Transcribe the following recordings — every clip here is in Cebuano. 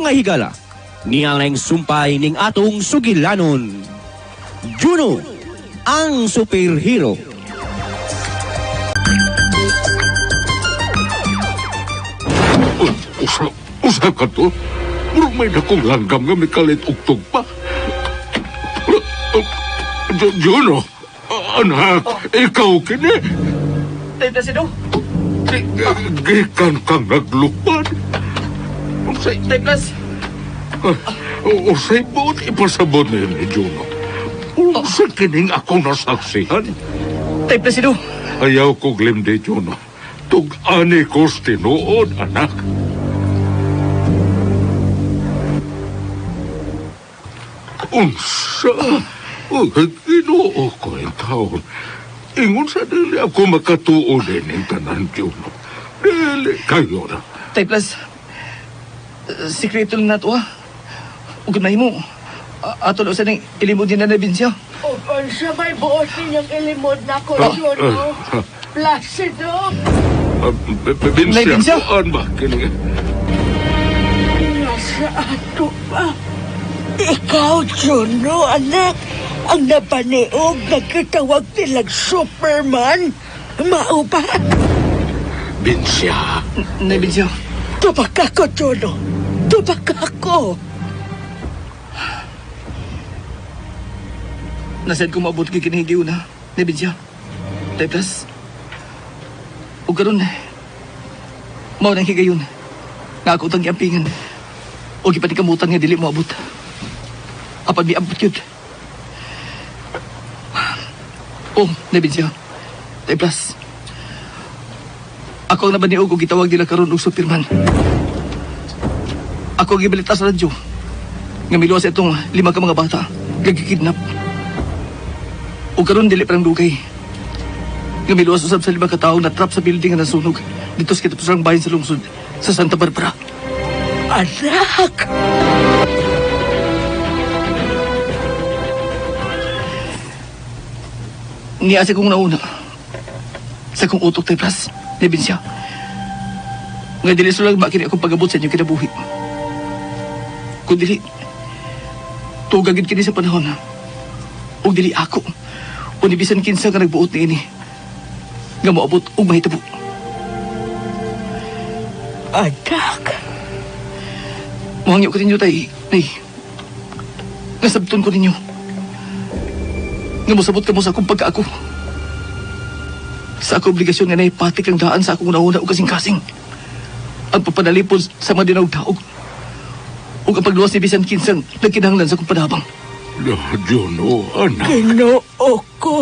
Mga higala, niyang laing sumpay ning atong sugilanon. Juno, ang superhero. Usa, usa ka to? Murag may dakong langgam nga may kalit og tugpa. Juno, anak, ikaw kini. Tay Placido! Gikan kang naglupad. Usay, Tay Plas! usay buot ipasabot ni Juno. Unsa kining ako nasaksihan? Tay Placido! Ayaw ko glimdi, Juno. Tug-ani ko tinuod, anak. Unsa? Oh, Ginoo ko ang taon. Ingon sa dili ako makatuo din ang tanan, Juno. Dili kayo na. Tay Plas! Sikreto lang nato ah. Ug mo. Ato lang sa nang ilimod ni Nanay Binsya. O sa may buot ninyong ilimod na ko, Juno. Placido, Nay, Binsya, Binsya? kuan ba? Kini, nasa ato pa. Ikaw, Juno, anak, ang nabaniog nagkitawag nilang Superman. Mao ba? Binsya. Nay Binsya. Tubak ako, Juno. Tubak ako. Nasad ko maabot kay kinihigiw na. Nay Binsya. Tay Plas. Ug karon mao nang higayon. Nga ako tang giampingan. O gipanikamutan nga dili mo abot. Apan miabot yun. Oh, Nay Binsya. Tay Plas. Ako ang nabaniog og gitawag nila karon og Superman. Ako ang gibalita sa radyo. Nga miluwas itong lima ka mga bata. Gagikidnap. O karon dili parang dugay. Nga miluwas usab sa lima ka tawo na trap sa building nga nasunog dito sa kitapusang bayan sa lungsod sa Santa Barbara. Anak! Niya sa kong nauna. Sa kong utok tay Pras, libin siya. Nga dili sulag makini akong pag-abot sa inyong kinabuhi. Kung dili, tugagin kini sa panahon. O dili ako, o ni bisan kinsa nga nagbuot niini. Nga moabot og mahitabo. Anak! Muhangyo ko ninyo, tay. Nay. Nasabton ko ninyo. Nga mosabot ka mo sa akong pagkaako. Sa akong obligasyon nga naipatik ang daan sa akong nauna o kasing-kasing. Ang papanalipod sa mga dinaog-daog. O ang pagluwas ni Bisan Kinsang nagkinahanglan sa akong panabang. Juno, anak. Ginoo ko!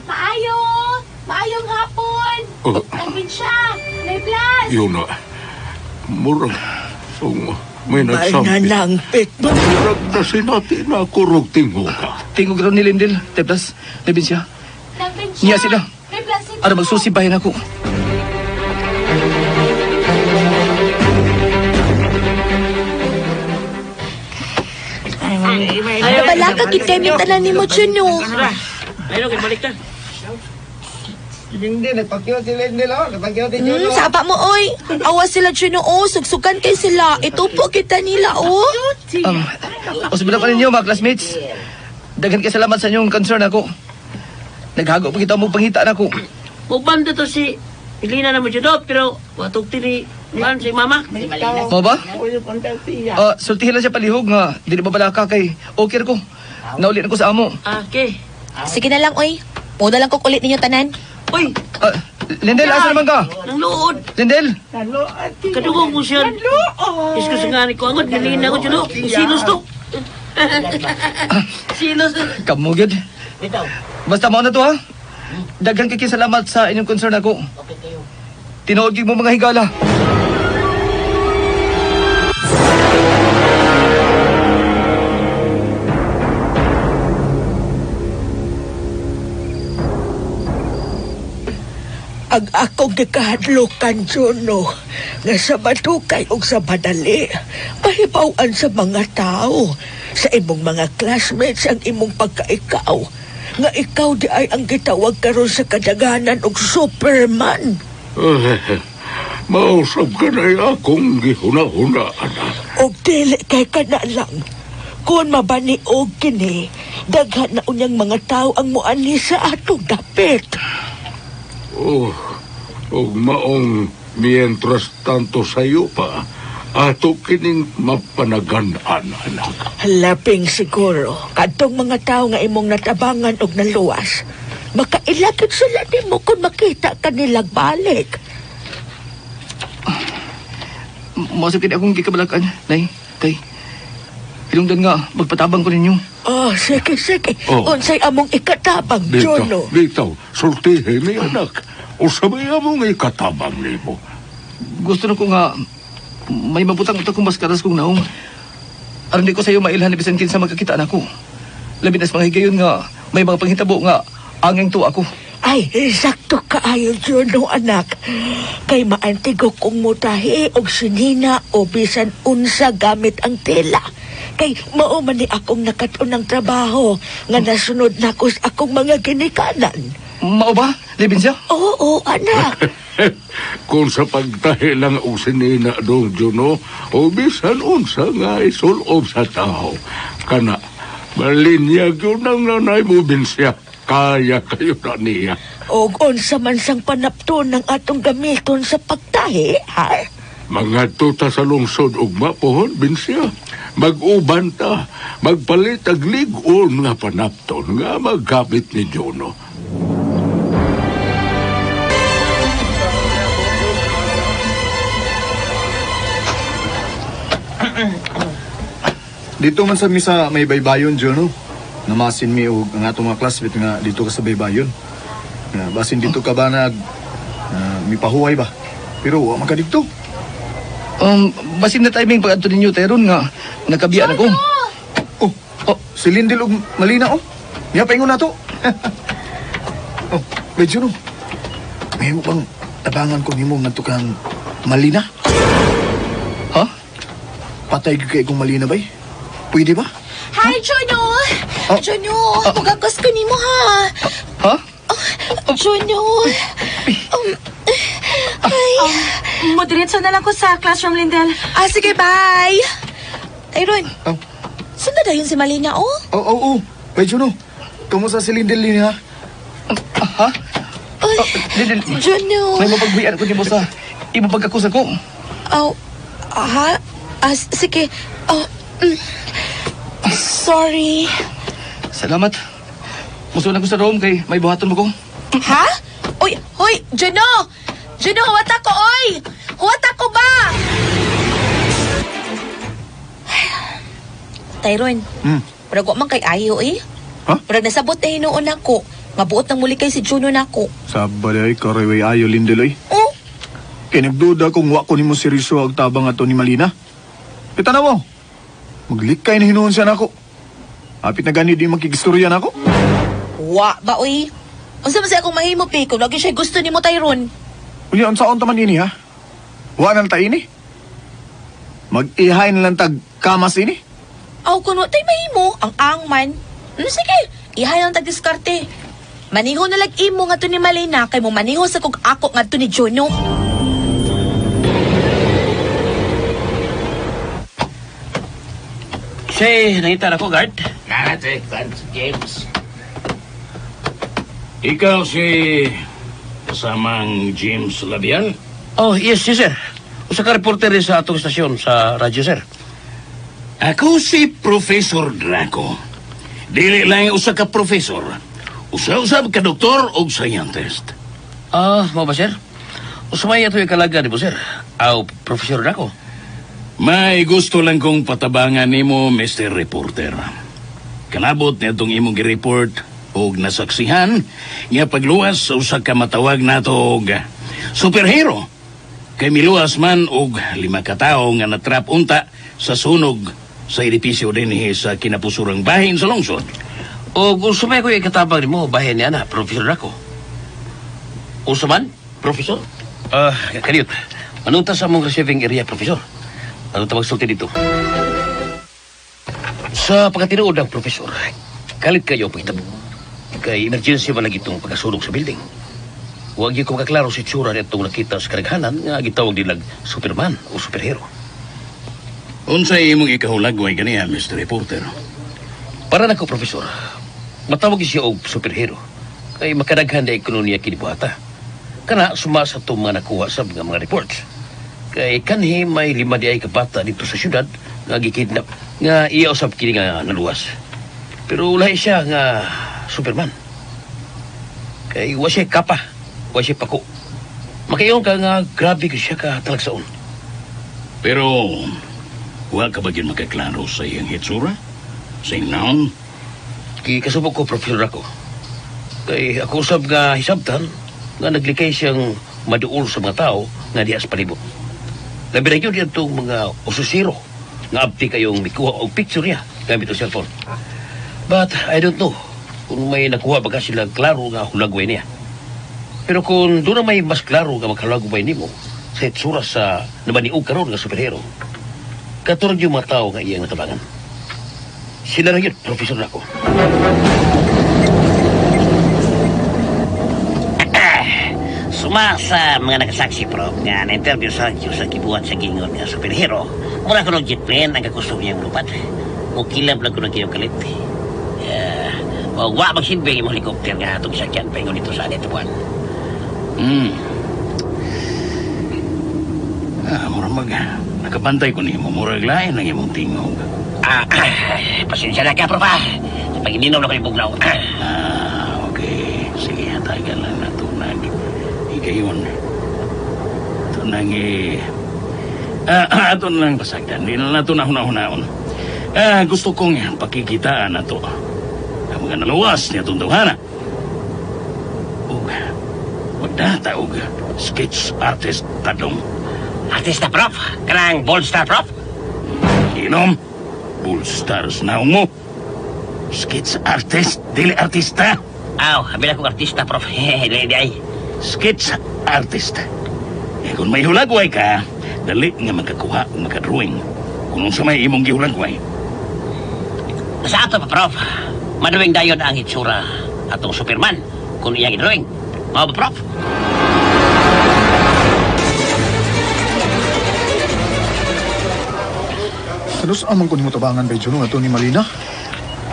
Maayo! Maayong hapon! Oh. Probinsya! Nay Blas! Yun na. Murag, oh, may May nagsampit. nanangpit mo. Murag na sinati na kurog tinguga. Tingog raw ni Lindel, Teplas, Lebin siya. Probinsya! Niya sila. Nay Blas, ito! Ara magsusibayan ako. Nabala ka gid kay tanan nimo Juno. Hindi, nagpakyo si Lendel, oh. Nagpakyo si Juno. Saba mo oy. Awa sila Juno oh, sugsugan kay sila. Itupo kita nila oh. Usbila pa ninyo mga classmates. Daghan kay salamat sa inyong concern ako. Naghago pa kita mo pangita nako. Mubanda to si Elena na mo dyan, pero watog tini man si mama. Mo ba? Ah, sultihin lang siya palihog nga dili ba balaka kay okay ra ko. Nauli na ko sa amo. Ah, okay. Sige na lang oy. Muna lang ko kulit ninyo tanan. Uy, Ah, Lindel, asa naman ka? nang luod. Lindel, Kadugong ko siya. Isko sa nga ni ko angod, Elena ko dyan, Silos to. Silos. kamo gyud. Basta mao na to ha. Daghan kay salamat sa inyong concern ako. Tinuod gyud mo mga higala. Ang akong gikahadlukan, Juno, nga sa madukay og sa madali, mahibaw-an sa mga tao, sa imong mga classmates ang imong pagkaikaw, nga ikaw di ay ang gitawag karon sa kadaganan og Superman. Mausab ka na akong gihuna-huna, anak. Og dili kay kana lang. Kung mabaniog kini, daghan na unyang mga tao ang muani sa atong dapit. Oh, og maong mientras tanto sayo pa, ato kining mapanagan-an, anak. Labing siguro, kadtong mga tao nga imong natabangan og naluwas, makailakit sila nimo kung makita kanilang balik. Mao kini akong gikabalakan, Nay, Tay. Ilongdan nga, magpatabang ko ninyo. Oh, sige, sige. Oh. Unsay among ikatabang, Dito, Juno. dito, sultihi ni anak. Usabay among ikatabang nimo. Gusto na ko nga, may mabutang ito kong maskaras kong naong. Aron di ko sa'yo mailhan na bisan kinsa magkakita na ako. Labi na sa mga higayon nga, may mga panghitabo nga, angeng tuwa ako. Ay, sakto kaayo, Juno, anak. Kay maantigo kong mutahi og sinina o bisan unsa gamit ang tela. Kay mao man ni akong nakat-on ng trabaho nga nasunod nako sa akong mga ginikanan. Mao ba, Lebensia? Oo, anak. Kung sa pagtahi lang og sinina dong Juno, o bisan unsa nga isulob sa tao. Kana, malinyag yun ang nanay mo, Binsya. Kaya kayo na niya. Og unsa man sang panapton ng atong gamiton sa pagtahi, ha? Mga tuta sa lungsod ug mapuhon, Binsya. Mag-uban ta, magpalit ag lig-on nga panapton nga magkapit ni Juno. Dito man sa mi sa may baybayon, Juno. Namasin mi og ang atong mga classmate nga dito ka sa baybayon. Nga, basin dito ka ba nag mipahuway ba? Pero wa man ka dito. Basin na timing pag adto ninyo, Teron nga, nakabiya na ko. Oh, oh, si Lindel og Malina oh. Niya paingon na to. Oh, bay Juno. May mo pang tabangan ko nimo ngadto kang Malina. Ha? Patay gyud kay kong Malina bay. Pwede ba? Hi, Juno! Oh. Juno, tugagos ko nimo ha. Ha? Juno. Ay. Moderetso na lang ko sa classroom, Lindel. Ah, sige, bye. Tyron, Oh. saan na dayon si Malina, oh? Oh, oh, oh. Bay Juno. Kamusta si Lindel ni ha? Ha? Ay, Lindel, Juno. may mapagbuyan ko nimo sa imong pagkakusa ko. Oh, ha? Ah, sige. Oh, Sorry. Salamat. Musulan ko sa room kay may buhaton mo ko. Ha? Uy, hoy, Juno! Juno, huwat ako, oy! Huwat ako ba? Tyron, murag wa man kay ayo eh. Ha? Murag nasabot na hinuon ako. Mabuot nang muli kay si Juno nako. Sa balay karewe ayo Lindel oy. Oh, Kay nagduda kung wa ko nimo seryoso ang tabang ato ni Malina. Kita na mo. Maglikay na hinuon siya nako. Apit na gani di makigistorya nako. wa ba oy? Unsa man siya akong mahimo pi kung lagi siya gusto nimo Tyron. Unya unsaon ta man ini ha? Wa na lang ta ini. Mag-ihay na lang tag kamas ini. Aw kun wa tay mahimo, ang ang man. Sige, ihay lang tag diskarte. Maniho na lag imo nga to ni Malina kay mo maniho sa kog ako ngadto ni Juno. Say, nangita na ko, guard. Nate, James. Ikaw si kasamang James Labian? Oh, yes, yes, sir. Usa ka reporter rin sa atong estasyon sa radyo, sir. Ako si Professor Draco. Dili lang usa ka professor. Usa-usab ka doktor o scientist. Ah, mao ba, sir? Usa may ato ikalaga ni mo, sir. Aw, Professor Draco. May gusto lang kong patabangan nimo, Mr. Reporter. Kanabot ni atong imong gi-report og nasaksihan nga pagluwas sa usa ka matawag nato og superhero. Kay miluwas man og 5 ka tawo nga natrap unta sa sunog sa edipisyo dinhi sa kinapusurang bahin sa lungsod. O gusto may ko ikatabang nimo bahin niya na, Professor Draco. Usa man, Professor? Ah, kaniyot. Anong ta sa among receiving area, Professor? Ano ta magsulti dito? Sa pagkatinuod ng Professor, kalit kayo pagitabo. Kay emergency man lagi itong pagkasunog sa building. Wa gyud ko makaklaro sa itsura nitong nakita sa kadaghanan nga gitawag nilang Superman o superhero. Unsay imong ikahulagway ganiya, Mr. Reporter? Para nako, Profesor, matawag siya og superhero. Kay makadaghan na kuno niya kinibuhata. Kana suma sa itong mga nakuha sa mga reports. Kay kanhi may 5 di ay kabata dito sa syudad nga gikidnap nga iya usab kini nga naluwas. Pero lahi siya nga Superman. Kay wa siya kapa, wa siya pako. Makayon ka nga grabe ka siya ka talagsaon. Pero, wa ka ba gyud makaklaro sa iyang hitsura? Sa iyang naong? Gikasubok ko, Profesor ako. Kay ako usab nga hisabtan nga naglikay siyang maduol sa mga tao nga diha sa palibot. Labi na yun itong mga ususiro nga abti kayong mikuha og picture niya gamit ang cellphone. But I don't know kung may nakuha ba ka sila klaro nga hulagway niya. Pero kung doon na may mas klaro nga makalagway nimo sa itsura sa nabaniog karon nga superhero, katurag yung mga tao nga iyang natabangan. Sila na yun, Profesor nako. Suma sa mga nakasaksi, Prof, nga na-interview sa radyo sa gibuhat sa gingon nga superhero, mura ko ng jet plane ang kakusog niyang lupat. Mukilab lang ko ng kiyong kalit. Uh, wa magsilbi ang imong helicopter nga atong sakyan paingon dito sa anito buwan. Ah, murag mag... Nakabantay ko nimo, murag lain ang imong tingog. Ah, pasensya na ka, Prof, ah. Sa pag-ininom na ko yung bugnaw. Ah, okay. Sige, hatagan lang na tunag. Ikayon. Tunang eh... Ah, ato na lang pasagdan. Di na nato na huna-hunaon. Ah, gusto kong pakikitaan na to. Ang mga naluwas niya itong tawhana. Ug, magdata og sketch artist tadong. Artista, Prof. Kanang bold star, Prof. Inom, bull stars na mo. Sketch artist, dili artista. Aw, habi na kong artista, Prof. Hehehe, di ay. Sketch artist. Eh, kung may hulagway ka, dali nga makakuha o makadrawing. Kung unsa may imong gihulagway. Sa ato pa, Prof. Maduwing dayon ang itsura atong Superman kung iyang i-drawing. Mao ba, Prof? Ano sa amang ko nimo tabangan bay Juno ato ni Malina?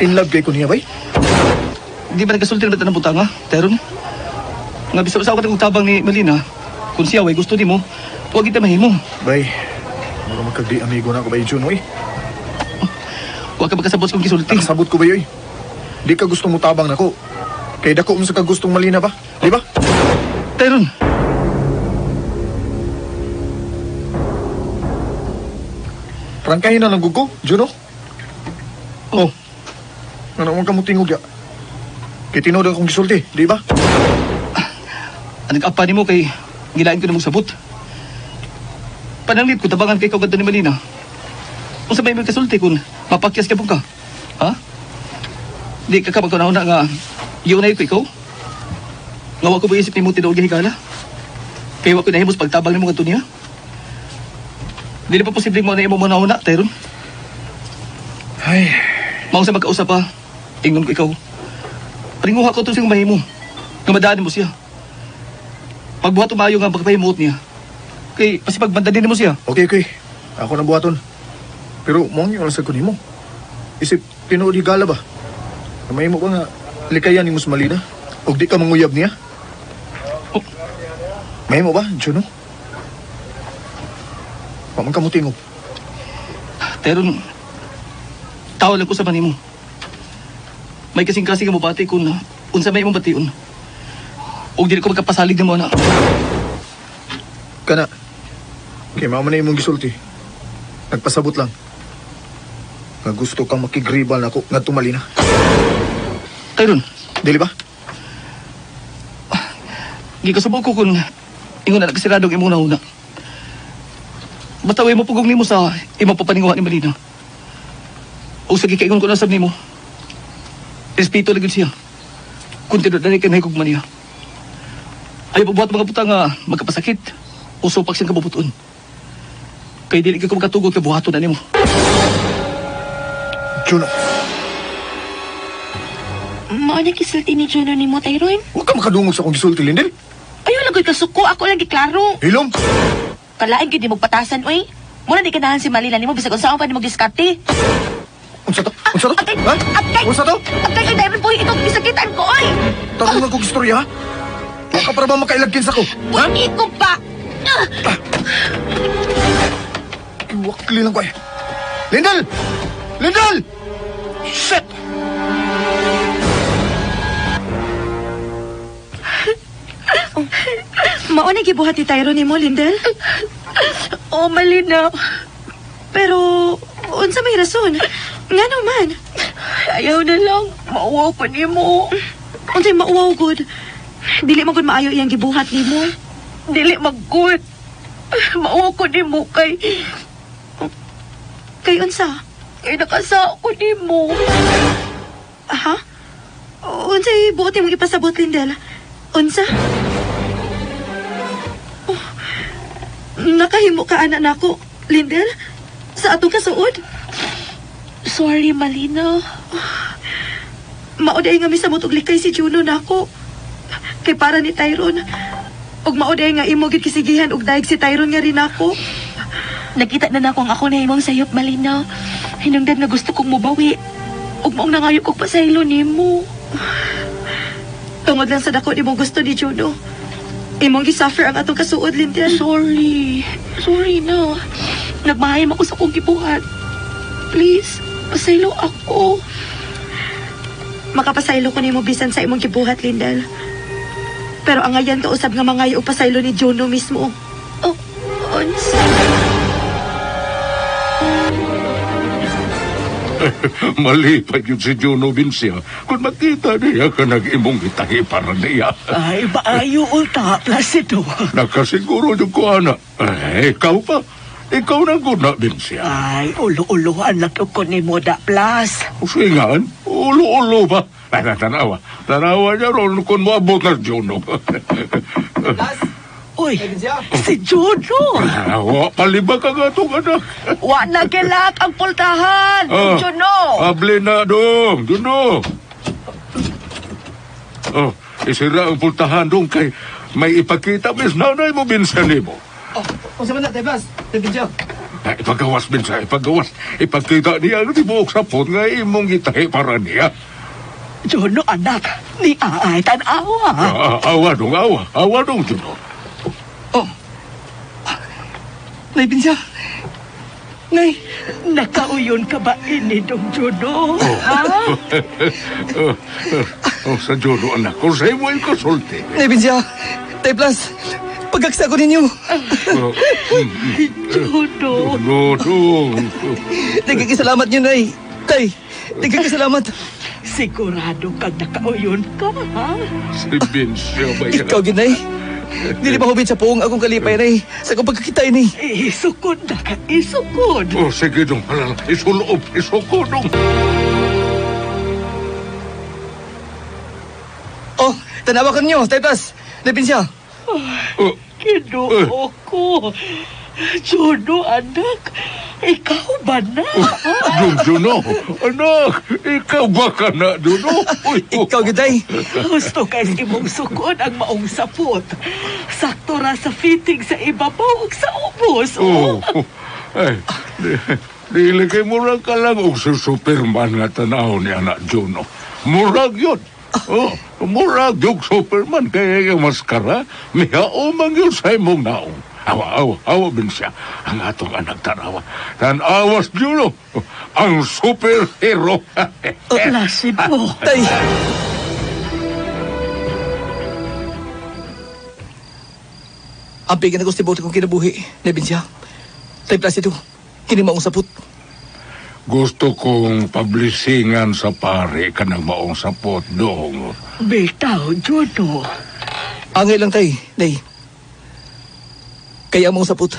In love kay ko niya bay? Di ba nagkasulti na ba tanang butanga, Teron? Nga bisa sa ako tabang ni Malina, kung siya way gusto nimo, huwag kita mahimo. Bay, mura magkagdi amigo na ako bay Juno eh. Huwag ka magkasabot kung gisulti. Nakasabot ko bay oy. Di ka gustong mutabang nako. Kay dako mo sa kagustong Malina ba? Di ba? Teron, Prangkahin na lang gud ko, Juno. Oh, Ano man ka mo tingog ya? Kay tinuod akong gisulti, di ba? anong apa nimo kay gilain ko na mong sabot. Pananglit ko tabangan kay ikaw kadto ni Malina. Unsa may magkasulti kung mapakyas ka po ka? Ha? Di ka ka magkauna nga iunay ko ikaw? Nga wa ko ba isip nimo tinuod nga higala? Kay wa ko nahimos pagtabang nimo kadto niya. Dili pa posible mo na imo manahuna, Tyron. Ay, Mao sa magkausap pa. Ingon ko ikaw. Paringuha ko to siyang mahimo. Nga madaan mo siya. Pagbuhat umayo nga pagpahimuot niya. Kay pasipagbanda din mo siya. okay, okay. Ako na buhaton. Pero mo ang sa ko nimo. Isip tinuod higala ba? May mo ba nga likayan nimo sa Malina? Og di ka manguyab niya? Oh. Mahimo ba, Juno? Wa man ka mo tingog. Tyron, tao lang ko sa manimo. May kasing-kasing nga mobati kung unsa may imong bation. Og dili ko magkapasalig nimo na. Kana. Kay mao man na imong gisulti. Nagpasabot lang. Nga gusto kang makigribal nako ngadto Malina. Tyron, Dili ba? gikasubok ko kung ingon na nakasirado ang imong nauna. Basta way mo pugong nimo sa imong papaninguha ni Malina. O sa gikaingon ko na sab nimo. Respeto lang yun siya. Kung tinuod na rin kay niya. Ayaw pabuhat mga butang nga magkapasakit o supak siyang kabubuton. Kay dili ka ko makatugot ka buhaton na nimo. Juno, Mao na gisulti ni Juno nimo, Tyron. wa ka makadungog sa akong gisulti, Lindel. Ayaw magud kasuko, ako lang giklaro. Hilom! Kalain gyud nimo patasan oy. Mura di ganahan si Malina nimo bisag unsaon pa nimo diskarte. Unsa to? Unsa to? Agay! Ha? Agay! Unsa to? Agay kay Diamond Boy, ikaw gisakitan ko oy. Tarong nga kong istorya, ha? Wa ka para ba makailagkin sa ko? Ha? Buhi ko pa. Iwakli lang ko eh. Lindel! Lindel! Shit! Mao na gibuhat ni Tyron nimo, Lindel? Oh, Malina. Pero unsa may rason? Ngano man? Ayaw na lang. Mauwaw ko nimo. Unsay mauwaw gud? Dili man gud maayo iyang gibuhat nimo. Dili magud. Mauwaw ko nimo kay Kay unsa? kay nakasao ko nimo. Ha? Unsay buot imong ipasabot, Lindel? Unsa? Oh, nakahimo ka ana nako, Lindel? Sa atong kasuod? Sorry, Malina. Mao day nga misamot og likay si Juno nako. Kay para ni Tyron. Og mao day nga imo gid kisigihan og daig si Tyron nga rin nako. Nakita na nako ang ako na imong sayop, Malina. Hinungdan nga gusto kong mubawi. Ug maong nangayo kog pasaylo nimo. Tungod lang sa dako nimong gusto ni Juno. Imong gisuffer ang atong kasuod, Lindel. Sorry. Sorry na. Nagmahayam ako sa kong gibuhat. Please, pasaylo ako. Makapasaylo ko nimo bisan sa imong gibuhat, Lindel. Pero ang ngayan kausab nga mangayo og pasaylo ni Juno mismo. Oh, unsa? Malipad yun si Juno Vincia kung makita niya ka nag-imong itahi para niya. Ay, maayo ulta, Placido. Nakasiguro yung ko, ana. Eh, ikaw pa. Ikaw na guna, Vincia. Ay, ulo-ulohan lang ko ni Moda Plus. Usingan, ulo-ulo ba? Ay, tanawa. Tanawa niya ron kung moabot na Juno. Plus! Uy, Vincia! si Juno. Wa, paliba ka nga itong anak. Wa na gilak ang pultahan, Ah, Juno. Abli na dong, Juno. Oh, isira ang pultahan dong kay may ipakita mis nanay mo binsan nimo. Oh, unsa man na, Tay Plus? Tay Vincia! Ay, ipagawas binsa, ipagawas. Ipakita niya ang tibuok sa pot nga imong gitahi para niya. Juno, anak, ni aay tanawa. Ah, awa dong, awa. Awa dong, Juno. Oh. Nay, Binsya. Nay, Nakauyon ka ba ini dong Juno? Ha? Oh, oh, sa Juno, anak, kung sa'yo mo ikasulti. Nay, Binsya. Tay Plus, pagkaksa ko ninyo. Oh, Juno. Juno, dong. Nagkikisalamat niyo, Nay. Tay, nagkikisalamat. Sigurado kang nakauyon ka, ha? Si Binsya ba yan? Ikaw, gid, Nay. Dili pa hubit sa puong akong kalipay, Nay. Sa akong pagkakita, Nay. Isukod na ka, isukod. Oh, sige dong, halala. Isuloob, isuko dong. Oh, tanawa ko ninyo, Tay Plus. Nay, Binsya. Oh, Kinuo ko. Juno, anak, ikaw ba na? Dong Juno, anak, ikaw ba ka na, Juno? Uy, oh. Ikaw, gid, Nay. Gusto kay imong sukon ang maong sapot. Sakto ra sa fitting sa ibabaw ug sa ubos. Oh. Ay, dili kay murag ka lang og sa Superman nga tanaw ni anak Juno. Murag yun. Oh, murag yung Superman kaya yung maskara, mihao man yun sa imong naong. Awa, awa, awa bin siya. Ang atong anak tanawa. Tanawas Juno, ang superhero. Placido. Tay. Ang pigan ako sa tibuti kong kinabuhi, Nay Binsya. Tay Placido, kini maong sapot. Gusto kong pablisingan sa pare ka ng maong sapot dong. Bitaw, Juno. Angay lang tay, Nay. Kaya maong sapot.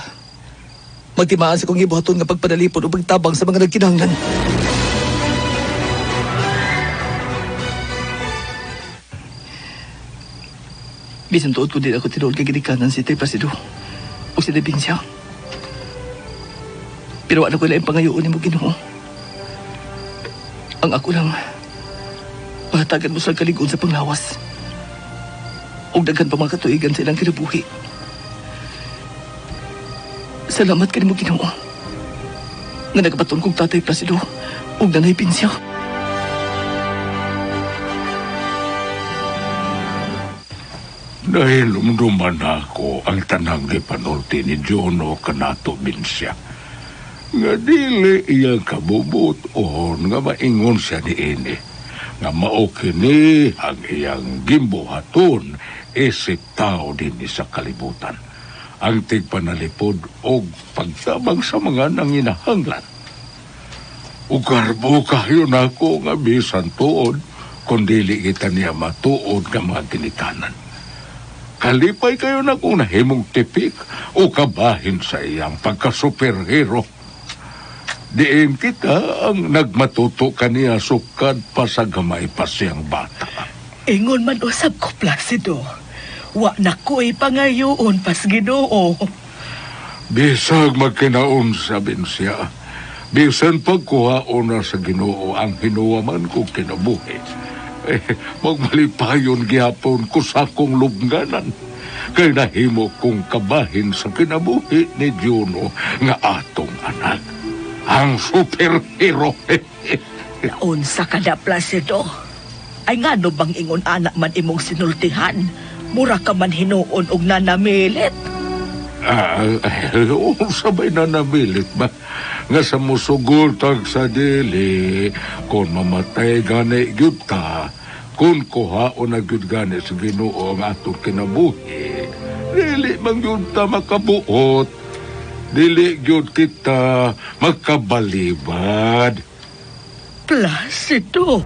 Magtimaan sa kong gibuhaton nga pagpadalipon o pagtabang sa mga nagkinahanglan. Bisan tuod ko din ako tinuod kay ginikanan si Tay Placido o si Debinsya. Pero ano ko lang pangayoon ni mo Ginoo. Ang ako lang, mahatagan mo sa kaligon sa panglawas. Ug daghan pa mga katuigan sa ilang kinabuhi. Salamat kanimo Ginoo. Nga nagabaton kong Tatay Placido ug Nanay Pinsya. Dahil umduman ako ang tanang gipanulti ni Juno kanato Binsya. Nga dili iyang kabubuton nga maingon siya ni ini. Nga mao kini ang iyang gimbuhaton isip tao dinhi sa kalibutan. Ang tigpanalipod og pagtabang sa mga nanginahanglan. Ugarbo kayo nako nga bisan tuod kung dili kita niya matuod nga mga ginikanan. Kalipay kayo na kung nahimong tipik o kabahin sa iyang pagka-superhero. Diin kita ang nagmatuto kaniya sukad pa sa gamay pa siyang bata. Ingon man usab ko, Placido. Wa na ko'y pangayoon pas Ginoo. Bisag magkinaon sa binsya. Bisan pagkuhaon na sa Ginoo ang hinuwaman kong kinabuhi. Eh, magmalipayon gihapon ko sa akong lubnganan. Kay nahimo kong kabahin sa kinabuhi ni Juno nga atong anak. Ang superhero. Naunsa ka na, Placido. Ay ngano bang ingon anak man imong sinultihan? Mura ka man hinuon og nanamilit. Sabay nanamilit ba? Nga sa musugol tag sa dili, kung mamatay gani gyud ta, kung kuhaon na gyud gani sa Ginoo ang atong kinabuhi, dili man gyud ta makabuot, dili gyud kita makabalibad. Placido.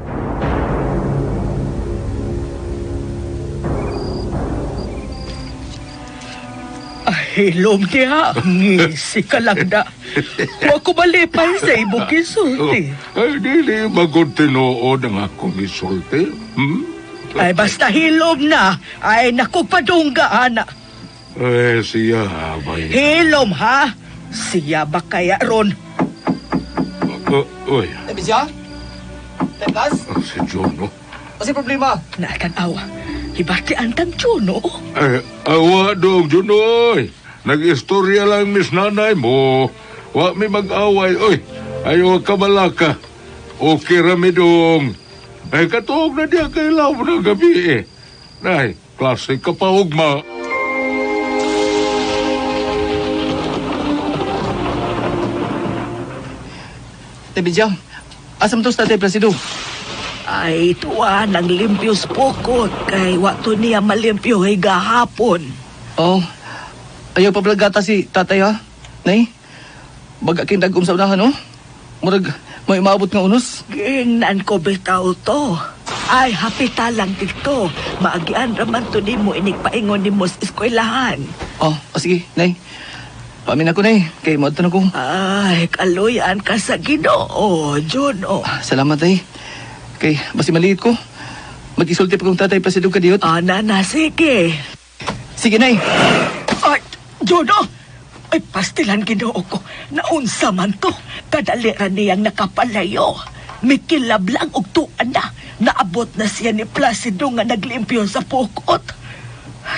Hilom niya, ngisi ka lang na. Wa ko malipay sa imong gisulti. Ay, dili magod tinuod ang akong gisulti. Hmm? Ay, basta hilom na. Ay, naku, padungga, ana. Ay, siya bay. Hilom, ha? Siya ba kaya ron? Uy. Siya? Teplas? Si Juno. Kasi problema? Nakanawa. Hibati antang Juno. Ay, awa dong, Juno, oy. Nag-istorya lang miss nanay mo. Wa mi mag-away. Oy, ayaw ka balaka. Okay rami dong. Ay, katuog na diya kay law ng gabi eh. Nay, klase ka pa ugma. Tebidya, asam to sa Tatay Placido? Ay, tuwa ng limpios pokot kay wato niya malimpyo ay gahapon. Oh, ayaw pa gata si tatay ha? Nay, baga king dagom sa unahan, no? Murag, may maabot nga unos. Gingnan ko bitaw to. Ay, hapita lang dito. Maagian raman to nimo inig paingon nimo sa eskwelahan. Oh, oh sige, Nay. Pamin ako, Nay. Kay mo na ko. Ay, kaluyan ka sa Ginoo, Juno. Salamat, Nay. Kay, basi maliit ko. Mag-isulti pa kong tatay Placido kadiyot. Ah, nana, sige. Sige, Nay. Ay, Juno! Ay, pastilan Ginoo ko. Naunsa man to. Kadalira niyang nakapalayo. Mikilab lang og tuan na. Naabot na siya ni Placido nga naglimpyo sa pukot.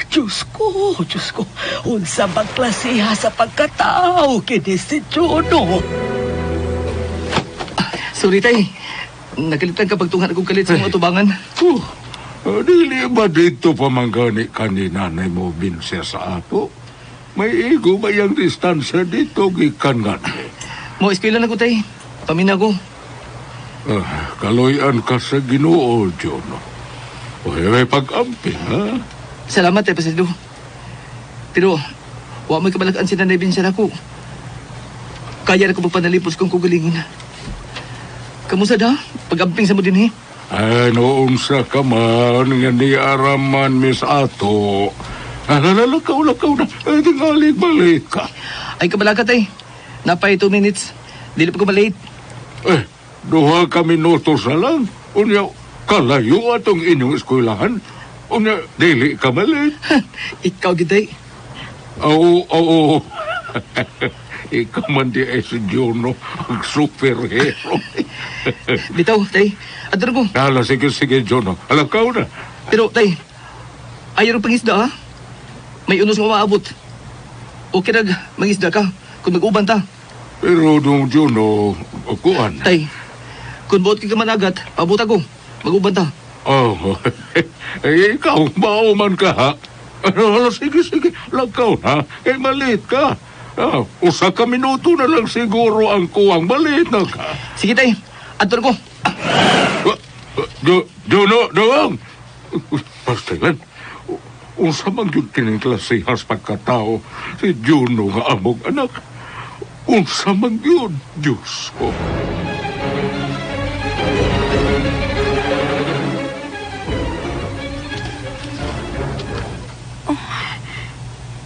Diyos ko, Diyos ko. Unsa bang klasiha sa pagkatao kini si Juno? Sorry, tay. Nagalitan ka pagtungan akong kalit sa mga tubangan. Dili ba dito pamanggani ka ni nanay mo binsya sa ato? May igo ba yung distansya dito gikan nga ni? Mo, eskwela na ko, tay. Pamina ko. Kaloyan ka sa Ginoo, Juno. Uy, may pag-amping, ha? Salamat, tay, Placido. Pero, wa mo'y kabalakaan si Nanay Binsya nako. Kaya na ko magpanalipos kung kugalingon. Kamusta da? Pag-amping sa mo din, eh? Ay, noon sa kaman, nga ni araman, Miss Ato. Lakaw, lakaw na. Ay, tingalig, balik ka. Ay, kabalaka, tay. Napay 2 minutes. Dili pa ko malate. Eh, 2 ka minutos na lang. Unya, kalayo atong inyong eskwelahan. Unya, dili ka malate. Ikaw, giday. Oo, oo. Ikaw man di ay si Juno, ang superhero. Bitaw, tay. Adto ko. Hala, sige, sige, Juno. Alakaw na. Pero, tay, Ayaw rin pangisda, ha? May unos nga maabot. Okay nag mangisda ka kung mag-uban ta. Pero dong Juno, kuan. Tay, kung buot ka managat, paabot ako. Mag-uban ta. Oh, eh, ikaw, mauman ka, ha? Ano, sige, sige, lakaw na. Kay malit ka. Ah, usa ka minuto na lang siguro ang kuwang malit na ka. Sige, tay. Adto na ko. Juno, doang! Pastilan, unsa man yun kining klasehas pagkatao si Juno nga among anak. Unsa man yun, Diyos ko.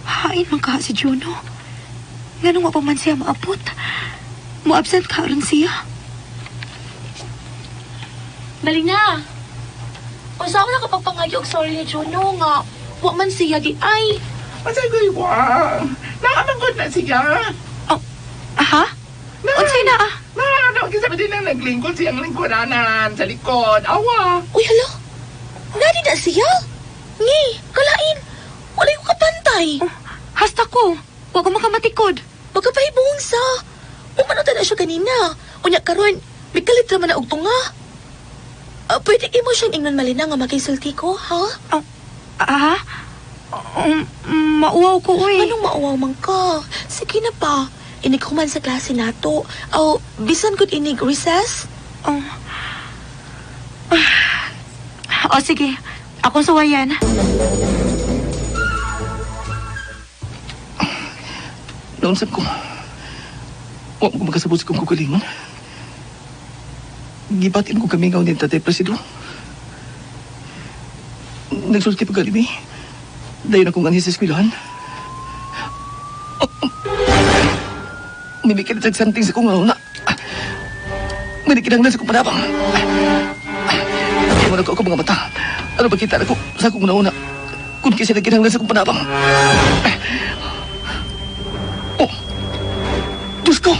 Hain man ka si Juno. Nganong wa pa man siya maabot. Mo-absent ka ron siya. Malina! Unsa ako nakapagpangayo og sorry ni Juno nga wa man siya di ay. Masay ko iwa. Nakamangkot na siya. Oh, ha? Unsay na ah? Na, ano, kasi sabi din ang naglingkod siyang lingkuranan sa likod. Awa. Uy, hala. Nadi na siya? Ngi, kalain. Walay ko kapantay. Oh, hasta ko. Wa ko makamatikod. Magkapahibuong sa. Umano ta na siya kanina. Unya karon, mikalit ra man na og tunga. Ah, pwede imo siyang ingnon Malina nga makisulti ko, ha? Oh, ah? Mauwaw ko, uy. Anong mauwaw man ka? Sige na pa. Inig human sa klase nato. O, bisan gud inig recess? Oh. Oh, sige. Akong suwayan. Naunsap ko. Wa ko makasabot sa kong kugalingon. Gibatin ko kamingaw ni Tatay Presido. Nagsulti pa galimi. Dayon akong anhi sa eskwelahan. Oh, Mimikit at santing sa kong una. Manikinanglan sa kong panabang. Mo na ko ako mga mata. Ano ba kita ako sa akong una-una? Kung kisa nagkinanglan sa kong panabang. Oh! Diyos ko!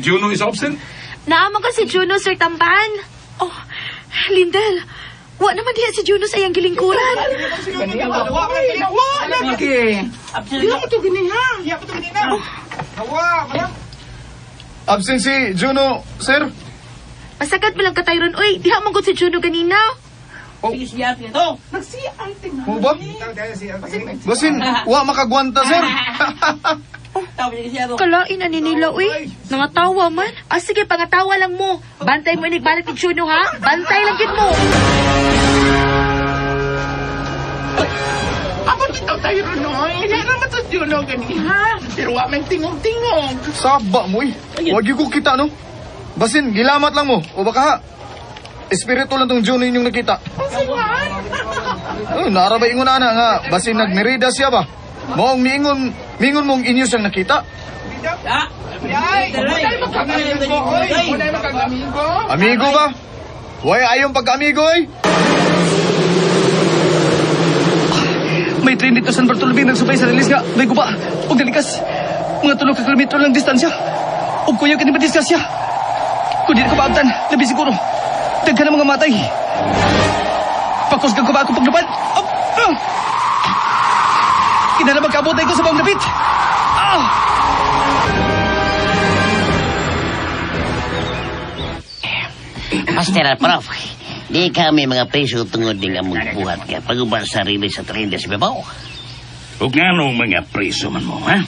Juno is absent? Naamang ka si Juno, Sir Tampan. Oh, Lindel. Wa naman diha si Juno sa iyang gilingkuran. Wa lagi. Diya mo to gini ha. Diya mo to gini na. Hawa, madam. Absent si Juno, sir. Masagat mo lang ka, Tyron. Uy, diha man gud si Juno ganina. Oh. Mo ba? Basin, wa makagwanta, sir. Kalain na ni nila, uy. Nangatawa man. Ah, sige, pangatawa lang mo. Bantay mo inig balik ni Juno, ha? Bantay lang gid mo. Ako dito tayo Ronoy. Kaya naman sa Juno gani ha. Pero wa man tingog-tingog. Saba mo, eh. Wag ko kita, no? Basin, gilamat lang mo. O baka ha, espiritu lang tong Juno inyong nakita. Ay, naarabay ingon ana nga, basin nagmerida siya ba? Maong miingon, miingon mong inyo siyang nakita. Ay, unay magkagamigo, oy. Unay magkagamigo. Amigo ba? Way ayong pagka-amigo, eh. May train dito San Bartolome nagsubay sa release nga. May guba. Og nalikas. Mga tulo ka kilometro lang distansya. Og kuya kini madisgrasya. Kung di na ko maabtan, labi siguro. Daghan ang mga matay. Pakusgan ko ba ako paglupad? Oh, ah! Kinala magkaabot ko sa bawang dapit. Ah! Master Prof, di kami mga preso tungod nila magbuhat ka paguban sa sarili sa tren sa babaw. Ug nganong mga preso man mo, ha?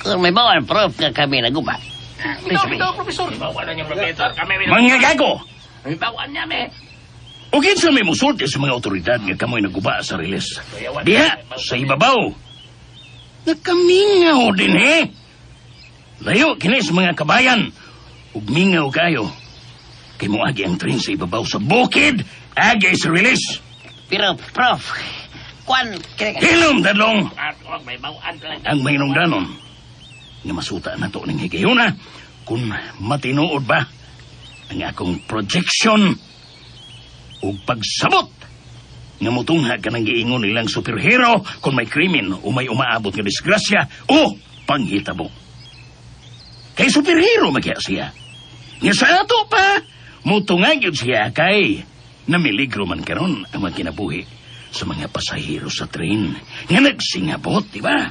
Kung may bawal, Prof, nga kami naguba. Preso mi. Mga gago! Ug kinsa may musulti sa mga otoridad nga kamoy naguba sa riles? Diha, sa ibabaw. Nakamingaw din, eh. Layo kini sa mga kabayan. Ug mingaw kayo. Kay moagi ang tren sa ibabaw sa bukid, agi sa riles. Pero, Prof, kwan, Hilom, dadlong! Ang mahinungdanon, nga masuta na to ning higayuna, kung matinuod ba ang akong projection ug pagsabot nga mutungha ka ng giingon nilang superhero kung may krimen o may umaabot nga disgrasya o panghitabo. Kay superhero magya siya. Nga sa ato pa, mutungag yun siya kay namiligro man karon ang mga kinabuhi. sa mga pasahero sa train nga nagsingabot, di ba?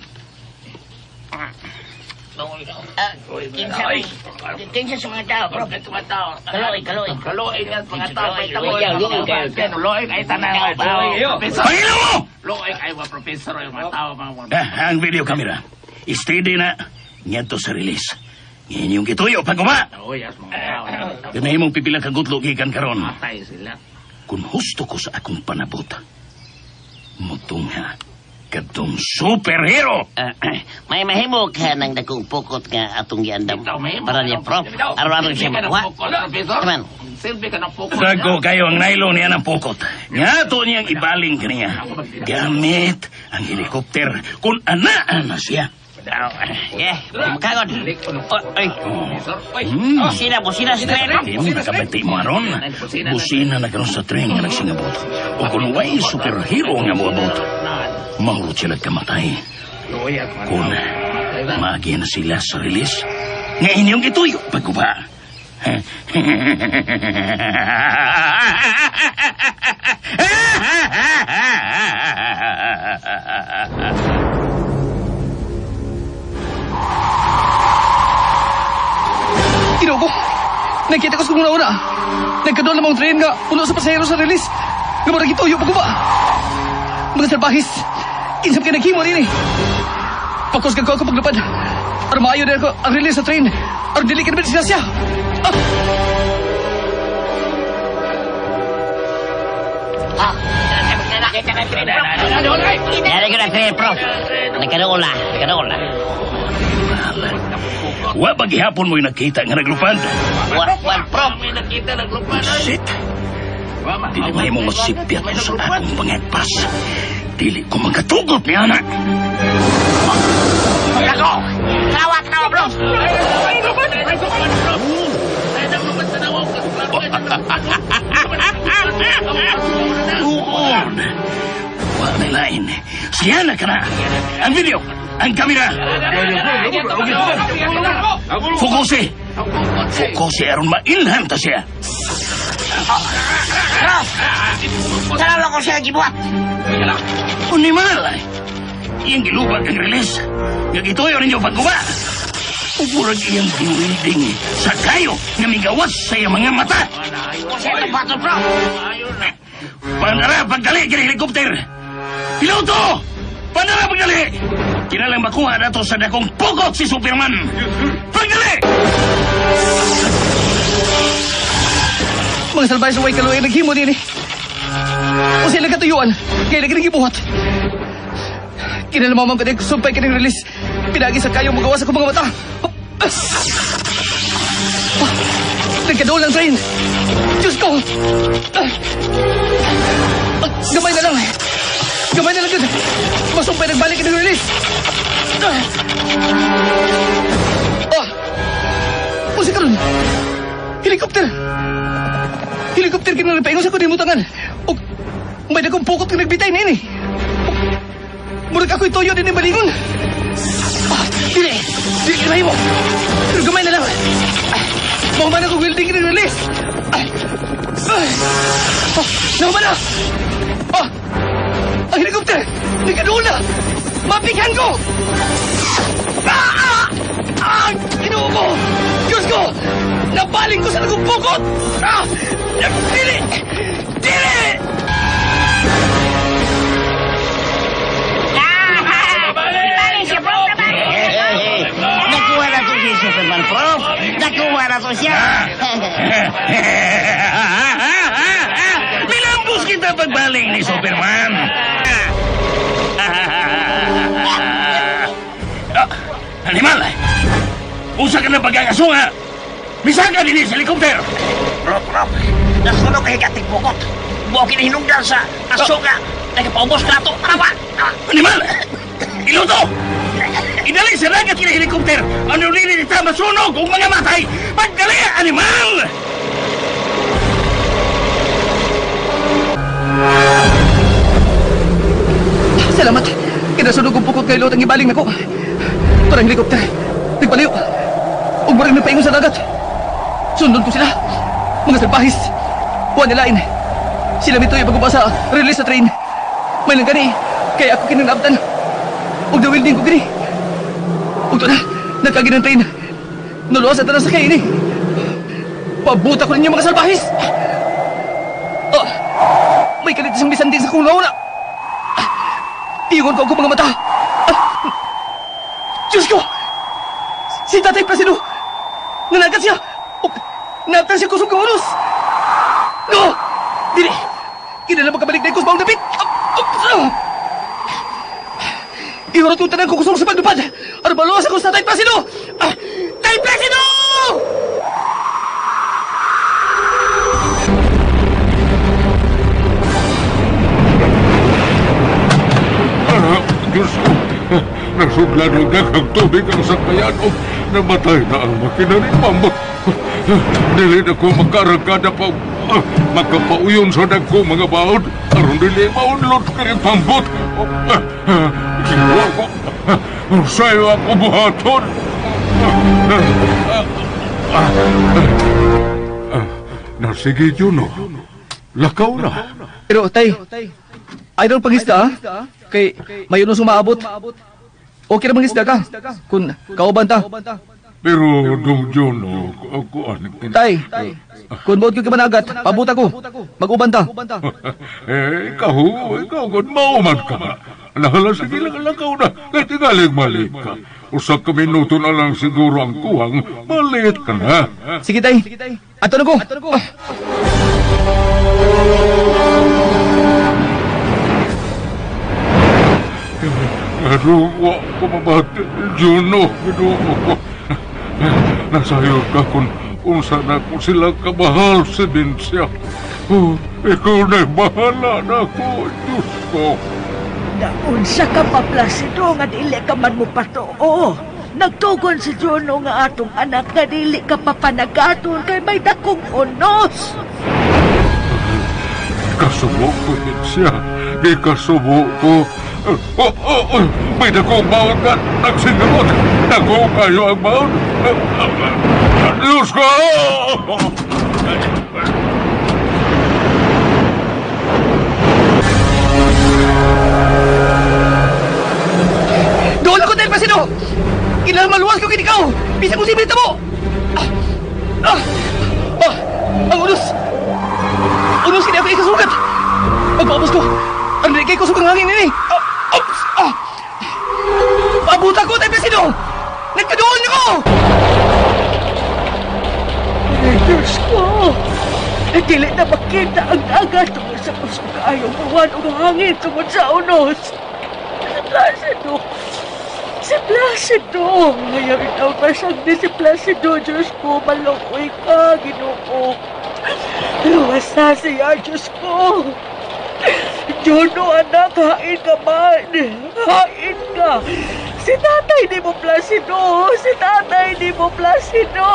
Kinsa sa mga tao, bro? Kaloy, kaloy. Kaloy nga mga tao. Luoy kayo. Luoy kayo tanan mga tao. Pangilo mo! Luoy kayo mga professor yung mga tao. Ah, ang video camera. Steady na. Ngadto sa release. Ngayon yung gituyo pag-uba. Mga tao. Ganay mong pipila kagutlo gikan karon. Patay sila. Kung husto ko sa akong panabot, mutungha kadtong superhero. May mahimo ka ng dakong pukot nga atong giandam. Para niya, Prof. Araw-araw siya makuha. Come on. Silbi ka ng pukot. Dagko kayo ang nylon niya ng pukot. Nga to niyang ibaling kaniya. Gamit ang helikopter kung anaan na siya. Yeah, makagod. Oy. Busina, busina sa tren. Di mo nakabati mo aron. Busina na karon sa tren nga nagsingabot. O kung way superhero nga moabot, mahurot sila kamatay. Kung maagi na sila sa release, nga inyong ituyo pagkuba. Ginoo ko! Nakita ko sa kong una. Nagkadoon namang train nga puno sa pasahero sa release. Nga murag ituyo pag-uba. Mga salbahis, kinsam kayo naghimo din eh. Pakos kag ko ako paglupad. Aron maayo na ako ang release sa train. Aron dili ka naman sila siya. Ah! Dari ko na train, Prof. Nagkaroon na, nagkaroon na. Wa ba gihapon mo'y nakita nga naglupad? Wa, wa, Prof. Shit! Dili may mo masipyat ko sa akong pangagpas. Dili ko magkatugot ni anak. Ako! Tanawa, tanawa, Prof! Tuon! Wa na lain. Siya na ka na. Ang video, ang kamera. Fukuse! Fukuse aron mailhan ta siya. Prof! Tanawa ko siya gibuhat. Unimal! Iyang gilubag ang release. Nga gituyo ninyo pagkuba. Ug murag iyang giwilding sa kayo nga migawas sa iyang mga mata. Siya itong battle, Prof. Pandara pagdali kini helikopter. Piloto! Pandara pagdali! Kinalang makuha nato sa dakong pukot si Superman. Pagdali! Mga salbahe sa way kaluoy naghimo din eh. O sila katuyuan, kaya lagi nagibuhat. Kinalamaman ka din, sumpay ka ng release. Pinagi sa kayo magawa sa kong mga mata. Ah! Nagkadool ang train. Diyos ko! Ah! Ah, gamay na lang. Gamay na lang yun. Masumpay nagbalik ka ng release. Ah! Ah! Usi karon. Helikopter! Helikopter kinang paingon sa kunin mo tangan. O, may dagong pukot nga nagbitay na ini. Murag ako'y toyo din balingon. Ah, dili! Dili kinay mo! Pero gamay na lang. Ah, mahuman ako welding ng release. Ah, ah, ah, nahuman na! Ah, ang helikopter! Nagkadoon na! Mapighan ko! Ah! Ah! Ah! Ginoo ko! Diyos ko! Nabaling ko sa nagong pukot! Ah! Dili! Dili! Nabali siya, Prof! Nabali! Nakuha na to si Superman, Prof! Nakuha na to siya! Nilambos kita pagbaling ni Superman. Ah, animal! Usa ka na pagkakasunga! Misaka din sa helikopter! Prof, Prof! Nasunog kay kating pukot! Buo kinihinungdan sa asunga! Nagpaubos na to! Tanawa! Animal! Iluto! Idali sa dagat kini helikopter! Ano nili nita masunog ug mga matay! Pagdali, animal! Salamat! Kinasunog ang pukot kay Lot ang ibaling nako. Parang helikopter. Nagpalayo. Ug murag nagpaingon sa dagat. Sundon ko sila. Mga salbahis. Wa nilain. Sila mituyo pagubasa sa release sa train. May lang gani. Kaya ako kinanabtan. Ug dawil din ko gani. Ug to na, nagkagi ng train. Nuluwas at sa kay ini. Pabuta ko ninyo mga salbahis. Oh, may kalit isang bisan din sa kong nauna. Iyon ko ako mga mata. Diyos ko! Si Tatay Placido! Nanagat siya! Nabtan siya kusog ng unos! No! Dili! Kinala makabalik na yung kusbaong dapit! Ihurot yung tanang kukusog sa paglupad! Ano ba luwas ako sa Tatay Placido? Tay Placido! Diyos ko! Nasuglan ng daghang tubig ang sakayan. Oh, namatay na ang makina ni Pambot. Dili na ko makaragkada pa. Makapauyon sa dagko mga baod. Aron dili maunlot kay Pambot. Ginawa ko. Sayo ako buhaton. Nasige, Juno. Lakaw na. Pero, tay, idol pangisda, ha? Kay mayon na sumaabot. Okay na mangisda ka. Kung kauban ta. Pero, Dong Juno, kuan. Tay, kung buot ko kamanagat, pabuta ko. Mag-uban ta. Eh, ikaw, kung mauman ka. Lahala, sige lang, lakaw na. Kahit tingaling mali ka. Usa ka minuto na lang siguro ang kuwang, maliit ka na. Sige, tay. Ato na ko. Ano, wa ko mabati, Juno, Ginoo ko. Nasayo ka kung unsa na ko sila kamahal si Vincia. Oh, ikaw na'y bahala na ko, Diyos ko. Naunsa ka pa, Placido, nga dili ka man mo patoo. Nagtugon si Juno nga atong anak nga dili ka papanagaton kay may dakong unos. Kasubo ko, Vincia. Ikasubo ko. Oh, oh, oh, may dakong baon nga nagsingamot. Dako kayo ang baon. Diyos ko! Doon ako, Tay Placido! Kailangan maluwas ko kinikaw! Bisa kong sibilita mo! Ang unos! Unos kini ako ikasugat! Pagpaubos ko, ang rikay ko sugang hangin ini! Oops! Pabuta ko, Tay Placido! Nagkadoon niyo ko! Ay, Diyos ko! Dili na makita ang dagat tungod sa kusog kaayong buwan ug hangin tungod sa unos. Si Placido! Si Placido! Ngayon itaw pasag ni si Placido, Diyos ko, maluoy ka, Ginoo. Luwas na siya, Diyos ko. Juno, anak, hain ka man. Hain ka. Si tatay ni mo, Placido. Si tatay ni mo, Placido.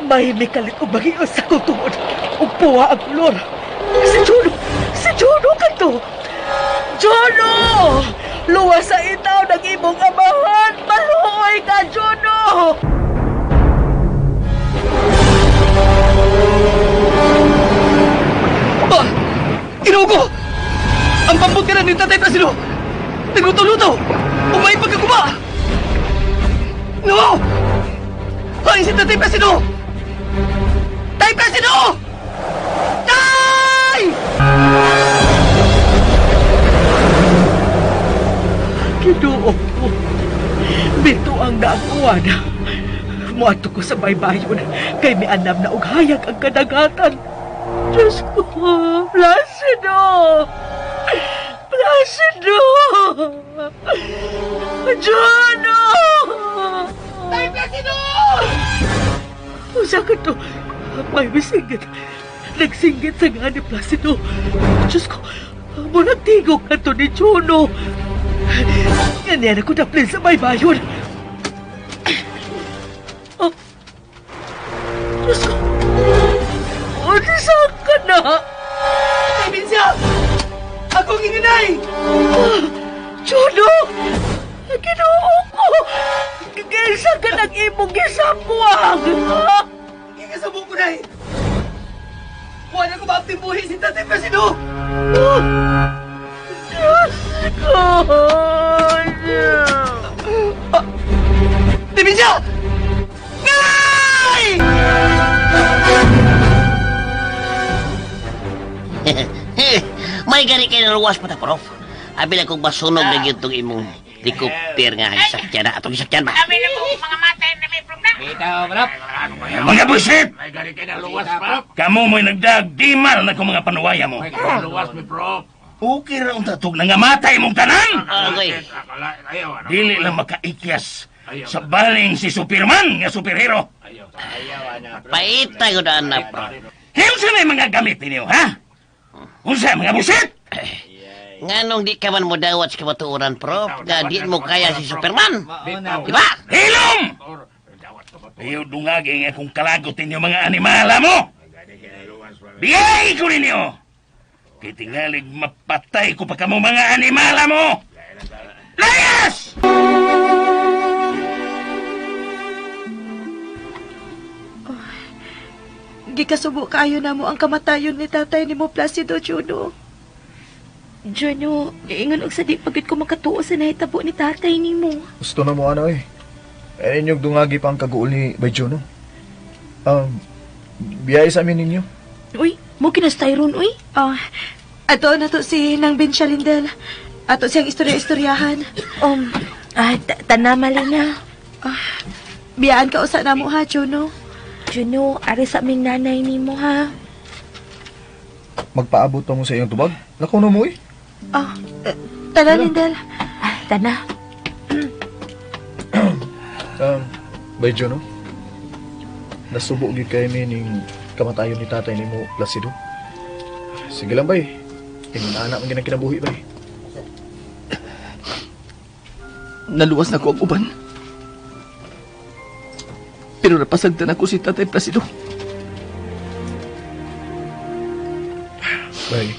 May mikalit o bagay sa kong tungod. Upuha ang kulor. Si Juno! Si Juno ka to! Juno! Luwas sa itaw ng imong amahan! Maluoy ka, Juno! Ah! Ginoo ko! Ang pambot ka na ni Tatay Placido! Nagluto-luto! Umay pagkakuba! No! Ay, si Tatay Placido! Tay Placido! Tay! Ginoo ko. Bito ang naakuan. Muadto ko sa baybayon kay mianam na og hayag ang kadagatan. Diyos ko, Placido! Placido! Juno! Tay Placido! Usa ka to. May misinggit. Nagsinggit sa nga ni Placido. Diyos ko, murag tigok na to ni Juno. Ganyan ako daplin sa baybayon. Oh. Diyos ko. Unsa ka na? Tay Vincia! Ako gininay! Juno! Ginoo ko! Kinsa ka ng imong gisapuang? Gigisabong ko, Nay! Wala ko maapting buhi si Tatay Placido! Oh! Diyos ko! Dementia! Nay! May gani kay naluwas pa ta, Prof. Abi lang kung masunog na gyud tong imong helicopter nga isakyan na atong isakyan ba. Kami na po mga matay na may problema. Mga busit! Kamu mo'y nagdag, di mal na kung mga panuwaya mo. Okay ra unta tug nangamatay mong tanan! Okay. Dili lang makaikyas sa baling si Superman nga superhero. Paita ko na, Prof. Kinsa na mga gamit ninyo, ha? Unsa mga busit? Nganong di ka man mo dawat sa kamatuoran, Prof, nga di mo kaya si Superman. Di ba? Hilom! Ayaw dungagi nga kung kalagot ninyo mga animala mo! Biyay ko ninyo! Kay tingalig mapatay ko pa kamo mga animala mo! Layas! Gikasubo kaayo na mo ang kamatayon ni tatay ni mo Placido, Juno. Juno, ingon og sa di pagid ko makatuo sa nahitabo ni tatay nimo. Gusto na mo ano eh. Eh, inyong dungagi pa ang kaguol ni Bay Juno. Biyay sa amin ninyo. Uy, mo kinastayron uy. Oh, ato na to si Nang Bensya Lindel. Ato siyang istorya-istoryahan. Tana Malina. Biyaan ka usa na mo ha, Juno. Juno, ari sa aming nanay nimo ha. Magpaabot pa mo sa iyong tubag. Lakaw na mo eh. Oh, tana Lindel. Tana. Bay Juno, nasubo gyud kay mi ning kamatayon ni tatay nimo Placido. Sige lang bay. Ingon anak man ginang kinabuhi bay. Naluwas na ko ang uban. Pero napasagdan ako si Tatay Placido. Bay.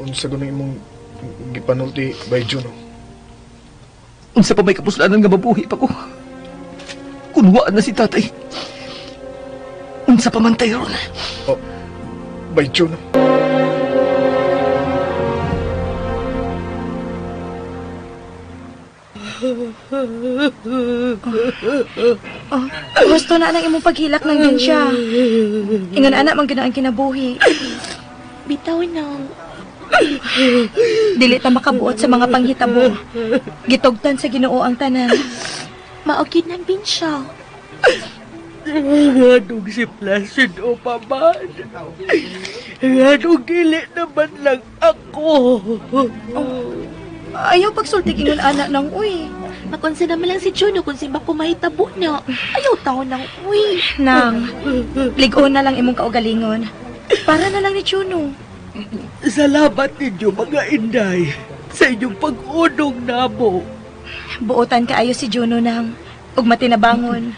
Unsa gud imong gipanulti Bay Juno? Unsa pa may kapuslanan nga mabuhi pa ko. Kunwaan na si Tatay. Unsa pa man tayo ron. Oh, Bay Juno. Oh, gusto na nang imong paghilak ng Bensya. Ingon anak man gina ang kinabuhi. Bitaw nang. Dili ta makabuot sa mga panghitabo. Gitugtan sa Ginoo ang tanan. Maugid ng Bensya. Nganong si Placido pa man. Nganong dili naman lang ako. Oh, ayaw pagsulti ingon anak nang uy. Makonsa naman lang si Juno kung simba ko mahitabo na. Ayaw tao nang uy. Nang, lig-on na lang imong kaugalingon. Para na lang ni Juno. Salamat ninyo mga inday sa inyong pag-unong namo. Buotan kaayo si Juno nang ug matinabangon.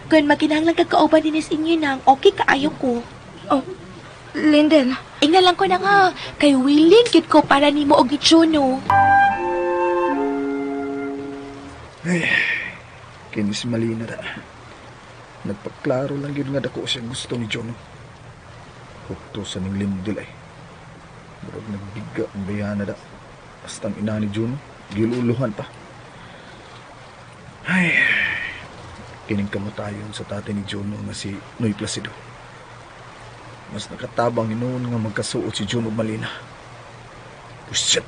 Kun makinahanglan kag kauban dinis inyo nang, okay kaayo ko. Oh, Linden. Ingna lang ko na nga, kay willing gid ko para nimo og ni Juno. Ay, kini si Malina da. Nagpaklaro lang yun nga dako siya gusto ni Juno. Hukto sa ning Lindel ay. Murag nagbiga ang bayana da. Basta ang ina ni Juno, giluluhan pa. Ay, kining kamatayon sa tatay ni Juno nga si Noy Placido. Mas nakatabang hinuon nga magkasuot si Juno ug Malina. Oh, shit!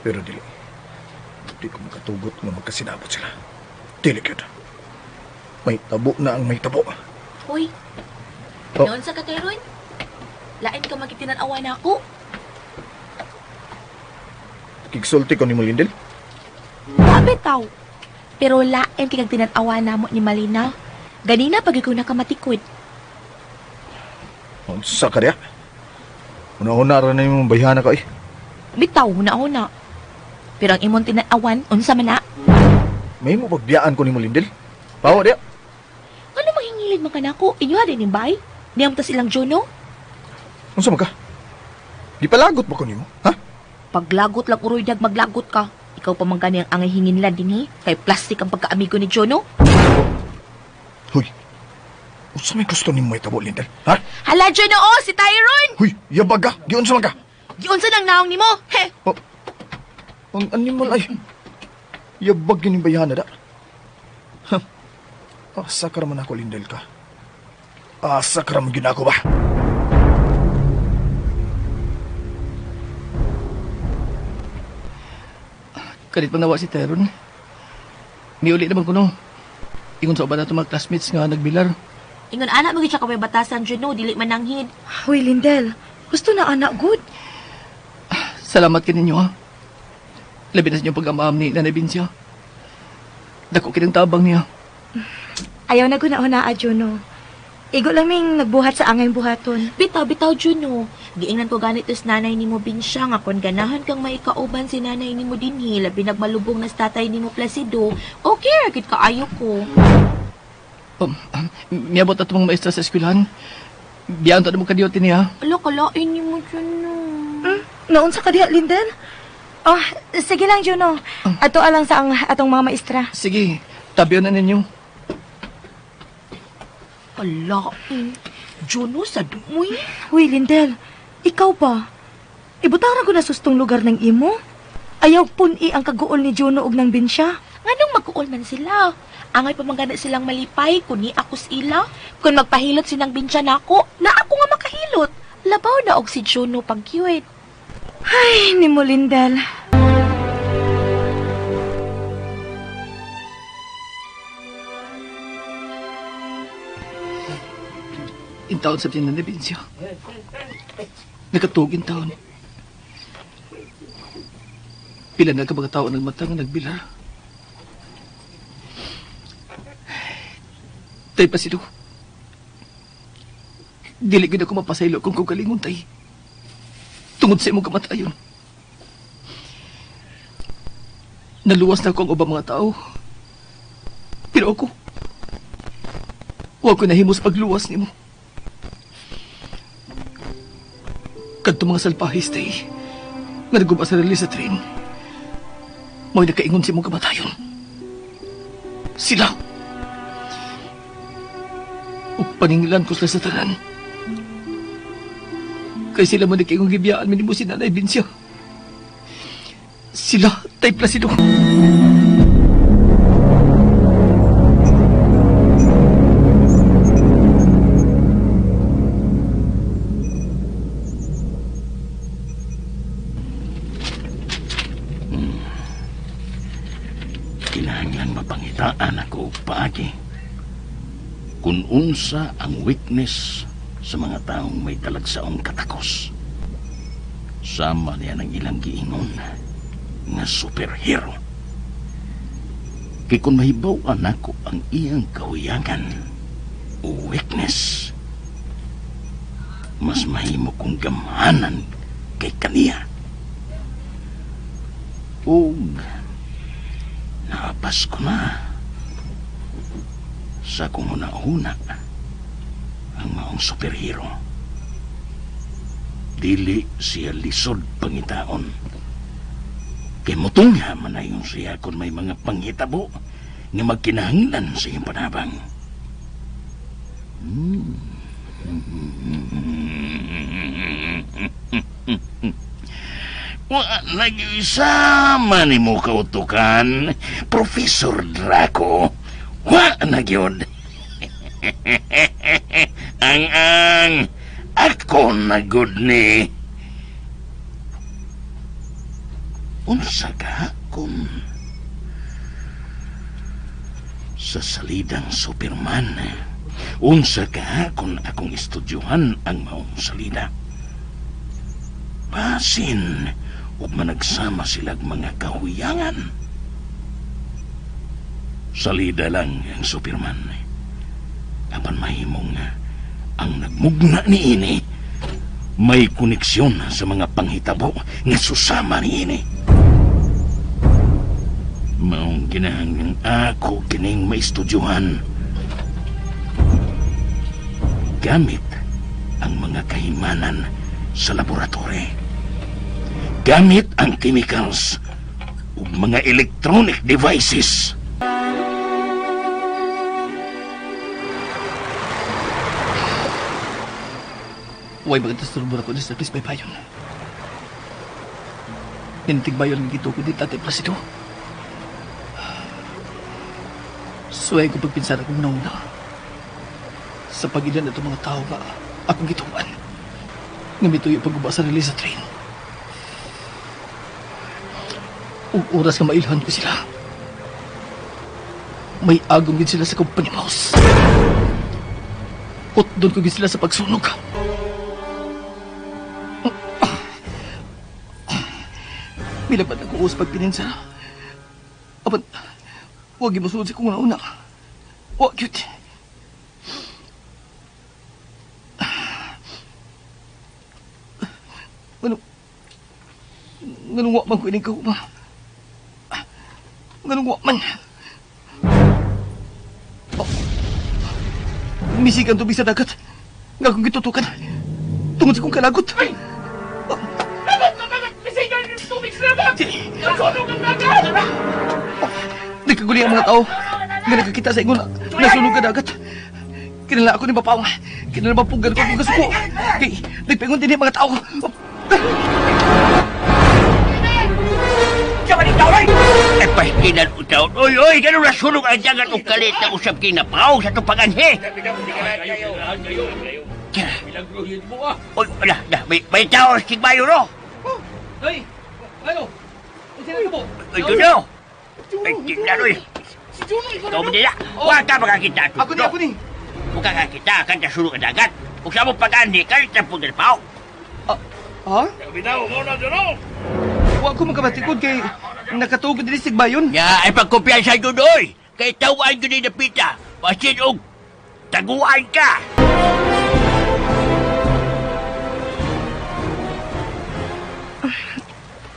Pero dili. Di ko makatugot nga magkasinabot sila. Dili gyud. May tabo na ang may tabo. Uy, Oh. noon sa kateron, lain ka magitinan-awa na ako. Kigsulti ko ni Molindel? Sabi taw. Pero lain kay kag tinan-awa namo ni Malina. Ganina pag ikaw nakamatikod. Unsa ka diya? Una-una ra na imong bayhana ka eh. Bitaw, huna-huna. Pero ang imong tinan-awan, unsa man na? May mo pagbiyaan ko ni Molindel? Pawa diya. Ano manghingilid man ka nako? Inyo ha din bay? Niyam tas ilang Juno? Unsa man ka? Gipalagot ba ko nimo? Ha? Paglagot lang uroy dag maglagot ka. Ikaw pa man gani ang angay hinginlan dinhi. Kay plastic ang pagkaamigo ni Juno. Huy. Unsa may gusto nimo itabo, Lindel? Ha? Hala, Juno, oh, si Tyron! Huy, yabag ka. Giunsa man ka. Giunsa nang naong nimo? He. Oh, ang animal ay. Yabag yun yung bayana da. Ha? Asa ka raman ako, Lindel ka. Asa ka raman yun ako ba? Kalit pang nawa si Tyron. Miuli naman ko no. Ingon sa uban na itong mga classmates nga nagbilar. Ingon anak mo gid siya kay batasan, Juno, dili mananghid. Huy, Lindel. Gusto na anak, good. Salamat kaninyo, ha. Labi na sa inyong pag-amaam ni Nanay Binsya. Dako kinang tabang niya. Ayaw na guna-una, Juno. Igo lang ming nagbuhat sa angay buhaton. Bitaw, bitaw, Juno. Giingnan ko ganit is nanay nimo Binsya nga kon ganahan kang maikauban si nanay nimo dinhi, labi nagmalubong na sa tatay nimo Placido. Okay, ra gid kaayo ko. Miabot ato mga maestra sa eskwelahan. Biyaan to na mo kadiyote niya. Ala, kalain nimo, Juno. Naunsa ka diha, Lindel? Oh, sige lang, Juno. Ato alang sa ang atong mga maestra. Sige, tabihan na ninyo. Kalain. Juno, sa dumoy. Uy, Lindel, ikaw ba? Ibutang ra ko na sustong lugar ng imo. Ayaw pun-i ang kaguol ni Juno og nang Binsya. Nganong magkuol man sila? Angay pa man gani silang malipay kun ni ako sila. Kun magpahilot sinang Binsya nako, na ako nga makahilot. Labaw na og si Juno pagkiwit. Ay, nimo Lindel. Intaon sa tiyan na Binsya. Nakatug intaon. Pila na ka mga tao nagmata nga nagbilar. Tay Placido. Dili gid ako mapasaylo kung kagalingon tay. Tungod sa imong kamatayon. Naluwas na ako ang ubang mga tao. Pero ako, wa ko nahimos pagluwas nimo. Kadto mga salpahis tay, nga naguba sa rally sa train, mo'y nakaingon sa imong kamatayon. Sila! Ug paninglan ko sila sa tanan. Kay sila mo nakaingon gibiyaan minimo si Nanay Binsya. Sila, Tay Placido. Kinahanglan mapangitaan ako og paagi. Kung unsa ang weakness sa mga taong may talagsaong katakos. Sama niya ng ilang giingon nga superhero. Kay kung mahibaw-an ako ang iyang kahuyangan o weakness, mas mahimo kong gamhanan kay kaniya. Ug naapas ko na sa akong huna-huna ang maong superhero. Dili siya lisod pangitaon. Kay mutungha man ayon siya kung may mga panghitabo nga magkinahanglan sa iyong panabang. Wa nag-isama ni mo kautukan, Professor Draco. Wa na gyud. Ang ako na gud ni. Unsa ka kung sa salidang Superman? Unsa ka kung akong estudyuhan ang maong salida? Basin ug managsama silag mga kahuyangan. Salida lang ang Superman. Apan mahimong ang nagmugna niini may koneksyon sa mga panghitabo nga susama niini. Maong kinahanglan ako kining maistudyuhan. Gamit ang mga kahimanan sa laboratory. Gamit ang chemicals ug mga electronic devices. Way magdisturbo na ko ni Service Baybayon. Nintigbayon nga gitukod ni Tatay Placido. Suway ko pagpinsar akong nauna. Sa pagilan na itong mga tao nga akong gituan. Nga mituyo pagguba sa release sa train. Ug oras nga mailhan ko sila. May agom gid sila sa company mouse. Hotdon ko gid sila sa pagsunog. Milabad ako sa pagpininsa. Apan, huwag imusunod sa kong una-una. Huwag yun. Nganong wa man ko ining kahuma? Nganong wa man? Oh, misig ang tubig sa dagat. Nga akong gitutukan. Tungod sa kong kalagot. Ay! Dagat! Dagat! Misig ang tubig sa dagat! Nasunog ang dagat! Nagkaguli ang mga tao. Nga nakakita sa ingon, nasunog ang dagat. Kinala ako ni Bapang. Kinala mapugan ko akong kasuko. Kay, nagpingon din yung mga tao. Ay, pastilan o taon. Oy, oy, ganun nasunog ang dagat o kalit na usap kinapaw sa itong pag-anhe. Oy, wala, na, may tao sa Tigbayo, no? Ay, ano? Sino mo? Oy, Juno! Ay, tingnan, oy. Si Juno, ikaw Ikaw mo nila. Huwag ka makakita. Ako ni, ako ni. Huwag ka kakita, kanta sunog ang dagat. Kung sa mo pag-anhe, kalit na po ng pao. Ha? Bitaw mo na, Juno! Huwag ko magkabatikod kay nakatugod din si Tigbayon. Ya, ay pagkumpiyansa Juno, oy. Kay tawaan ko ni Napita. Basin og taguan ka.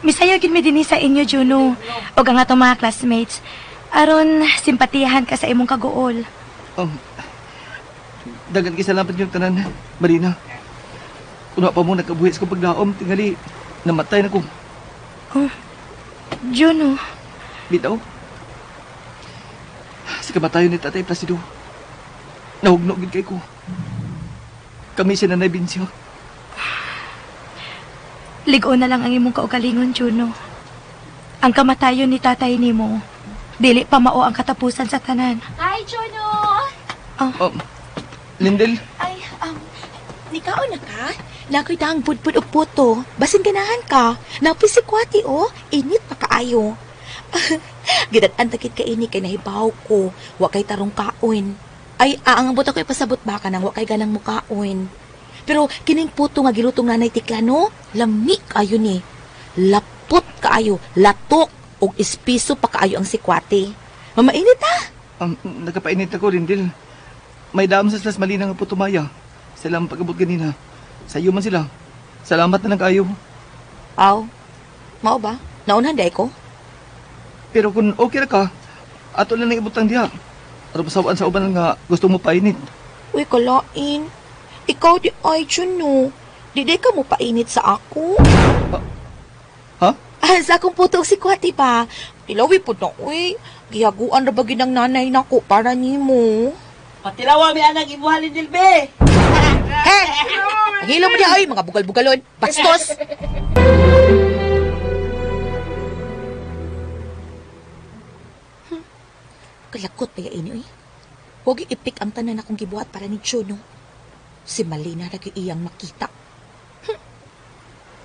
Misayo gid mi dinhi sa inyo, Juno, ug ang atong mga classmates. Aron simpatiyahan ka sa imong kaguol. Daghan kay salamat yung tanan, Marina. Kuno pa mo nakabuhi sa kong pagdaom, tingali namatay na ko. Oh, Juno. Bitaw. Sa kamatayon ni Tatay Placido, nahugno gid kay ko. Kami si Nanay Bencio. Lig-on na lang ang imong kaugalingon, Juno. Ang kamatayon ni tatay nimo, dili pa mao ang katapusan sa tanan. Hi, Juno! Oh. Lindel? Ay, nikaon na ka? Nakoy daang budbud og puto. Basin ganahan ka. Napoy si Kwati, oh. Init pa kaayo. Gidat-an takit ka ini kay nahibaw ko. Wa kay tarong kaon. Ay, ang ambot ako ipasabot baka nang wa kay ganang mukaon. Pero kining puto nga gilutong nanay Tiklano, lami kaayo ni. Lapot kaayo, latok og ispiso pa kaayo ang sikwate. Mamainit ha? Nakapainit ako, Lindel. May dam sa slas Malina nga puto maya. Sila ang pag-abot ganina. Sa iyo man sila. Salamat na lang kayo. Aw, mao ba? Naunhan day ko? Pero kung okay ra ka, ato lang ibutang diha. Aron pasawaan sa uban nga gusto mo painit. Uy, kalain. Ikaw di ay, Juno. Di day ka mo painit sa ako. Ha? Ah, sa akong puto og sikwate ba? Dilawi po na, uy. Gihaguan ra ba gid ang nanay nako para nimo? Patilawa mi anak imuha Lindel be. He! Ang hilo mo di ay, mga bugal-bugalon. Bastos! Kalakot pa ini, uy. Huwag ipik ang tanan akong gibuhat para ni Juno. Si Malina na iyang makita.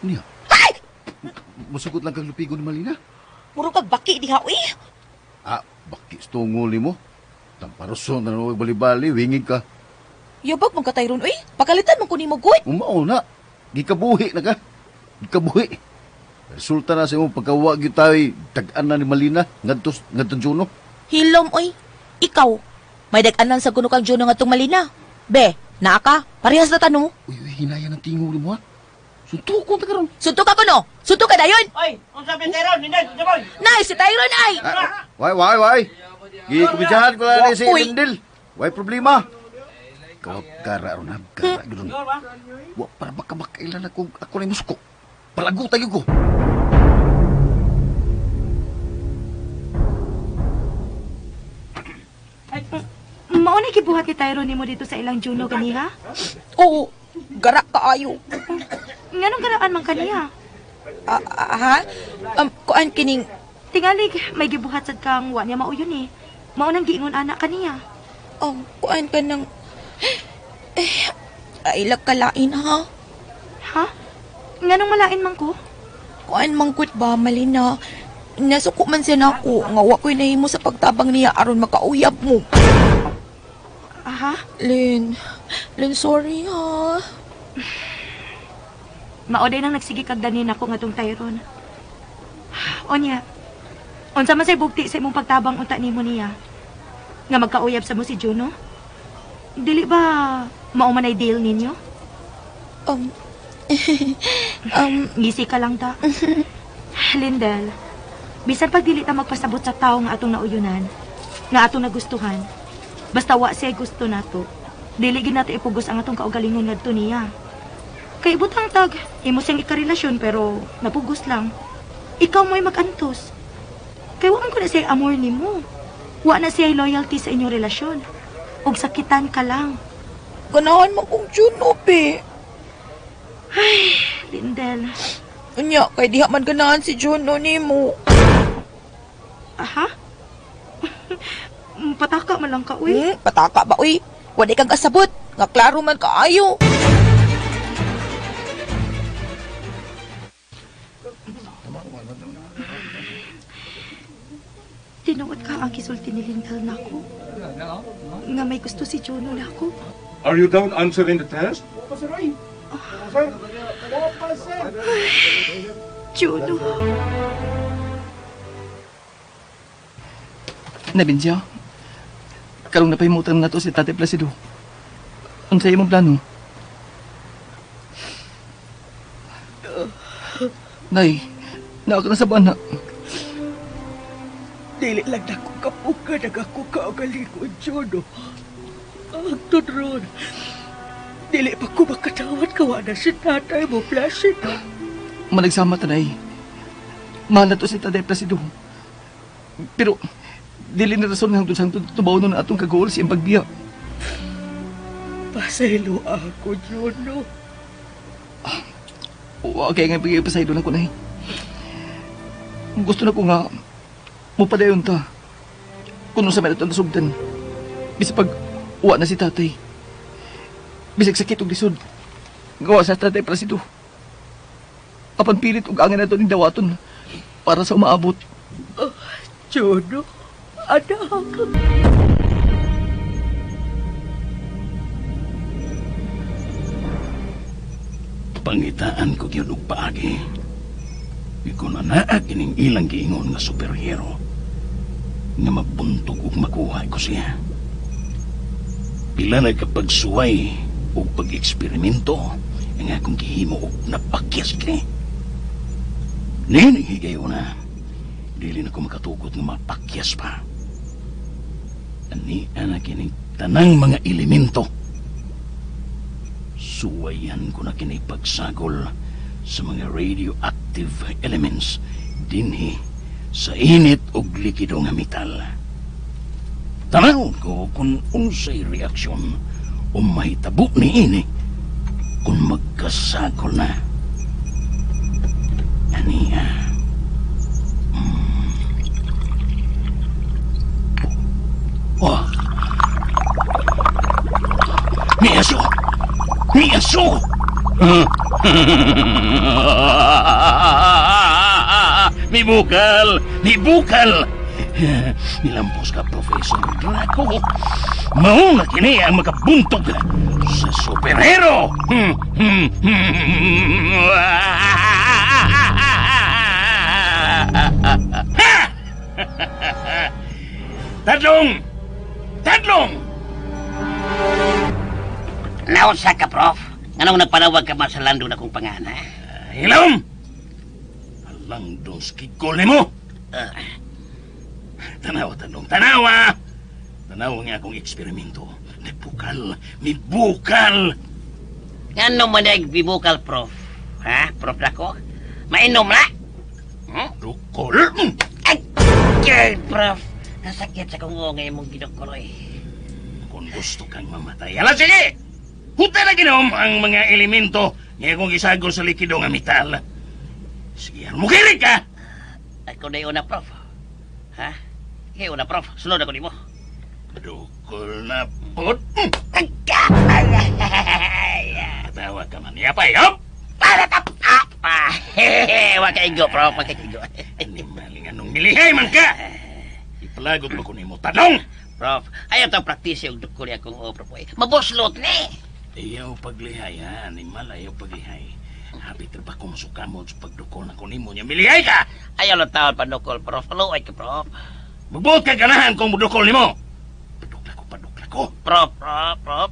Niya? Ay! Musugot lang kang lupigo ni Malina? Muro kag baki diha, uy. Ah, baki sa mo. Tamparuson na naman bali-bali, wingig ka. Yabag mong katayron, uy. Pagalitan mo ko ni mo, good. Umao na. Gikabuhi na ka. Gikabuhi. Resulta na sa imong pagkawag yun tayo, tag-an na ni Malina, ngadto Juno. Hilom, uy. Ikaw, may dag-anan sa guno kang Juno ngadtong Malina. Be, naa ka. Parehas na tanong. Uy, uy, hinaya ng tingo mo, ha? Suntok ko ta karon. Suntok ako, no? Suntok ka dayon. Oy, unsa ba Tyron? Ninday, unsa ba? Nay, si Tyron ay. Why, why, why? Gikumidyahan ko lang ni si Uy. Lindel. Why problema? Ikaw, gara ron, ha? Gara, gano'n. Wa, para baka makailan ako, ako na musuko. Palago tayo ko. Mao na gibuhat ni Tyron nimo dito sa ilang Juno ganiha? Oo, gara ka kaayo. Nganong garaan man kaniya? Ha? Kuan kining Tingalig may gibuhat sad kang wa niya mauyon eh. Mao nang giingon anak kaniya. Oh, kuan ka nang eh, ay kalain ha. Ha? Nganong malain man ko? Kuan mangkut ba Malina? Nasuko man siya nako nga wa ko'y nahimo sa pagtabang niya aron makauyab mo. Aha. Lin, Lin, sorry ha. Mao day nang nagsige kag danin ako ngatong Tyron. Onya. Unsa man say bugti sa imong pagtabang unta nimo niya? Nga magkauyab sa mo si Juno? Dili ba mao man ay deal ninyo? Ngisi ka lang ta. Lindel, bisan pag dili ta magpasabot sa tawo nga atong nauyunan, nga atong nagustuhan, basta wa siya gusto nato, dili gid nato ipugos ang atong kaugalingon ngadto niya. Kay butang tag, imo siyang ikarelasyon pero napugos lang. Ikaw mo'y magantos. Kay wa man ko na siya amor nimo. Wa na siya loyalty sa inyong relasyon. Og sakitan ka lang. Ganahan man kong Juno, be. Ay, Lindel. Unya, kay diha man ganahan si Juno nimo. Aha? Pataka man lang ka, uy. Pataka ba, uy? Wala kang kasabot. Nga klaro man kaayo. Tinuod ka ang kisulti ni Lindel nako. Nga may gusto si Juno nako. Are you done answering the test? Juno. Nabinsiya. Karong napahimutan na to si Tate Placido. Unsa imong plano? Nay, naa ka na sa bana. Dili lang nako kapuka nag ako kaagalingon, Juno. Ang tudron. Dili pa ko makatawad kawa na si tatay mo, Placido. Managsama ta, Nay. Mahal na to si Tatay Placido. Pero, dili na rason nga hangtod sa hangtod tubaw nun atong kagool sa iyang pagbiya. Pasaylo ako, Juno. Okay, nga pagpasaylo lang ko, Nay. Gusto na ko nga mupadayon ta. Kung sa may atong nasugdan. Bisag pag uwa na si tatay. Bisag sakit og lisod. Gawa sa Tatay Placido. Apan pilit og angin na ito ning dawaton para sa umaabot. Oh, Juno, anak. Pangitaan ko gyud og paagi. Ikaw na naa kining ilang giingon nga superhero nga mabuntog ug makuha ko siya. Pila na kapagsuway ug pag-eksperimento ang akong gihimo og napakyas kini. Nining higayon na, dili na ko makatugot nga mapakyas pa. Ani ana kining tanang mga elemento. Suwayan ko na kini pagsagol sa mga radioactive elements dinhi sa init og likido nga metal. Tanawon ko kung unsay reaksyon o mahitabo niini kung magkasagol na. Aniya. Oh. Niaso! Niaso! Mibukal! Mibukal! Nilampos ka, Professor Draco. Mauna kini ang makabuntog sa superhero! Tadlong! Tadlong! Nausa ka, Prof. Nganong nagpanawag ka man sa lando na kong pangana? Hilom! Alang dong skigol nimo! Tanawa, Tadlong, tanawa! Tanawa nga akong eksperimento. Nagbukal! Mibukal! Ngano man nagbibukal, Prof? Ha, Prof Draco? Mainom na? Dukol! Ay, girl, Prof! Nasakit sa kong ngay mong ginukuloy. Kung gusto kang mamatay, ala sige! Huta na ginom ang mga elemento nga akong gisagol sa likido nga metal. Sige, mukilig ka! Ako na una, Prof. Ha? Ikaw una, Prof. Sunod ako nimo. Dukol na pod. Katawa ka man. Yapay, hop! Para tap! Ah! Wa ka igo, Prof. Wa ka igo. Animal nga nung nilihay man ka! Ipalagot ba ko nimo tanong? Prof, ayaw tang praktise og dukol akong o, Prof. Oy. Mabuslot ni! Ayaw paglihay, ha? Animal, ayaw paglihay. Hapit ra ba kung sukamot sa pagdukol na ko nimo niya? Milihay ka! Ayaw lang tawon panukol, Prof. Luoy ka, Prof. Magbuot ka ganahan kung mudukol nimo. Padukla ko, padukla ko. Prof, Prof, Prof.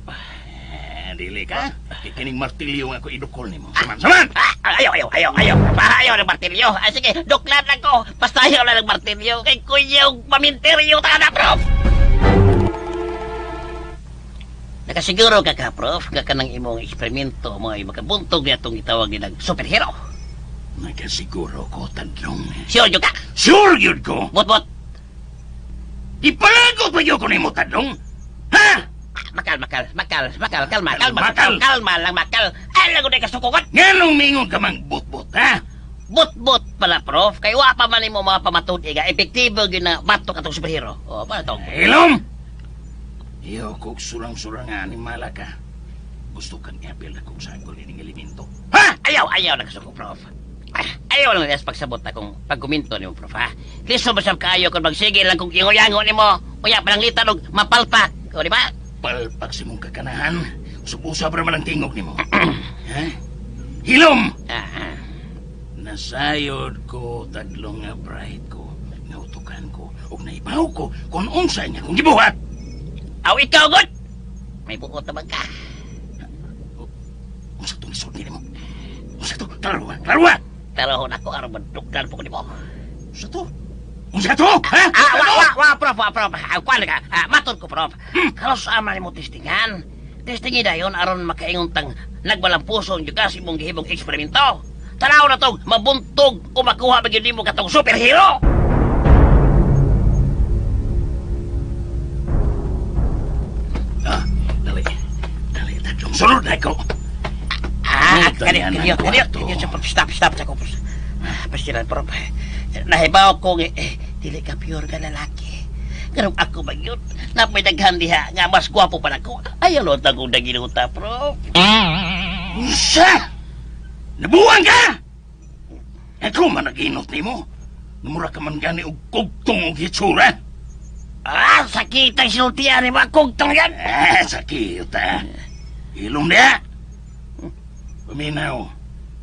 Eh, dili ka. Kay kining martilyo nga ako idukol nimo. Saman, saman! Ah, ayaw, ayaw, ayaw, ayaw. Pa, ayaw ng martilyo. Ah, sige, duklan lang ko. Basta ayaw lang ng martilyo. Kay kuya, paminteryo ta na, Prof. Nakasiguro ka ka, Prof, nga kanang imong eksperimento mo ay makabuntog niya itong gitawag nilang superhero. Nakasiguro ko, tadlong. Sure yun ka? Sure yun ko! Bot-bot. Ipalagot pa yun ko nimo, tadlong! Ha? Makal, makal, makal, makal, kalma, kalma, Makal. kalma lang, makal. Ay, lago na kasukukan. Nganong mingon ka mang bot-bot, ha? Bot-bot pala, Prof. Kay wa pa man nimo mga pamatud nga epektibo gyud na batok atong superhero. O, para tong. Ilom! Iyo kog surang-surang nga animala ka. Gusto kang iapil na kong sagol ining elemento. Ha? Ayaw, ayaw na kasuko, Prof. Ah, ayaw lang niya pagsabot akong pagkuminto nimo, Prof, ha? Liso ba siyang kaayo kung magsige lang kung ingo-yango nimo. Unya palanglitan og mapalpak. O, di ba? Palpak sa mong kakanahan. Usab-usab ra man ang tingog nimo. Ha? Hilom! Ah, Nasayod ko tadlong nga bright ko. Nautukan ko ug naibaw ko kung unsa niya kung gibuhat. Aw, ikaw, god! May buot na ka. Unsa tong isod nimo? Unsa to? Klaro ha? Klaro ha? Pero ako aron maduklan po ko nimo. Unsa to? Unsa to? Ha? Ah, wa, wa, wa, Prof, wa, Prof. Ah, kuwan ka. Ah, matod ko, Prof. Karos ama nimo testingan. Testingi dayon aron makaingon tang nagbalampuso ang jugas imong gihimong eksperimento. Tanaw na tong mabuntog o makuha ba gyud nimo katong superhero. Ah, dali. Dali, tadlong. Sunod na ko. Ah, Oh, kani, tanan kani, ko kani, ato. kani, stop, stop, stop, Pastilan, Prof. Nahibaw ko nga, eh, dili ka pure nga lalaki. Karong ako ba yun? Napay daghan diha nga mas gwapo pa nako. Ayaw lo tagong dagiluta, Prof. Unsa? Nabuwang ka? Ako man naginot nimo. Namura ka man gani og kugtong og hitsura. Ah, sakit ang sinultian ni mga kugtong yan. Ah, sakit ah. Ilong niya. Paminaw,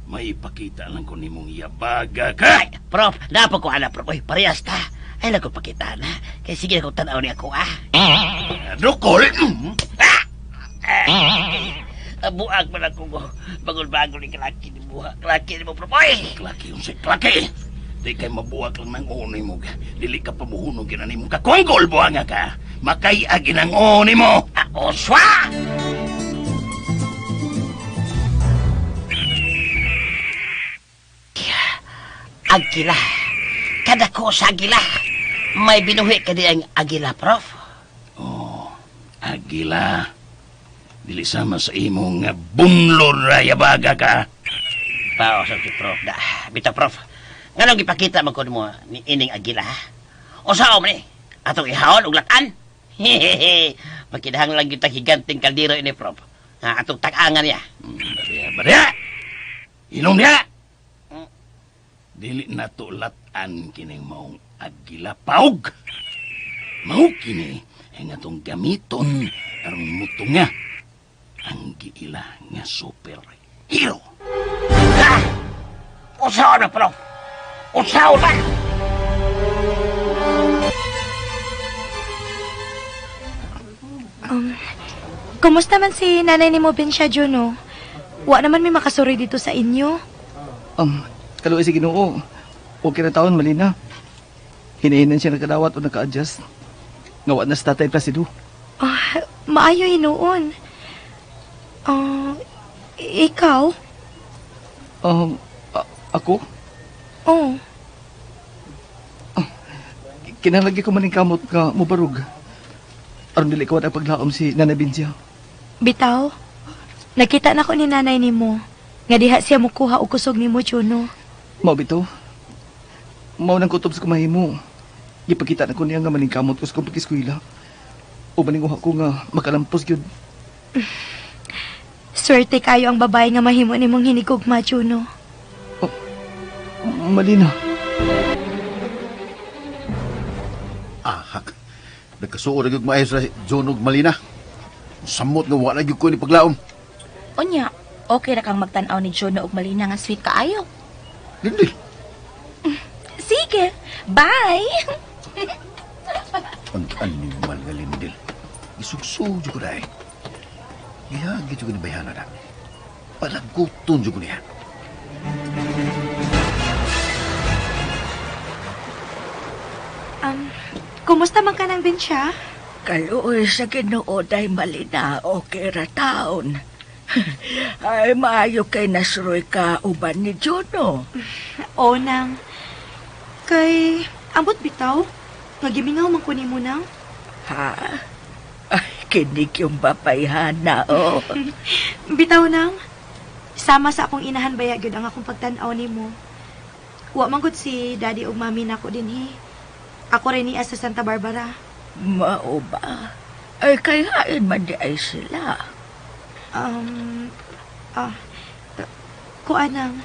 may ipakita lang ko nimong yabaga ka. Ay, Prof, napo ko ana, Prof. Uy, parehas ta. Ay, lang ko pakita na. Kaya sige akong tanaw niya ako, ah. Dukol. Ah, buag man ako ko. Bagol-bagol ni kalaki ni buha. Kalaki ni mo, Prof. Uy! Klaki yung si klaki. Di kay mabuwag lang ng uno mo. Dili ka pamuhunog gina nimo kakonggol buanga ka. Makay-agi ng uno mo. Ah, oswa! Agila. Kada ko sa agila. May binuhi ka di ang agila, Prof. Oh, agila. Dili sama sa imong nga bunlor ra yabaga ka. Pao sa si Prof. Da, bita, Prof. Nganong gipakita man ko nimo ni ining agila, ha? O sao man ni? Atong ihawon og latan? Hehehe. Makinahanglan gyud tag higanting kaldero ini, Prof. Ha, atong tag-angan niya. Barya, barya! Inom niya! Dili na to latan kining maong agila paog. Mao kini ang atong gamiton aron mutunga ang giila nga super hero. Ha? Usaw na, Prof. Usaw na! Kumusta man si nanay ni mo Bensya, Juno? Wa naman may makasuri dito sa inyo. Kaluoy sa Ginoo. Okay na taon, Malina. Hinahinan siya nagkadawat o naka-adjust. Ngawa na sa Tatay Placido. Ah, maayo hinuon. Ah, ikaw? Ako? Oh, Kinalagi ko man yung kamot nga mubarog. Aron dili ko ang paglaom si Nanay Bincia. bitaw. Nakita na ko ni nanay nimo. Nga diha siya mukuha og kusog nimo, Juno. Mao bitaw. Mao nang kutob sa kumahimo. Gipakita na ko niya nga maningkamot ko sa kong pag-eskwela. O maninguha ko nga makalampos gyud. Swerte kayo ang babae nga mahimo nimong hinigugma, Juno. Malina. Ahak. Nagkasuo na gyud maayo sa John ug Malina. Samot nga wala gyud ko ni paglaom. Unya, okay ra kang magtan-aw ni Juno og Malina nga sweet kaayo. Dili. Sige, bye! Ang animal nga Lindel. Isugso jud ko dai. Gihagi jud ko ni bayhana na. Palaguton jud ko niya. Kumusta man ka ng Bensya? Kaluoy sa Ginoo day Malina, okay ra taon. Ay, maayo kay nasroy ka uban ni Juno. O nang. Kay, ambot bitaw. Nga gimingaw man ko nimo nang. Ha? Ay, kinig yung babayhana, oh. Bitaw nang. Sama sa akong inahan baya gyud ang akong pagtan-aw nimo. Wa man gud si daddy ug mami nako dinhi. Ako rin niya sa Santa Barbara. Mao ba? Ay, kay hain man di ay sila. Kuan nang.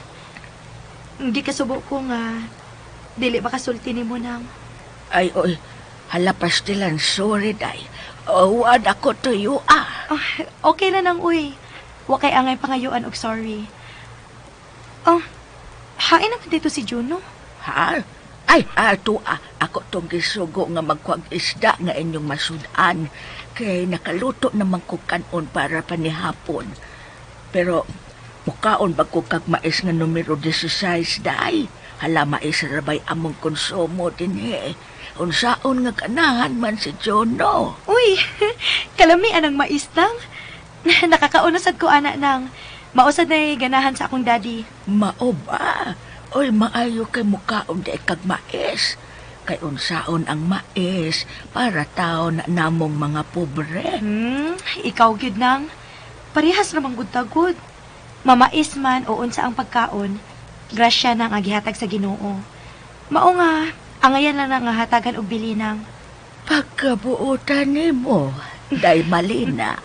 Hindi kasubo ko nga dili ba kasulti nimo nang. Ay, oy, hala pastilan, sorry day. Oh, wad ako tuyo, ah. Ah, okay na nang uy. Wa kay angay pangayuan og sorry. Oh, hain naman dito si Juno. Ha? Ay, ato ah, ako tong gisugo nga magkuag isda nga inyong masudan. Kay nakaluto naman ko kanon para panihapon. Pero mukaon ba ko kag mais nga numero 16 day? Hala mais rabay among konsumo dinhi. Unsaon nga ganahan man si Juno. Uy, kalami anang mais nang. Nakakauna sad ko ana nang. Mausad na ganahan sa akong daddy. Mao ba? Oy, maayo kay mukaon di kag mais. Kay unsaon ang mais para tao na namong mga pobre. Ikaw gyud nang. Parehas ramang gud tagud. Mamais man o unsa ang pagkaon, grasya nang ang gihatag sa Ginoo. Mao nga, angayan lang nga hatagan og bilinang. Pagkabuotan nimo, day Malina.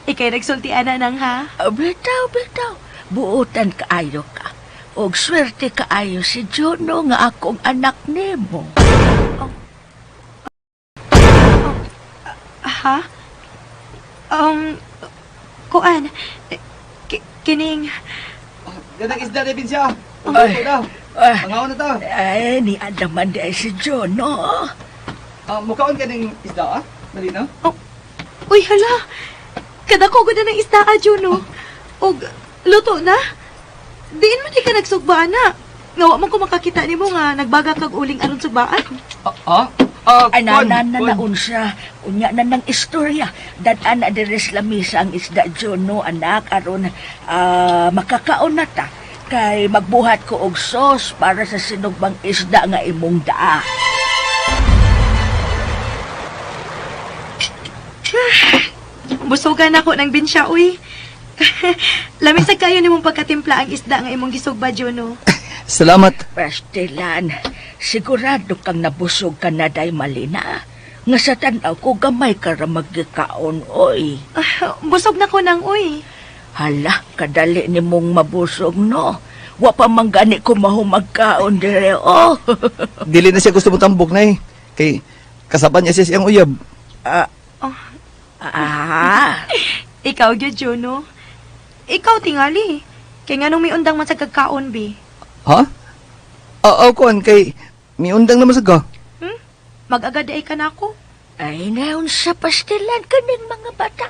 Ikay nagsulti ana nang ha? Bitaw, bitaw. Buotan kaayo ka. Og swerte kaayo si Juno nga akong anak nimo. Oh. Ha? Kuan, kining... Dadang isda na, Binsya. Ay, Ay, Mangaon na ta. Ay, ni Adaman di ay si Juno. Mukaon ka ng isda, ah? Malina? Oh. Uy, hala. Kadako ko na ng isda, ah, Juno. Og, luto na. Diin man di ka nagsugbaan na. Nga wa man ko makakita nimo nga nagbaga kag uling aron sugbaan. Ay, na, na, na, naunsa. Unya na ng istorya. Dad-an na diri sa lamisa ang isda, Juno, anak, aron makakaon na ta. Kay magbuhat ko og sauce para sa sinugbang isda nga imong daa. Busugan ako ng binsya, uy. Lami sa kayo nimong pagkatimpla ang isda nga imong gisugba, Juno. Salamat. Pastilan, sigurado kang nabusog ka na, day Malina. Nga sa tan-aw ko, gamay ka ra magikaon, oy. Busog na ko nang, uy. Hala, kadali ni mong mabusog, no? Wa pa man gani ko mahumagkaon dire, oh. Dili na siya gusto mo tambok na eh. Kay kasaban niya siya siyang uyab. Ikaw, gyud, Juno. Ikaw, tingali. Kay nganong miundang man sa kagkaon, bi. Ha? Oo, kuan, kay miundang naman sa ka. Mag-agad ay ka na ako. Ay, naon sa pastilan kaning mga bata.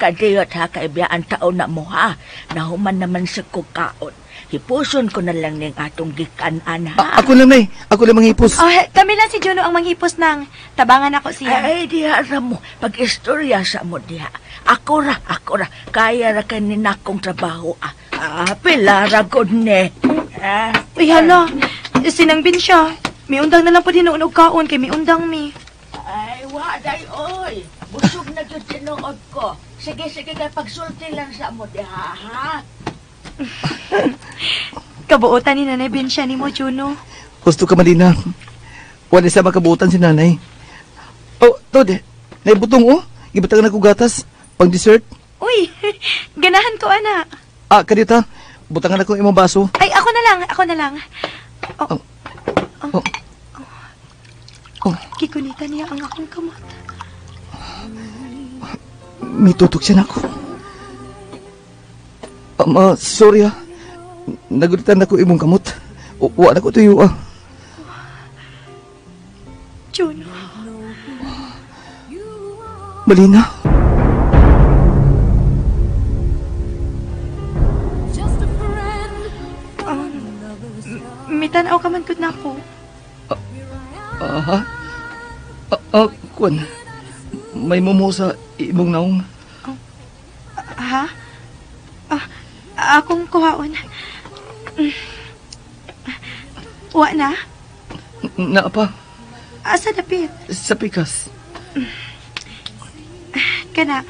Kadiyot ha, kaibiyaan taon na mo ha. Nahuman naman sa kukaon. Hipuson ko na lang ning atong gikanan ha. Ako lang, nay. Ako lang manghipos. Oh, kami lang si Juno ang manghipos nang tabangan ako siya. Ay, diha ra mo. Pag-istorya sa mo diha. Ako ra, ako ra. Kaya ra kanin akong trabaho. Pila ra gud ni. Uy, hala. Sinangbin siya. Miundang na lang po din og kaon kay miundang mi. Ay, waday, oy. Busog na gyud tinuod ko. Sige, sige kay pagsulti lang sa mo diha, ha? Kabuotan ni Nanay Bensya ni mo, Juno. Gusto ka, Malina. Wala sa makabuotan si nanay. Oh, Tod, naibutong oh. Gibatangan ako gatas, pang dessert. Uy, ganahan ko, ana. Ah, kadita, butangan ako imong baso. Ay, ako na lang, ako na lang. Oh. Oh. Oh. Gikunita niya ang akong kamot. Mitutok siya nako. Ama, sorry ah. Nagulitan ako imong kamot. Wa na ko tuyo ah. Juno. Malina. Mitanaw ka man gud nako. Aha. Kuan. May mumo sa imong naong. Ha? Ah, akong kuhaon. Wa na? Naa pa. Asa dapit? Sa pikas. Kana,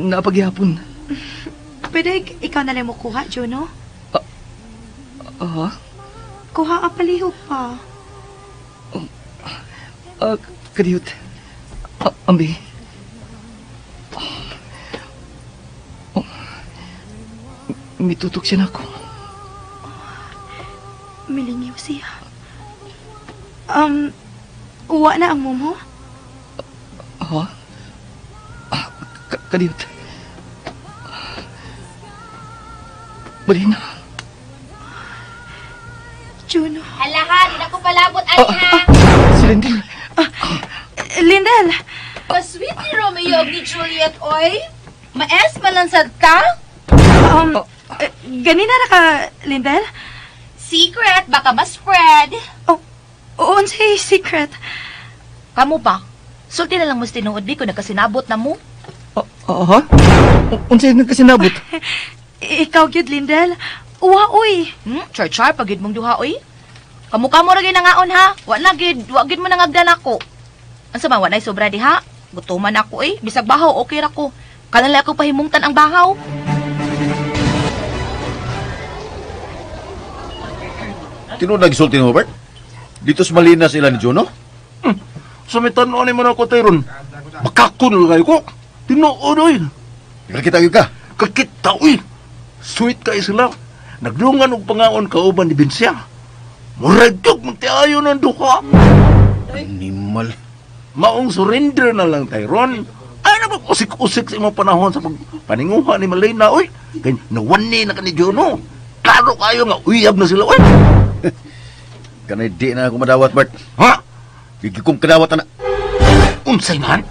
Naa pa gihapon. Pwede ikaw na lang mo kuha, Juno? Aha. Kuha ka palihog pa. Kadiyot. Ambi. Oh. Mitutok siya nako. Milingiw siya. Uwa na ang mumo? Ha? Kadiyot. Malina. Juno. Hala ha, di na ko palabot, ani ha. Si Lindel. Lindel! Ka-sweet ni Romeo ug ni Juliet, oy. Maes man lang sad ka? Ganina na ka, Lindel? Secret, baka ma-spread. Oh, unsay secret? Kamo ba? Sulti na lang mo sa tinuod, bi, kung nagkasinabot na mo. Ha? Unsay nagkasinabot? Ikaw gyud, Lindel. Uwa, uy. Char-char, pag gyud mong duha, uy. Kamu-kamo ra gyud nangaon, ha? Wa na gyud, wa gyud mo nangagdan ako. Unsa man, wa na'y sobra diha? Gutuman ako, uy. Bisag bahaw, okay ra ko. Kanalay ako pahimungtan ang bahaw. Tinuod na gisulti ni Hobart? Dito sa Malina sila ni Juno? Sumitan-on mo na ako, Tyron. Makakon kayo ko. Tinuod, oy. Kakita gyud ka? Kakita, oy. Sweet kayo sila. Nagdungan og pangaon kauban ni Binsya. Murag gyud magtiayo ng duha. Animal. Maong surrender na lang, Tyron. Ay na usik-usik sa imong panahon sa pagpaninguha ni Malina, oy. Kay nawani na ka ni Juno. Klaro kayo nga uyab na sila, oy. Kanay di na ako madawat, Bart. Ha? Gigi kong kadawat ana. Unsay man?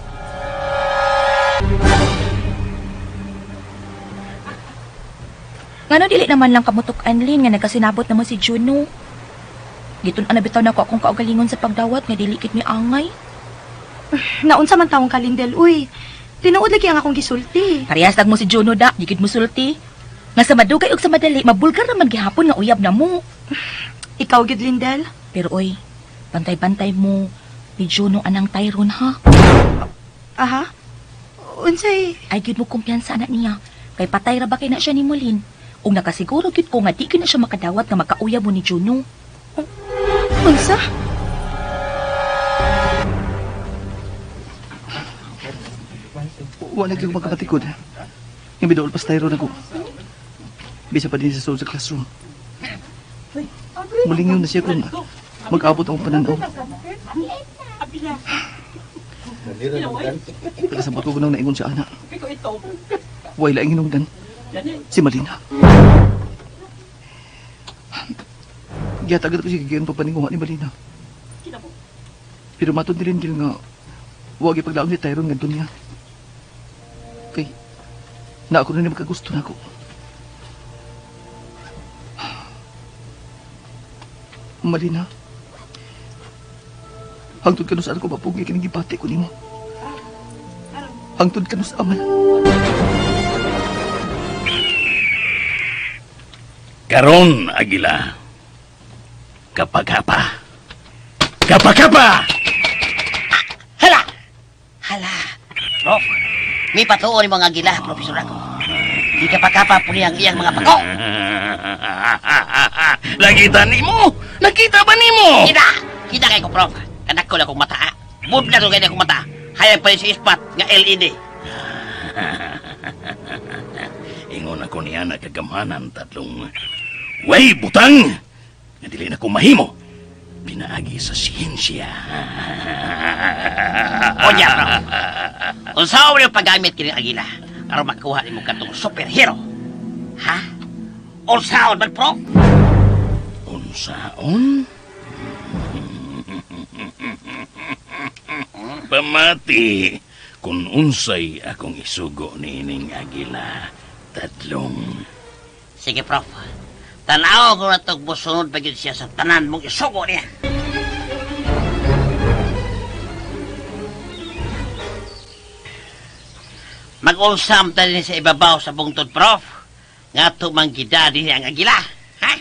Ngano dili naman lang kamutok anlin nga nagkasinabot naman si Juno. Gitun-an na bitaw nako akong kaugalingon sa pagdawat nga dili kit mi angay. Naunsa man taong kalindel, uy. Tinuod lagi ang akong gisulti. Parehas lang mo si Juno da, di gid mo sulti. Nga sa madugay ug sa madali, mabulgar naman gihapon nga uyab na mo. Ikaw gyud, Lindel. Pero oy, bantay-bantay mo ni Juno anang Tyron ha. Aha. Unsay? Ay gyud mo kumpiyansa ana niya. Kay patay ra ba kay na siya ni Mulin. Ug nakasiguro gyud ko nga di gyud na siya makadawat nga makauyab mo ni Juno. Unsa? Wala gyud magkapatikod. Yung bidool pas Tyron ako. Bisa pa din sa sulod sa classroom. Mulingaw na siya kung mag-abot ang pananaw. Kasabot ko nang naingon siya, ana. Way laing hinungdan. Si Malina. Gihatagad ko siya gigiyon pagpaninguha ni Malina. Pero matod ni Lindel nga huwag ipaglaon ni Tyron ngadto niya. Kay na ako na niya magkagusto na ako. Malina, hangtod ka saan ko mapugi kining gibati ko nimo. Hangtod ka sa aman. Karon, Agila. Kapakapa. Kapakapa! Hala! Hala, Prof. May patuon ni mga agila, Profesor ako. Di ka pakapa po niyang iyang mga pako. Nakita nimo? Nakita ba nimo? Kita! Kita kay ko, Prof. Kanak ko lang akong mata. Budla ko kay akong mata. Hayag pa rin si ispat nga LED. Ingon ako niya nakagamhanan tatlong way butang nga dili na ko mahimo pinaagi sa siyensya. Onya, Prof. Unsa mo yung paggamit kini agila aron makuha nimo katong superhero? Ha? Unsaon man, Prof? Unsaon? Pamati kung unsay akong isugo niining agila tatlong. Sige, Prof. Tanaw ko na itong musunod pa gyud siya sa tanan mong isugo niya. Mag-unsam ta din sa ibabaw sa bungtod, Prof. Nga tumang gida din ang agila. Ha?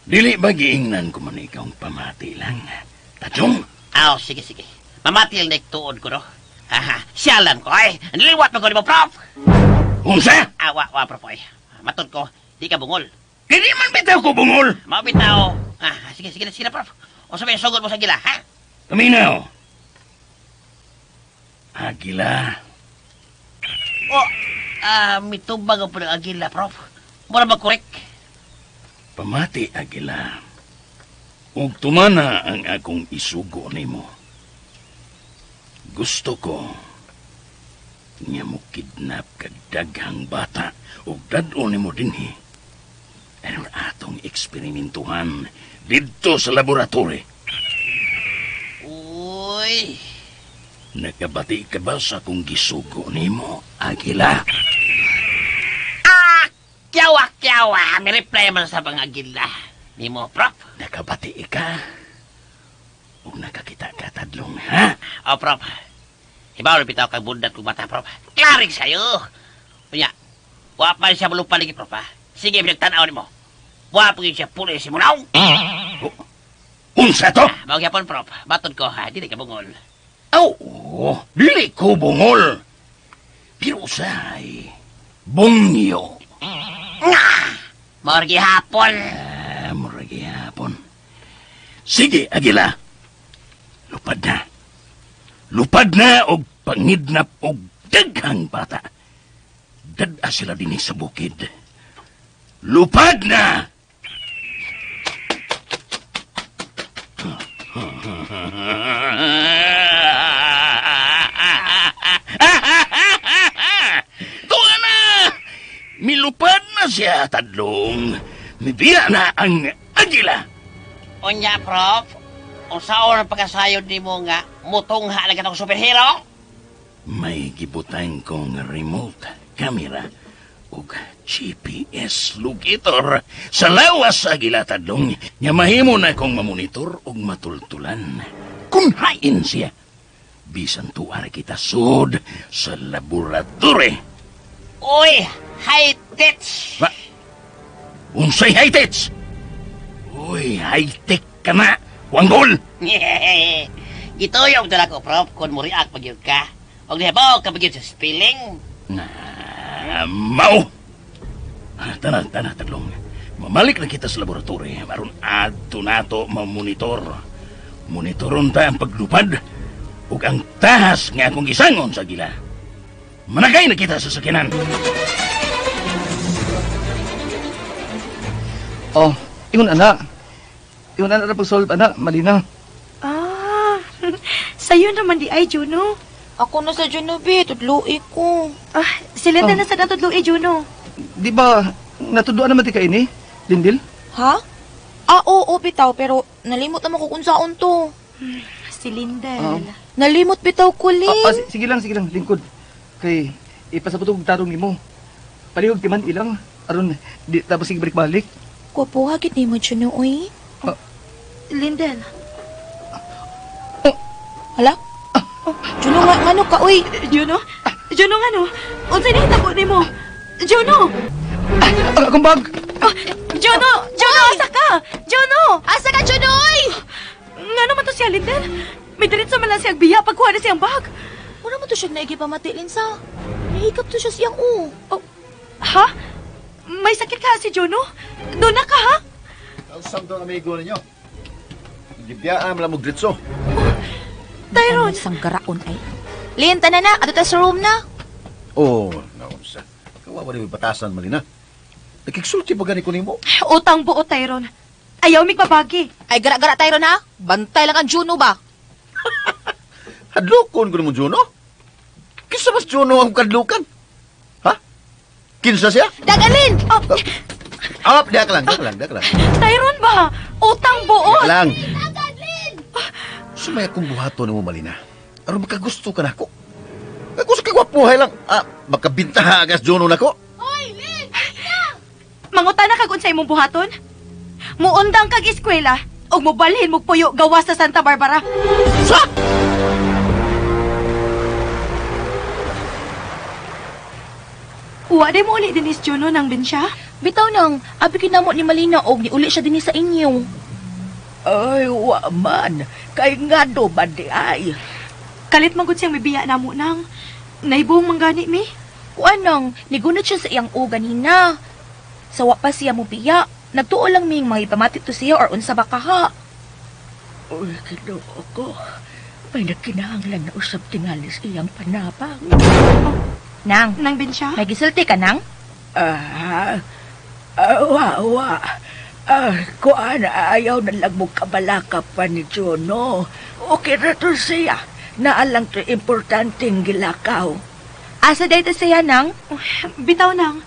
Dili ba giingnan ko man ikaw ang pamati lang? Tatlong. Aw, sige, sige. Mamati ang tuod ko, no? Aha, siyalan ko, ay. Niliwat pa ko ni mo, Prof. Unsa? Awa, wa, Prof, ay. Matod ko, di ka bungol. Dili man bitaw ko bungol. Mao bitaw. Ah, sige, sige, sige na, Prof. O sabi, sugod mo sa agila, ha? Paminaw. Agila. Oh, mitubag ang punang agila, Prof. Mura ba korek? Pamati, Agila. Ug tumana ang akong isugo nimo. Gusto ko nga mo kidnap kag daghang bata ug dad-on nimo dinhi. Aron atong eksperimentuhan didto sa laboratory. Uy, Nakabati ka ba sa akong gisugo nimo, Agila? Ah, kyawa, kyawa. May reply man sa mga agila. Nimo, Prof. Nakabati ka? Ug nakakita ka tadlong, ha? Oh, Prof. Ibaw rin bitaw kag bundat kong mata, Prof. Klaring sa'yo. Unya, wa pa siya malupa lagi, Prof, ha? Sige, pinagtanaw nimo. Wa pa siya puli si Munaw. Oh, unsa to? Mao gyapon, Prof. Matod ko, ha? Dili ka bungol. Aw, oh, dili ko bungol. Pero usay, bungyo. Nga! Mao ra gihapon. Ah, mura gihapon. Sige, Agila. Lupad na. Lupad na og pangidnap og daghang bata. Dad-a sila dinhi sa bukid. Lupad na! Tuwa na! Milupad na siya, tadlong. Mibiya na ang agila. Unya, Prof. Unsaon ang pagkasayod nimo nga mutungha lang katong superhero? May gibutang kong remote camera ug GPS locator sa lawas sa agila, tadlong, nga mahimo na kong mamonitor ug matultulan. Kung hain siya, bisan tuwa kita sud sa laboratory. Uy, high-tech! Ba? Unsay high-tech? Uy, high-tech ka na, Wanggol! Gituyog na ko, Prof, kung mo react pag yun ka. Huwag nihabaw ka pag yun sa spelling. Na, mao! Tana, tana, taglong. Mamalik na kita sa laboratory. Aron adto nato mamonitor. Monitoron ta ang paglupad ug ang tahas nga akong gisangon sa gila. Managay na kita sa sakyanan. Oh, ingon ana. Ingon ana ra pag-solve ana, Malina. Ah, sayo naman di ay, Juno. Ako na sa Juno, be. Tudloi ko. Ah, sila na Oh. na sa natudloi, Juno. Di ba natudloan naman ti ka ini, Lindil? Ha? Ah, oo, bitaw. Pero nalimot naman ko kung saan to. Si Lindel. Ah. Nalimot bitaw ko, Lin. Ah, sige lang, sige lang, lingkod. Kay ipasabot og tarong nimo. Palihog ti man ilang aron di tapos sige balik-balik. Gwapo, hagit ni mo, Juno, uy. Lindel. Hala? Juno, nga, ngano ka, uy? Juno? Juno nga no? Unsay nahitabo nimo? Juno! Ang akong bag. Oh, Juno! Juno, asa ka? Juno! Asa ka, Juno, uy? Nga naman to siya, Lindel? May diretso man lang siyang biya pagkuha na siyang bag. Mura mo to siya naigipamati, Linsa. Nahikap to siya siyang o. Oh, ha? May sakit ka si Juno? Doon na ka, ha? Kausam doon amigo ninyo. Gibiyaan mo lang mo dritso. Tyron! Isang garaon ay. Lin, tanan na. Ato ta sa room na. Oh, naunsa. Kawawa rin batasan, Malina. Nakiksulti ba gani ko nimo? Utang buo, Tyron. Ayaw migbabagi. Ay, gara-gara, Tyron, ha? Bantay lang ang Juno ba? Hadlokon ko nimo, Juno. Kinsa mas Juno ang kadlukan? Ha? Kinsa siya? Dagalin! Oh, Ah, diha ka lang, diha ka lang, diha ka lang. Tyron ba? Utang buo! Diha ka lang. Sumaya kong buhaton mo, Malina. Aron makagusto ka nako. Gusto kay gwapuhay lang. Ah, makabintaha agas Juno nako. Manguta na kag unsay imong buhaton? Muundang kag eskwela ug mobalhin mo puyo gawas sa Santa Barbara. Sa! Uwa di mo uli din is Juno nang binsya? Bitaw nang, abi kinamo ni Malina og niuli siya dinhi sa inyo. Ay, wa man. Kay nga do man di ay. Kalit man gud siyang mibiya namo nang. Naibuong manggani mi. Kuan nang, nigunot siya sa iyang ugan hina. Sawa pa siya mo biya. Nagtuo lang ming mga to siya or unsa ba kaha. Uy, Ginoo ko. May nagkinahanglan na usab tingalis iyang panabang. Nang, Nang binsya? may gisulti ka nang? Ah, wa, wa. Ah, kuan, ayaw na lang mo kabalaka pa ni Juno. Okay ra to siya. Naalang to importanteng gilakaw. Asa dayto siya nang? Bitaw nang.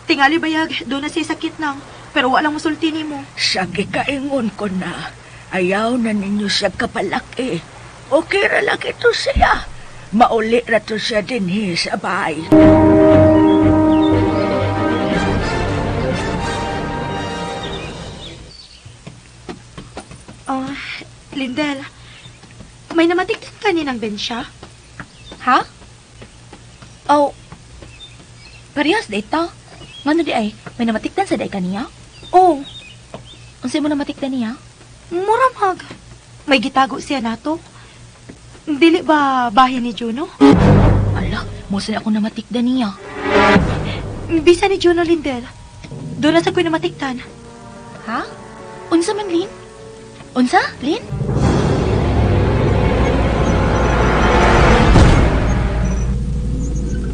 Tingali bayag, doon na siya sakit nang. Pero wala musulti nimo. Sa gikaingon ko na, ayaw na ninyo siya kapalaki. Okay ra lang ito siya. Mauli ra to siya dinhi sa bahay. Oh, Lindel, may namatikdan ka ni ng bensya? Ha? Oh, parehas dayta. Ngano di ay, may namatikdan sa day kaniya? Oh, Unsay mo namatikdan niya? mura mag. May gitago siya nato. Dili ba bahin ni Juno? Ala, mo sa ako namatikdan niya. Bisa ni Juno, Lindel. Doon na sa ko'y namatikdan. Ha? Unsa man, Lin? Unsa, Lin?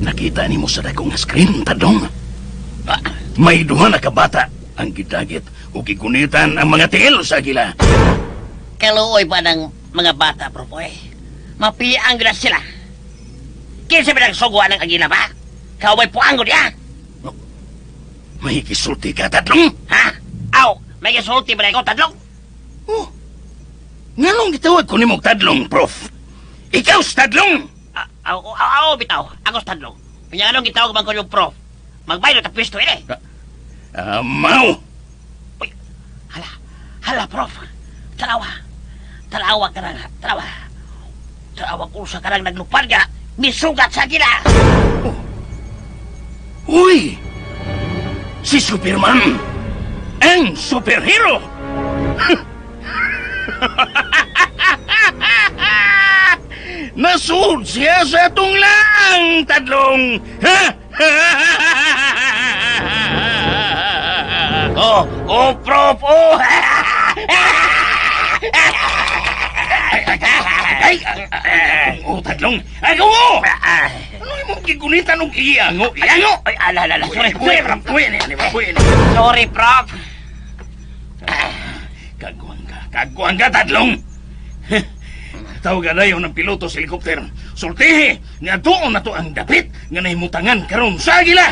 Nakita nimo sa dakong screen, Tadlong. Ah, may duha na kabata ang gidagit o gigunitan ang mga tiil sa agila. Kaluoy pa ng mga bata, Prof. Oy. Mapiang na sila. Kinsa ba nagsugwa ng agila ba? Kaway puango niya. May gisulti ka, Tadlong. Ha? Aw, may gisulti ba na ikaw, Tadlong? Oh, nganong gitawag ko nimo Tadlong, Prof? Ikaw sa Tadlong! Aw, aw, aw, bitaw. Ako sa Tadlong. Kanya anong gitawag man ko yung Prof? Magbaylo ta pwesto ini. Mau! Uy, hala, hala, Prof. Tanawa. Tanawa ka na, tanawa. Tanawa ko sa karang naglupad nga, misugat sa agila. Oh. Uy! Si Superman! Ang superhero! Nasuod siya sa tunglang, Tadlong! Oh, oh, Prof, oh! Ay! Oh, Tadlong! Ay, oo! Ano imong gigunitan og iango? Iango! Ay, ala, ala, ala. Sorry, sorry, Prof. Sorry, Sorry, Prof. Kaguang ka, kaguang ka, Tadlong! Tawag na ng piloto sa helikopter. Sultihi, nga doon na to ang dapit nga nahimutangan karon sa agila!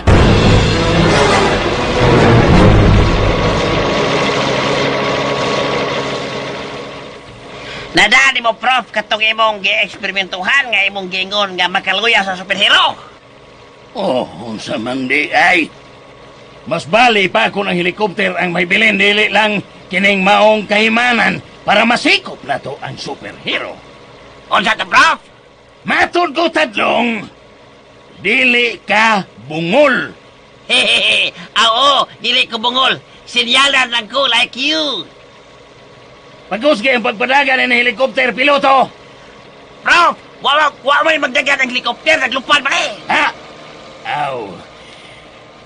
Nadani mo, Prof, katong imong gi-eksperimentuhan nga imong giingon nga makaluya sa superhero. Oh, unsa man di ay. Mas bali pa kung ang helikopter ang may bilin, dili lang kining maong kahimanan para masikop na to ang superhero. Unsa ta, Prof? Matod ko, Tadlong, dili ka bungol. Hehehe. Oo, dili ko bungol. Sinyalan lang ko like you. Pagkusgi ang pagpadagan ng helikopter piloto. Prof, Wa may magdagan ang helikopter, naglupad pa eh. Ha? Aw.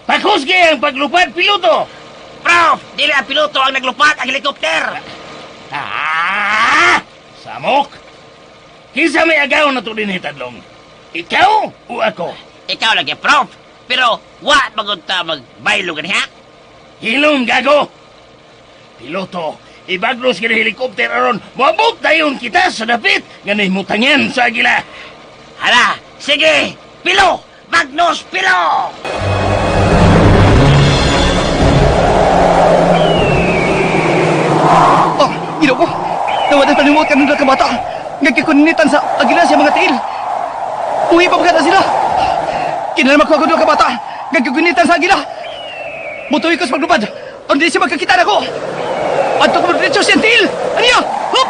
Paghusgi ang paglupad, piloto! Prof, dili ang piloto ang naglupad, ang helikopter. Ah! Samok! Kinsa may agaw na to din hitadlong? Ikaw o ako? Ikaw lagi, Prof. Pero wa magod ta magbaylo gani ha? Hilom, gago! Piloto, ibaglos kini helikopter aron moabot dayon kita sa dapit nga nahimutangan sa agila. Hala, sige! Pilo! Magnus, pilo! Oh, ginoo ko. Nawala pa nimot kanang ka bata. Nagkikunitan sa agila siya mga tiil. Uwi pa pagkata sila. Kinalma ko ako ka bata. Nagkikunitan sa agila. Mutuwi ko sa paglupad. Ang di siya magkakita na ko. Anto ko magdiretso siyang tiil. Ano niya? Hop!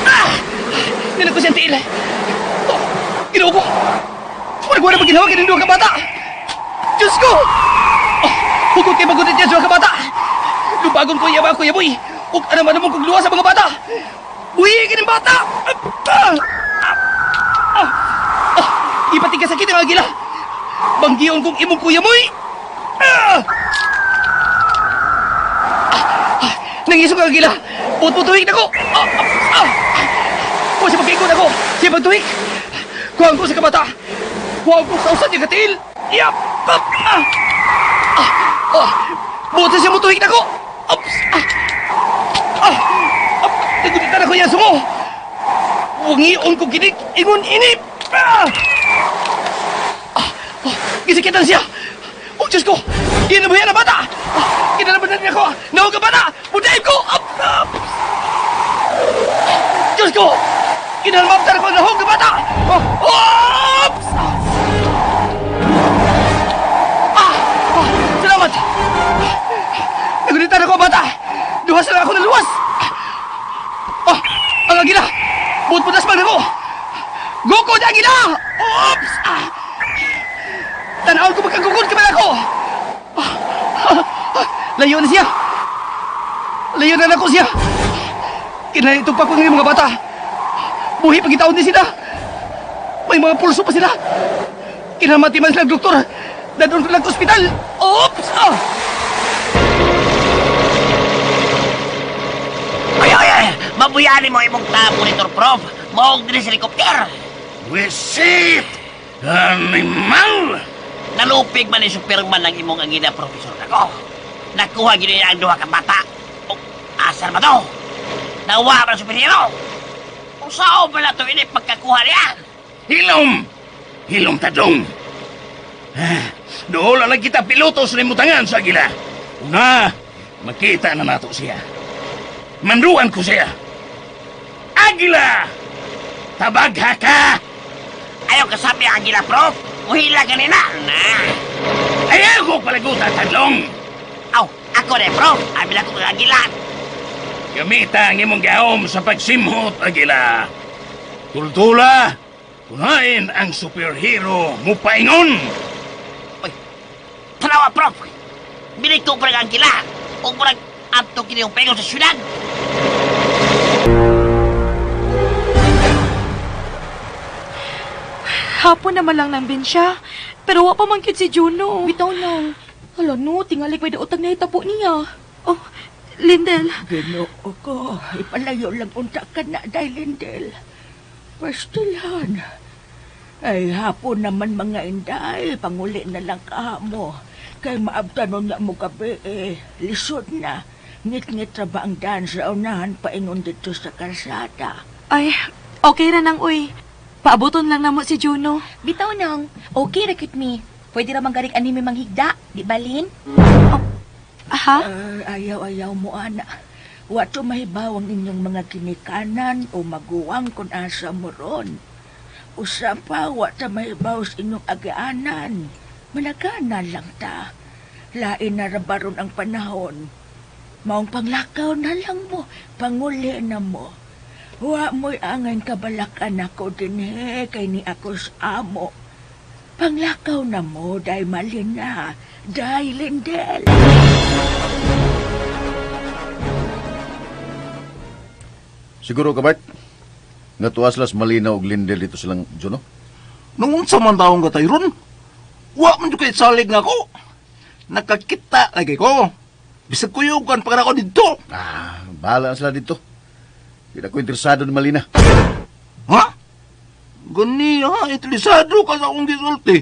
Ah! Nilag ko siyang tiil. Oh, ginoo ko. Wala ko na maginawa kining duha ka bata. Diyos ko! Oh, hugot kay magutit niya sa mga bata. Lubagon ko yaba ko yaboy. Ug ano man mo kung luwas sa mga bata. Buhi kining bata. Ah! Ah! Ah! Ipating ka sakit ang agila. Banggiyon kong imong kuya moy. Ah! Ah! Nangisog ang agila. Put-putuhik na ko. Ah! Ah! Ah! Wa siya pagkigon ako. Siya pagtuhik. Kuhaan ko sa kabata. Kuhaan ko sa usan niya katil. Yap! Pap! Ah! Ah! Ah! Buti siya mutuhik na ko. Ops! Ah! Ah! Ah! Nagunitan ako yan sungo. Wangion ko kinig, ingon inip. Ah! Ah! Ah! Gisikitan siya. Oh, Diyos ko! Ginabuyan ang bata! Ah! Kinalabanan niya ako! Nawag ang bata! Budayin ko! Up! Up! Diyos ko! Kinalmamtar ko ang nahog ng bata! Oh! Oops! Ah! Ah! Salamat! Nagunitan ako ang bata! Duwas lang ako ng luwas! Oh! Ang agila! Buot-butas man ako! Gukod agila! Oops! Ah! Tanawon ko magkagugod ka man ako! Ah! Ah! Ah! Layo na siya! Layo na nako siya! Kinahitong pa ko ng mga bata! Buhi pagitaon din sila! May mga pulso pa sila! Kinamati man sila doktor! Dadon ko lang sa ospital! Oops! Ah! Ay, ay, ay! Mabuyani mo imong tabo nito, Prof. Maog din sa helikopter. Wisit! Animal! Nalupig man ni Superman ang imong agila, Profesor nako. Nakuha gid niya ang duha ka bata. O, asar ba to? Nawa ba ang superhero? Usao ba na to ini pagkakuha niya? Hilom! Hilom tadong! Dool lang kita piloto sa limutangan sa agila. Una, makita na nato siya. Manduan ko siya. Agila! Tabagha ka! Ayaw kasabi ang agila, Prof. Uhila ganina. Na. Ayaw ko palaguta, tadlong! Aw, ako na, Prof. Abi na ko ang agila. Gamita ang imong gahom sa pagsimhot, agila. Tultula, kunain ang superhero mupaingon. Uy, tanawa, Prof. Binig ko parang ang agila. O parang ato kini yung paingon sa syudad. Hapon naman lang nang siya. Pero wa pa man gyud si Juno. Bitaw lang. Hala no, tingali pa utag na itapo niya. Oh, Lindel. Ginoo ko, ipalayo lang unta ka na, day Lindel. Pastilan. Ay, hapon naman mga inday, panguli na lang ka mo. Kay maabtanon na mo gabi eh, lisod na. Ngit-ngit ra ba ang daan sa unahan paingon dito sa kalsada? Ay, okay ra nang uy. Paabuton lang namo si Juno. Bitaw nang, okay ra cute mi. Pwede ra man garik anime manghigda, di ba Lin? Oh, aha? Ayaw-ayaw mo, ana. Wa to mahibaw ang inyong mga ginikanan o maguwang kung asa mo ron. Usa pa, wa ta mahibaw sa inyong agianan. Malagana lang ta. Lain na ra baron ang panahon. Maong panglakaw na lang mo, panguli na mo. Wa mo'y angay kabalakan ako dinhe kay ni ako sa amo. Panglakaw na mo, day malina, day Lindel. Siguro ka, Bart? Nga tuwas las Malina og Lindel dito silang Juno? Nung unsa man taong ka tayo ron, wa man jud kay salig nga ako. Nakakita lagi ko. Bisag kuyugan pa ako dito. Ah, bahala na sila dito. Hindi ako interesado ni Malina. Ha? Gani ha, interesado ka sa akong gisulti.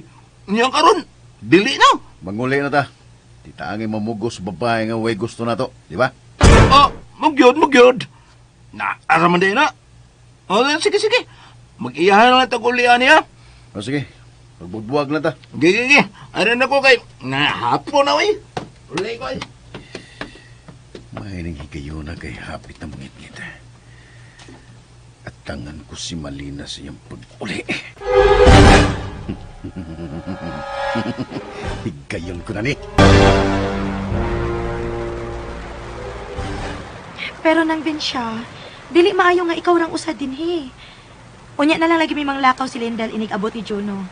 Niya karon, dili na. Manguli na ta. Di taangay mamugos babae nga way gusto na to, di ba? Ah, magyod, magyod. Na, ara man din na. O, sige, sige. Mag-iyahan na lang tagulian niya. O sige, magbubuwag na ta. Sige, sige. Ano na ko kay... Nahapon na, eh. Uli ko, eh. Mahining higayon na kay hapit na mangitngit. At tangan ko si Malina sa iyang pag-uli. Higayon ko na ni. Pero nang bin siya, dili maayo nga ikaw rang usa dinhi. Unya na lang lagi may manglakaw si Lindel inig abot ni Juno.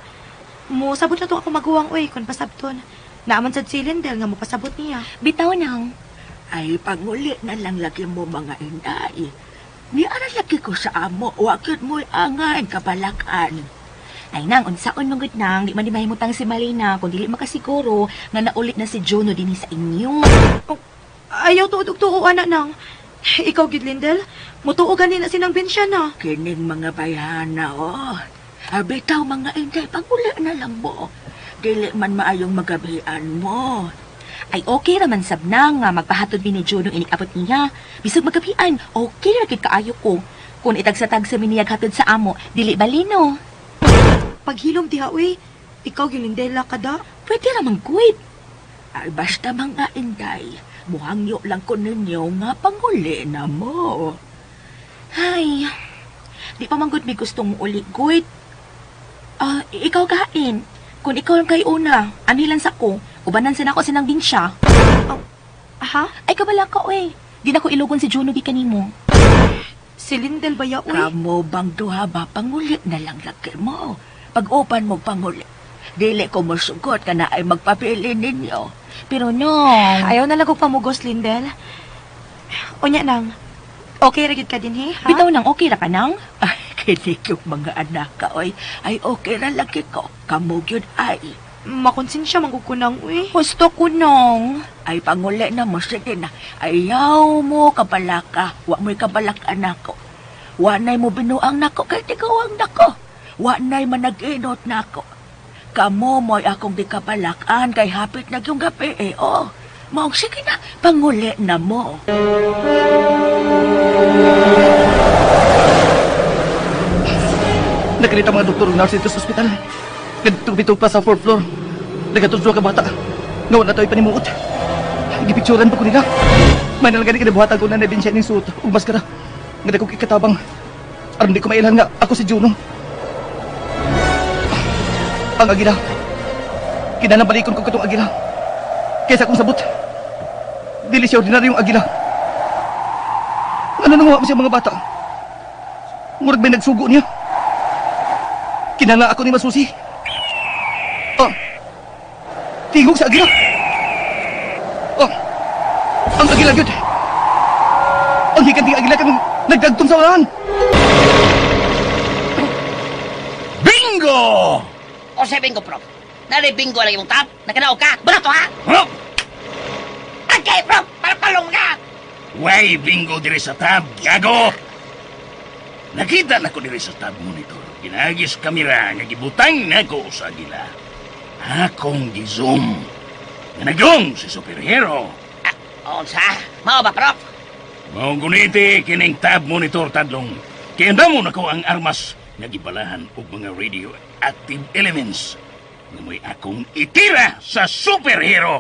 Mo sabot na to ako maguwang oy kun pasabton. Naaman sad si Lindel nga mopasabot niya. Bitaw nang. Ay, panguli na lang lagi mo mga inday. Ni ara lagi ko sa amo, wakit mo'y angay kabalakan. Ay nang, unsaon man gud nang, di man di mahimutang si Malina kung dili makasiguro nga naulit na si Juno dinhi sa inyo. Oh, ayaw tuod og tuo ana nang. Ikaw gid Lindel, mutuo gani na sinang bensya na. Kining mga bayhana, oh. Bitaw mga inday, panguli na lang mo. Dili man maayong magabian mo. Ay okay ra man sab nang nga magpahatod mi ni Juno inig abot niya. Bisag magabian, okay ra gid kaayo ko. Kung itagsa-tagsa mi niya hatod sa amo, dili balino. Paghilom diha uy. Ikaw gyud Lindela kada. Pwede ra man gud. Ay, basta mga inday, muhangyo lang ko ninyo nga panguli na mo. Ay, di pa man gud mi gustong muuli gud. Ah, ikaw kain. Kung ikaw lang kay una, anilan sa ko, ubanan sa nako sinang binsya. Oh, ha? Ay kabala ka oy. Di na ko ilugon si Juno gikan nimo. Si Lindel ba ya uy? Kamo bang duha ba panguli na lang laki mo? Pag-upan mo panguli. Dili ko mosugot ka na ay magpapili ninyo. Pero no. Ayaw na lang kog pamugos, Lindel. Unya nang. Okay ra gyud ka dinhi, ha? Bitaw nang okay ra ka nang? Ay, kinig yung mga anak ka, oy. Ay, okay ra laki ko. Kamo gyud ay. Makonsensya man gud ko nang uy. Gusto ko nang. Ay, panguli na mo, sige na. Ayaw mo kabalaka. Wa mo'y kabalak anak ko. Wa na'y mo binuang nako kay tigawang nako. Wa na'y manag-inot nako. Kamo mo'y akong di kabalakan kay hapit na yung gabi eh, oh. Maong sige na, panguli na mo. Nakalita mga doktor ug nurse dito sa ospital. Nagtubitog pa sa fourth floor. Nagatudlo ka bata. Nga wala tayo panimuot. Gipicturan pa ko nila. May nalagani kinabuhatan ko na nabin siya ning suot ug maskara. Nga dako ikatabang. Aron di ko mailhan nga ako si Juno. Ang agila. Kinahanglan balikon ko katong agila. Kaysa akong sabot. Dili siya ordinaryong agila. Ano nanguha mo siya mga bata? Murag may nagsugo niya. Kinahanglan ako ni masusi. Oh. Tingog sa agila. Oh. Ang agila gyud. Ang higanting agila kang nagdagtong sa unahan. Bingo! O sa bingo, Prof. Nari bingo lang imong tap. Nakanaog ka. Barato ha? Huh? Okay, Prof. Palpalong ka. Way bingo diri sa tab, gago! Nakita na ko diri sa tab monitor. Ginagis kamera nga gibutang nako sa agila. Akong gi-zoom. Nga nagyong si superhero. Ah, unsa? Mao ba, Prof? Mao guniti kining tab monitor tadlong. Kaya mo nako ang armas nga gibalahan og mga radioactive elements nga mo'y akong itira sa superhero.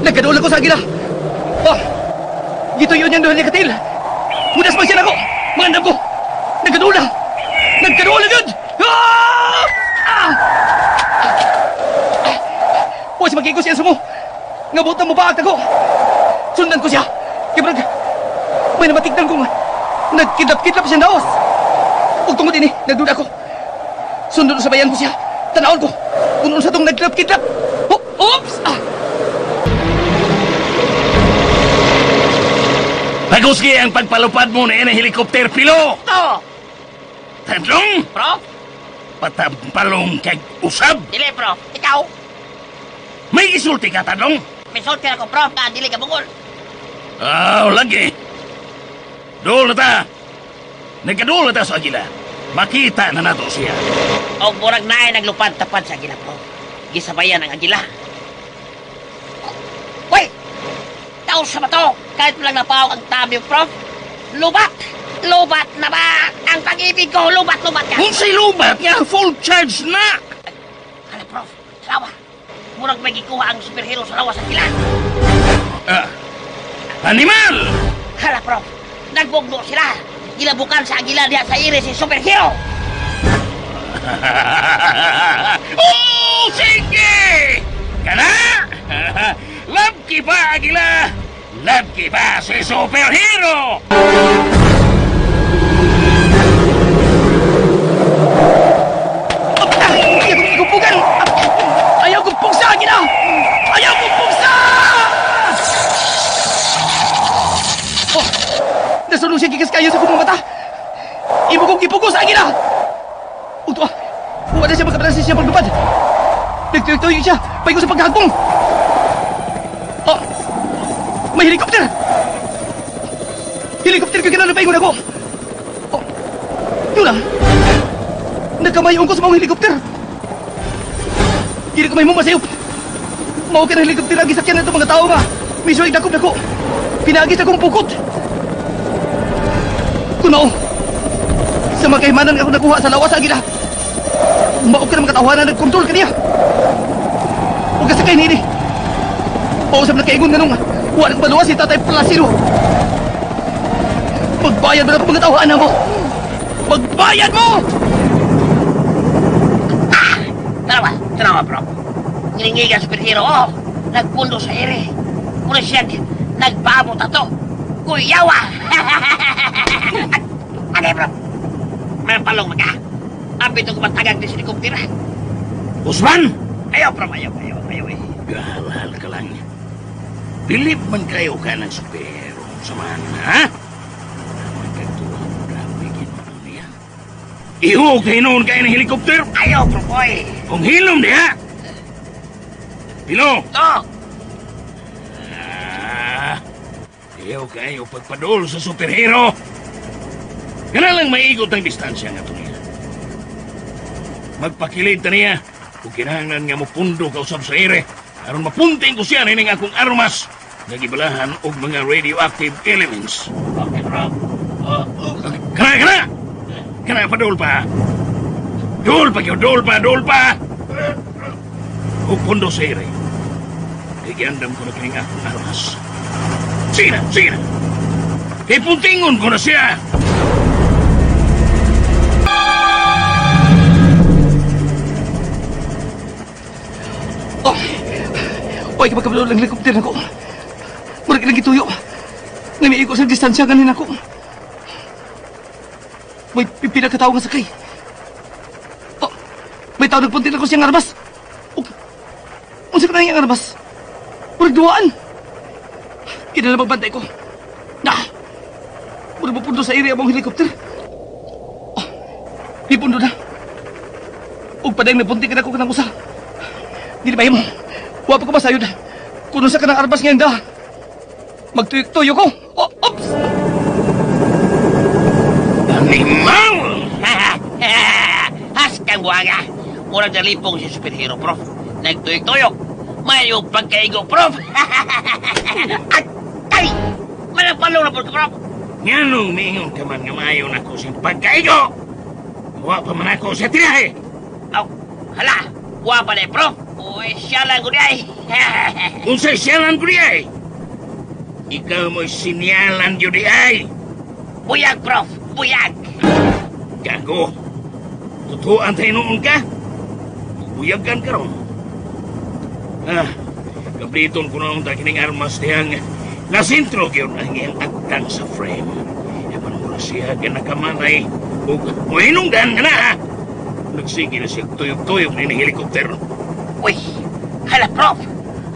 Nagkaduol ako sa agila. Oh! Gito yun yung duha niya katil. Mudas man siya nako. Mga andam ko. Nagkaduol na. Nagkaduol na yun. Ah! Ah! Huwag siya magigos siya sumo. Nga buta mo pa ako. Sundan ko siya. Kaya brag, may namatignan ko nga. Nagkidlap-kidlap siya naos. Ug tungod ini, nagduda ko. Sundon sa bayan ko siya. Tanawon ko. Kung unsa tong nagkidlap-kidlap. Oh, oops! Ah! Pagusgi ang pagpalupad mo na yan ang helikopter, Pilo! To! Tadlong! Prof? Patampalong kag usab! Dili, Prof. Ikaw? May isulti ka, Tadlong? May sulti ako, Prof. Nga, dili ka bungol. Aw, lagi. Dool na ta. Nagkadool na ta sa agila. Makita na nato siya. O murag naay naglupad tapad sa agila, Prof. Gisabayan ang agila. Uy! Tao sa bato! Kahit mo lang napawag ang tabi, Prof. Lubat! Lubat na ba? Ang pag-ibig ko, lubat, lubat ka! Unsay lubat nga full charge na! Hala, Prof. Salawa. Murag may gikuha ang superhero sa lawas sa agila. Animal! Hala, Prof. Nagbugno sila. Gilabukan sa agila diha sa ire si superhero. Oh, sige! Kana! Love pa, agila! Love pa si superhero! Ayaw kong gumpugan! Ayaw kong pugsa, agila! Ayaw kong pugsa! Oh! Nasulong siya gikas kayo sa kumang mata! Imo kong gipugos, agila! Uto ah! Wala siya magkabalansi siya paglupad! Nagtuyok-tuyok siya! Paigo sa paghagpong! Oh! May helikopter! Helikopter ko kinala paingon ako! Oh! Yun na! Nagkamayon ko sa mga helikopter! Dili ko may masayop! Mao ka ng helikopter ang gisakyan na itong mga tao nga! Miso ay dakop nako! Pinagis akong pukot! Kuno! Sa mga kahimanan ako nakuha sa lawas agila! Mao ka ng mga tawanan nagkontrol kaniya! Huwag ka sakay nini! Pausap na kaingon nga nung wala ko maluwas si Tatay Placido! Magbayad mo na akong mga tawanan mo! Magbayad mo! Tanawa, tanawa, Prof. Ngilingigan superhero, oh! Nagpundo sa ere. Muna siya nagpaabot ato. Kuyawa! Ano, Prof? May palong maka. Ambit ko matagag din sa helikopter. Usman! Ayaw, Prof. Ayaw, ayaw, ayaw eh. Galal ka lang. Bilib man kayo ka ng superhero. Samahan, ha? Magkatuwa, grabe ginoon niya. Iho kayo noon kayo ng helikopter! Ayaw, Prof. Oy! Kung hilom diha! Pilo! To! Iyaw kayo pagpadol sa superhero! Kana lang maigot ang distansya nga ito niya. Magpakilid ta niya kung kinahanglan nga mopundo ka usab sa ere aron mapunting ko siya nining akong armas nga gibalahan og mga radioactive elements. Okay, Prof. Kana, kana! Kana pa, dol pa! Dol pa, dol pa, dol pa! Og pundo sa ere. Kay giandam ko na kining akong armas. Sige na, sige na! Kay puntingon ko na siya! Oh! Oy, kapag kabalo lang helikopter nako. Murag ilang gituyo. Nga miigo sa distansya ganin ako. May pipila ka tao nga sakay. Oh, may tao nagpunti na ko siyang armas. Oh, unsa ka na iyang armas? Murag duwaan. Kina na magbantay ko. Na! Murag mapundo sa area among helikopter. Oh, ipundo na. Ug padayong napunti ka na ko kanang usa. Dili ba himo? Wa pa ko masayod. Kuno sa kanang arbas ngayon da. Magtuyok-tuyo ko. Oh, oops! Animal! Haskang buhaga. Murag nalipong si superhero, Prof. Nagtuyok-tuyok. Mayo pagkaigo, Prof. At, ay! Manapalong na po ka, Prof. Nganong miingon ka man nga maayo na ko siyang pagkaigo? Wa pa man ako sa tirahe. Aw, hala! Wa pa na, Prof. Uy, siya lang ko ay. Unsay siyalan ko ay? Ikaw mo'y sinyalan yun di ay. Buyag, Prof. Buyag. Gago. Totoo ang tayo noon ka? Buyagan ka ron. Ah, kabliton ko noon tayo kining armas diyang nasintro yun ang iyang agtang sa frame. Ewan mo na siya ganakamanay ug muhinungdan nga na ha. Nagsige na siya tuyok-tuyok ni helikopter. Uy, hala, Prof.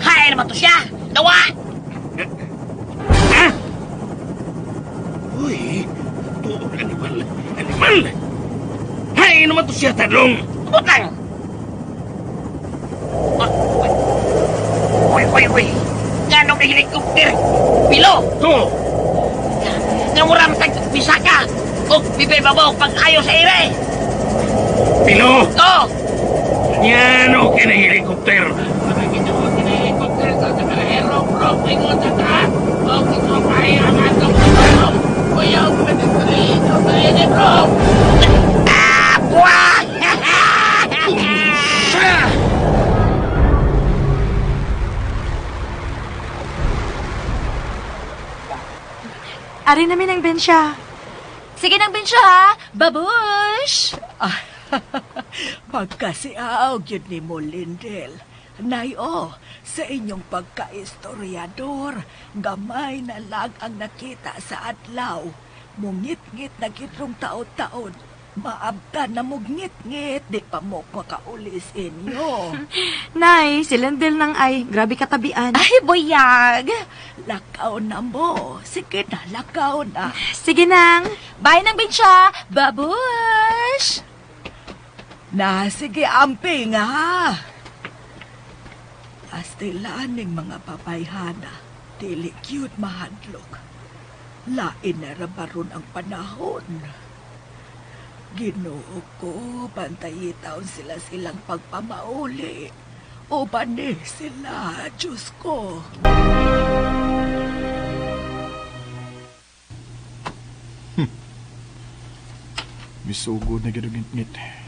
Hain naman to siya. Dawa! Ha? Uy, tuon animal. Animal! Hay naman to siya tadlong. Butang! Uy, uy, uy! Ganong na helicopter? Pilo! To! Nga mura matag bisaka! O bibay babaw pag-ayo sa ire! Pilo! To! Yan o kini helicopter. Helicopter sa superhero, bro. Ingon sa taas. O kisupay ang atong bro. Kuyaw, 23. Sa ini, bro. Ah! Buwang! Ari namin ang bensya. Sige nang bensya ha. Babush! Pagkasiaw gyud ni mo, Lindel. Nay, oh, sa inyong pagkaistoryador, gamay na lang ang nakita sa adlaw. Mungit-ngit na gitrong taon-taon. Maabtan na mugngit-ngit, di pa mo makaulis inyo. Nay, si Lendel nang ay. Grabe katabian. Ay, buyag! Lakaw na mo. Sige na, lakaw na. Sige nang. Bye nang bensya! Babush! Na, sige, amping, ha? Astilaning mga babayhana, dili cute mahadlok. Lain na rabaron ang panahon. Ginoo ko, bantayi taon sila silang pagpamauli. O bani sila, Diyos ko. Misugod na gidugit-ngit.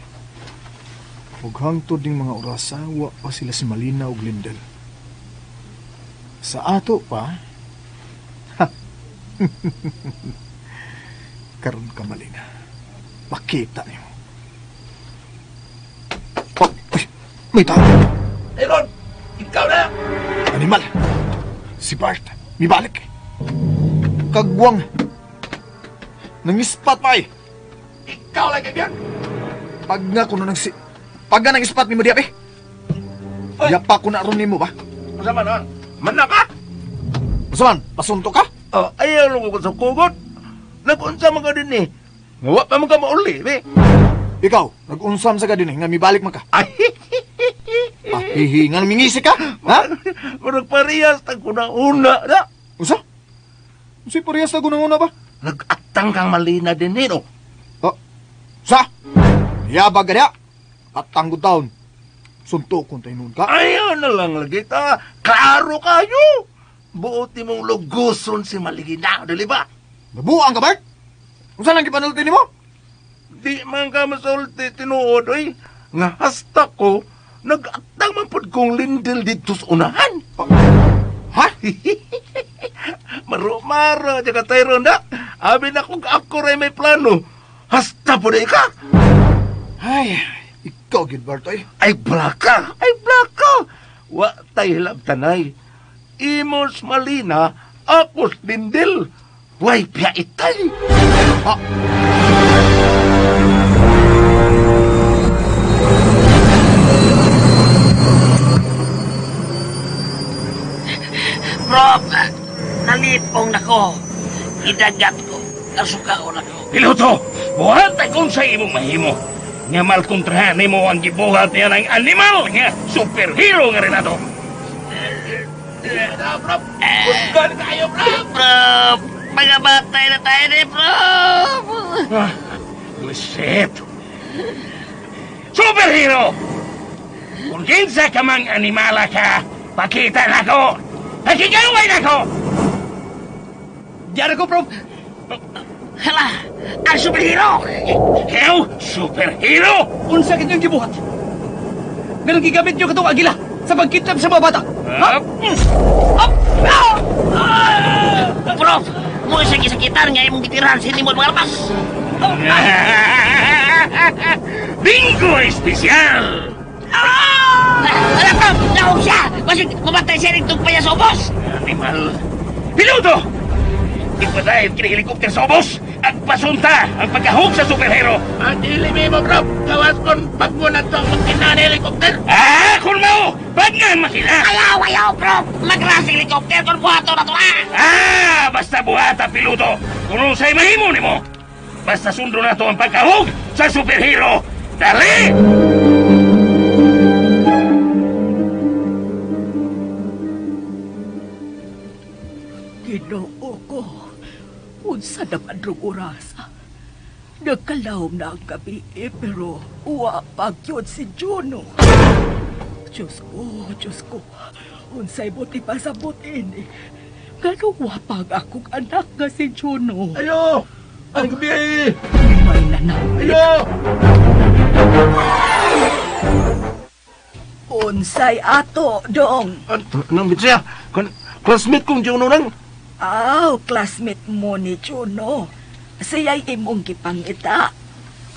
Ug hangtod ning mga orasa, wa pa sila si Malina ug Lindel. Sa ato pa, ha. Karon ka, Malina. Pakita nimo. Oh, uy, may tao. Aaron, ikaw na! Animal. Si Bart, mibalik. Kagwang. Nangispat pa eh. Ikaw lang kaibigan! Pag nga kuno nang si... Pag nga nang ispat ni mo diya, eh. Yapa ko na ron nimo ba? Unsa man, ah? Man na ka? Unsa man? Pasunto ka? Oh, ayaw lang ko sa kugot. Nag-unsa man ka din eh. Nga wa pa man ka mauli, be. Ikaw, nag-unsam sa ka din eh, nga mibalik man ka. Ay, Pahihi, nga mingisi ka? Ha? Murag parehas tag una-una na. Unsa? Unsa parehas tag una-una ba? Nag-atang kang Malina din eh, no? Oh, sa? Yabag ka niya. Atang ko taon. Suntok kung tayo noon ka. Ayaw na lang lagi ta. Klaro kayo. Buot mong luguson si Malina, dili ba? Nabuang ka, Bart? Unsa lang gipanulti nimo? Di man ka masulti tinuod, oy. Nga hasta ko, nag-atang man pud kong Lindel dito sa unahan. Oh. Ha? Maro-maro, di ka tayo na. Abi na kung ako rin may plano. Hasta po na ka. Ay, ikaw, gid, Bart, oy. Ay, blaka! Ay, blaka! Wa tay hilabtanay. Imos Malina, akos Lindel. Way, piya itay. Ah. Bro, nalipong nako. Idagat ko. Nasukaon ako. Piloto, buhat akong sa imong mahimo. Nga malkontrahan nimo ang gibuhat niya ng animal nga superhero nga Renato. Kusgan kayo, bro! Bro, mga batay na tayo ni bro. Ah, buset. Superhero! Kung kinsa ka mang animala ka, pakita na ko! Pakigaway na ko! Diyan ako, bro. Hala, ang superhero! Ikaw, superhero! Unsa kinyong gibuhat? Ganun gigamit niyo katong agila sa pagkidnap sa mga bata. Ha? Up! Ah! Ah! Bro, mo sa kisakitan nga imong gitirahan sa hindi mo mga lapas. Bingo espesyal! Ah! Hala, bro, naog siya! Basig, mamatay siya rin itong sa ubos! Animal! Piloto! Ipadayot kini helikopter sa ubos at pasunta ang pagkahog sa superhero! Ang dili mo, bro. Gawas kon pag mo na ito ang makina ng helicopter. Ah, kung mao! Pag nga makina! Ayaw, ayaw, bro! Magrasing helicopter kung buhato na to, ah! Ah, basta Basta buhata piloto, kung unsay mahimo nimo. Basta sundo na to ang pagkahog sa superhero. Dali! Ginoo ko, unsa naman rong orasa. Nagkalawom na ang gabi eh, pero uwa pa gyud si Juno. Diyos ko, Diyos ko, unsay buti pa sa butin eh. Ganong wapag akong anak nga si Juno. Ayo! Ang gabi! May nanawit. Ayo! Unsay ato, dong. Nang bitsya, classmate kong Juno nang. Aw, classmate mo ni Juno. Siya'y imong gipangita.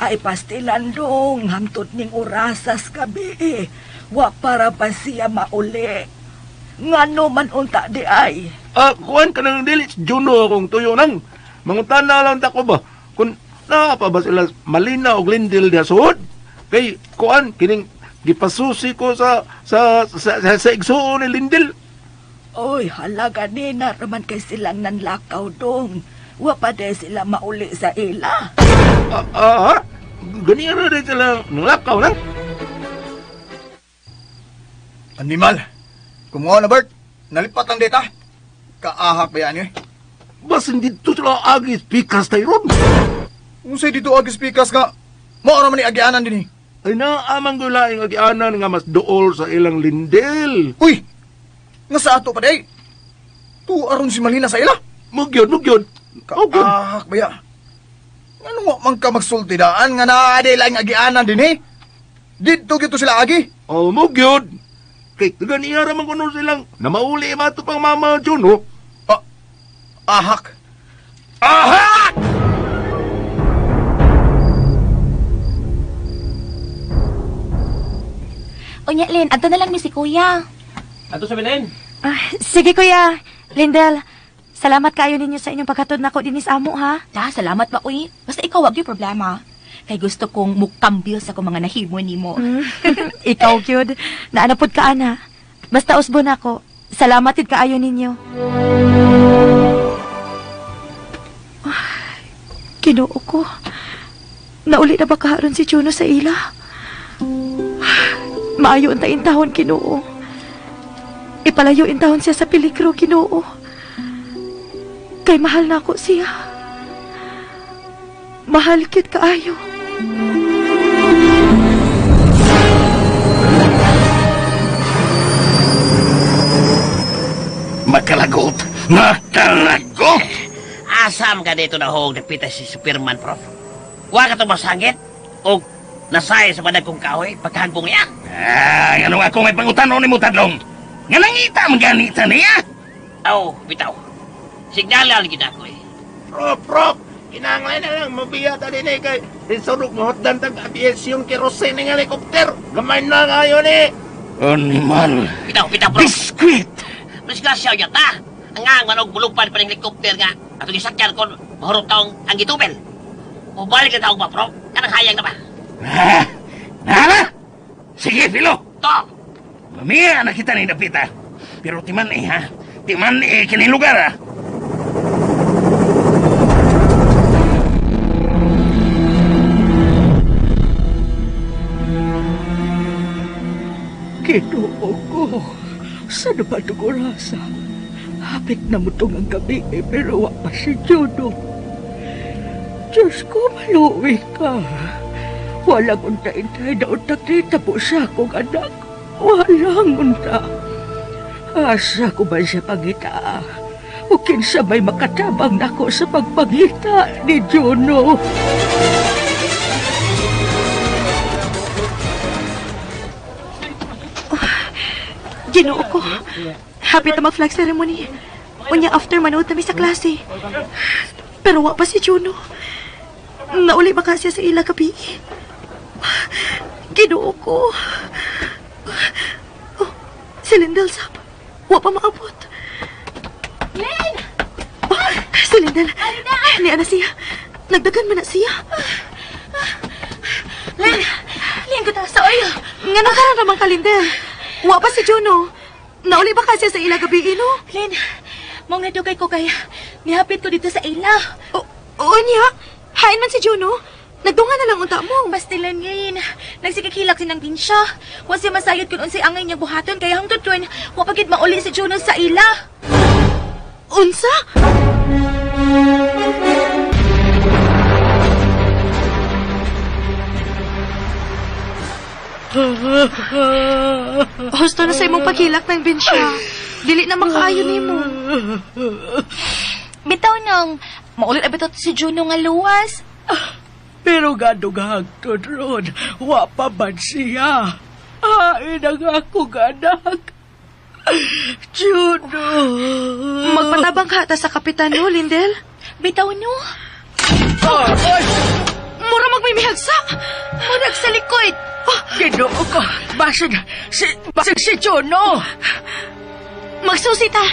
Ay pastilan dong, hangtod ning orasas gabi eh. Wa para pa siya mauli. Ngano man unta di ay. Ah, kuan ka nang dili si Juno akong tuyo nang. Mangutana lang ta ko ba kung naa pa ba sila Malina og Lindel diha suod? Kay kuan kining gipasusi ko sa sa sa, sa, sa igsuon ni Lindel. Oy, halaga nina raman kay silang nanlakaw dong. Wa pa di sila mauli sa ila. Gani ra di sila nanlakaw lang. Animal! Kumuha na, Bert. Nalipat ang data. Kaahak ba yan eh? Basin dito sila agis pikas tayo ron. Unsay dito agis pikas nga, mao ra man ni agianan din eh. Ay naamang gulaing agianan nga mas dool sa ilang Lindel. Uy! Nga sa ato pa day. Tuwa ron si Malina sa ila. Mugyod, mugyod. Kaahak ba ya? Ngano nga man ka magsulti daan nga naa day laing agianan din eh? Didto gyud to sila agi. Oh, mugyod. Kay ganiya ra man kuno silang namauli mato pang mama Juno. Ah, ahak. Ahak! Unya, Lin, adto na lang mi si Kuya. Ato sa Belen. Ah, sige, Kuya. Lindel, salamat kaayo ninyo sa inyong paghatod nako dinis amo, ha? Da, salamat ba, uy. Basta ikaw, wag yung problema. Kay gusto kong mukambil sa akong mga nahimo nimo. Ikaw, gyud. Naanapod ka, ana. Basta usbon ako. Salamat id kaayo ninyo. Ah, Ginoo ko. Nauli na ba kaharon si Juno sa ila? Maayo unta intahon, Ginoo. Ipalayo intahon siya sa peligro, Ginoo. Kay mahal na ako siya. Mahal kit kaayo. Makalagot! Makalagot! Asam ka dito na hog nagpita si Superman, Prof. Wa ka to masangit? O nasay sa badag kong kahoy pagkahagbong niya? Ah, ngano ako may pangutanon ni mo tadlong? Nga nangita man ganita niya? Aw, bitaw. Signalan gid ako eh. Prop, prop! Kinanglan na lang, mabiya ta din eh kay Risurog mahotdan tag aviation kerosene ng helicopter. Gamay na ngayon eh. Animal! Bitaw, bitaw, Prof. Biskwit! Disgrasya niya ta. Ang ang manog bulugpan pa ng helicopter nga. Atong isakyan kon mahurot taong ang gitubel. Mubalik na taong ba, Prof? Kanang hayang na ba? Ah, nala! Sige, Pilo! To! Mamiya na kita ni Dapita. Pero timan eh, ha? Timan eh, kining lugar, ha? Ginoo ko, saan ba itong orasa? Hapit na mutong ang gabi eh, pero wa pa si Juno. Diyos ko, maluwi ka. Walang unta-intay na utak dita po siya akong anak. Walang unta. Asa ko ba siya pangita? O kinsa may makatabang nako sa pagpangita ni Juno. Ginoo ko. Happy ta mag-flag ceremony. Unya after manood nami sa klase. Pero wa pa si Juno. Nauli ba ka siya sa ila gabi? Ginoo ko. Oh, si Lindel sab. Wa pa maabot. Lin! Oh, si Lindel. Niya na siya. Nagdagan man na siya. Lin! Lin, kutasa, oy! Nga nang karon naman ka, Lindel. Wa pa si Juno. Nauli ba ka siya sa ila gabi, no? Lin, Mong nadugay ko kay nihapit ko dito sa ila. Oo niya. Hain man si Juno. Nagdunga na lang unta mo. Pastilan ngayon. Nagsikikilak sinang binsya. Wa siya masayod kung unsay angay niya buhaton kaya hangtod ron, wa pa gid mauli si Juno sa ila. Unsa? Husto na sa imong paghilak ng binsya. Dili na makaayo nimo. Bitaw nang maulit abitaw si Juno nga luwas. Pero gadugahagtod ron, wa pa man siya. Hain ang akong anak. Juno! Magpatabang ka ta sa kapitan no, Lindel. Bitaw no. Ay! Mura magmimihagsa! Murag sa likod. Ginoo ko! Basig si Juno! Magsusi ta!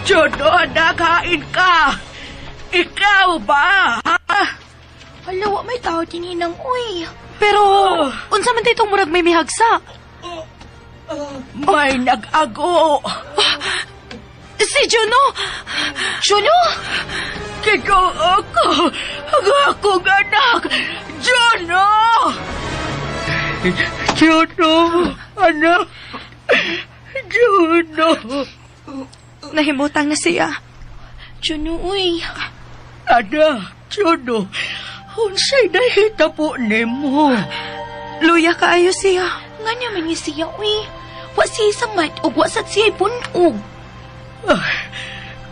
Juno, anak, hain ka! Ikaw ba? Ha? Hala, wa may tao tininang, uy. Pero, unsa man ditong murag may mihagsa? May nag-ago. Si Juno! Juno! Ginoo ko! Ang akong anak! Juno! Juno! Anak! Juno! Nahimutang na siya. Juno, uy. Anak, Juno, unsay nahitabo nimo? Luya kaayo siya. Nga naman ni siya, uy. Wa siya samat ug wa sad siya bunog.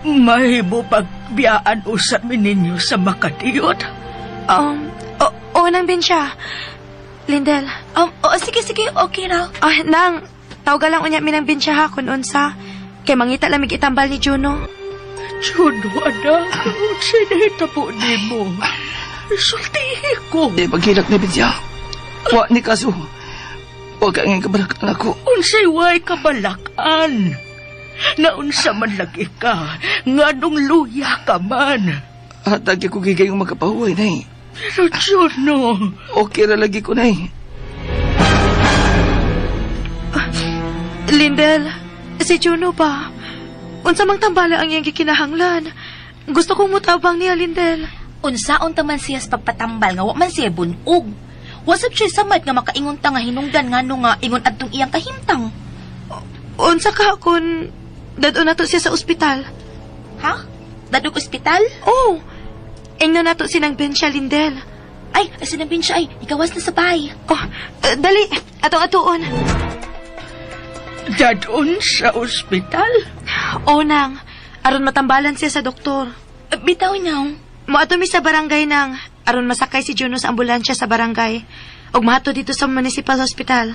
Mahimo pagbiyaan usap ninyo sa makadiyot. Oo nang bin siya. Lindel. Oo, sige, sige, okay ra. Ah, nang, tawga lang unya minang bin siya ha, kun unsa. Kay mangita lamig itambal ni Juno. Juno, anak, unsay nahitabo nimo? Sultihi ko. Di paghilak ni Binsya. Wa ni kaso. Wa ka nga kabalakan ako. Unsay way kabalakan? Naunsa man lagi ka, nganong luya ka man. Hatag ko gigayong makapahuway, nay. Pero Juno... Okay ra lagi ko, nay. Lindel, si Juno ba? Unsa mang tambala ang iyang gikinahanglan? Gusto kong mutabang niya, Lindel. Unsaon ta man siya sa pagpatambal nga wa man siya bunog. Wasap siya samad nga makaingon ta nga hinungdan ngano nga ingon adtong iyang kahimtang. Unsa ka kun dad-on nato siya sa ospital? Ha? Dadog ospital? Oo. Ingno nato sinang Bensya, Lindel. Ay, sinang Bensya ay ikawas na sa bahay. Oh, dali, atong atuon. Dadon sa ospital? Oo nang, aron matambalan siya sa doktor. Bitaw nang. Moadto mi sa barangay nang, aron masakay si Juno sa ambulansya sa barangay. Ug mahato dito sa municipal hospital.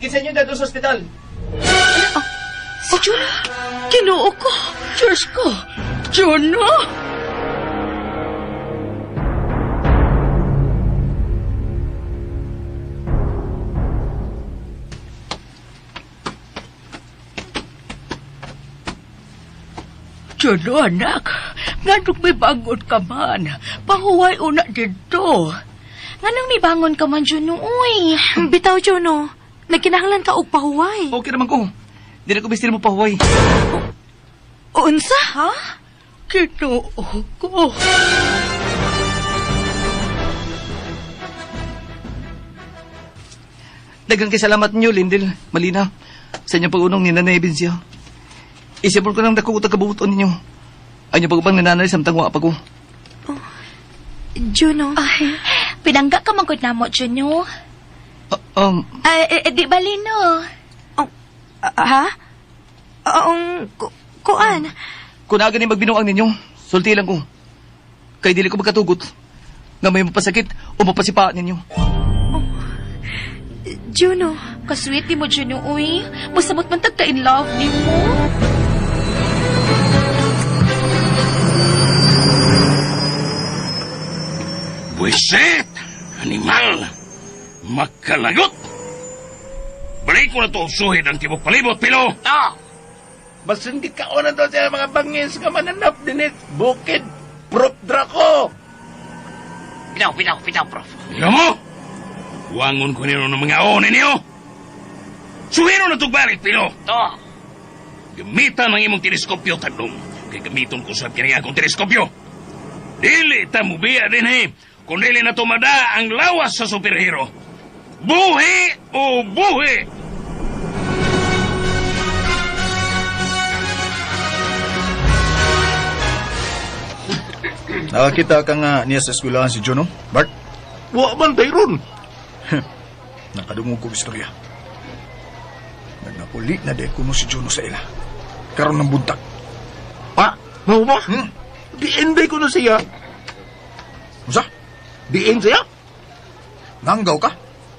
Kinsa niyo dadon sa ospital? Oh, si Juno. Ginoo ko. Diyos ko. Juno! Juno, anak. Nganong may bangon ka man. Pahuway una dito. Nganong may bangon ka man, Juno, uy. Bitaw, Juno. Nagkinahanglan ka og pahuway. Okay naman ko. Di na ko bistir mo pahuway. Unsa? Ha? Ginoo ko. Daghang kay salamat niyo, Lindel, Malina, sa inyong pag-unong ni Nanay Bensya. Isipon ko ng dako utang kabubuton ninyo. Ay inyong pag-upang nananay samtang wa pa ko. Oh, Juno. Ay, pinangga ka man gud namo, Juno. Di ba, Lino? Oh, ha? Kuan? Kung aga ni magbinuang ninyo, sulti lang ko. Kay dili ko magkatugot nga may mapasakit o mapasipaan ninyo. Oh, Juno. Kasweet ni mo, Juno, uy. Masamot man tagka in love ni mo. Buisit! Animal! Makalagot! Balik ko na ito suhid ang tibok palibot, Pilo! Ah! Basin di ka na to sa mga bangis nga mananap dinit. Bukid, Prof. Draco! Pinaw, Prof. Ikaw mo! Buwangon ko nino ng mga one niyo. Suhiro na tugbalik, Pino. To. Gamitan ang imong teleskopyo, Tandong. Kay gamiton ko sa kini akong teleskopyo. Dili ta mubiya din eh. Kung dili na tumada ang lawas sa superhero. Buhi o buhi! Nakakita ka nga niya sa eskwelahan si Juno, Bart? Wa man Tyron. Nakadungog kong istorya. Nagnapuli na dahil kuno si Juno sa ila. Karon ng buntag. Pa, mao ba? Hmm? Diin ko na siya. Unsa? Diin siya? Nanggaw ka?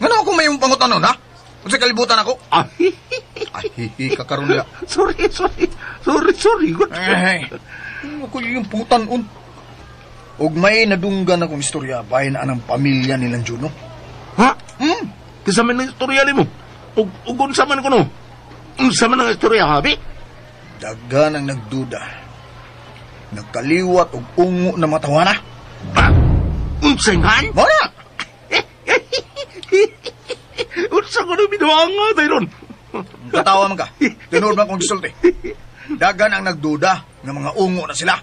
Ngano ako may pangutanon, ha? Unsa kalibutan ako? Ah, Ay, hihi ka karon niya. sorry, sorry. Sorry, sorry. Good. Ay, ano ko yung pangutanon? Og may nadunggan akong istorya bahin anang pamilya nilang Juno. Ha? Hmm? Kinsa man ang istorya nimo? Ug ug unsa man kuno? Unsa man ang istorya, habi? Daghan ang nagduda. Nagkaliwat og ungo na matawana. Ha? Unsay man? Mao na! Unsa kuno binuanga Tyron? Katawa man ka. Tinuod man kong gisulti. Daghan ang nagduda nga mga ungo na sila.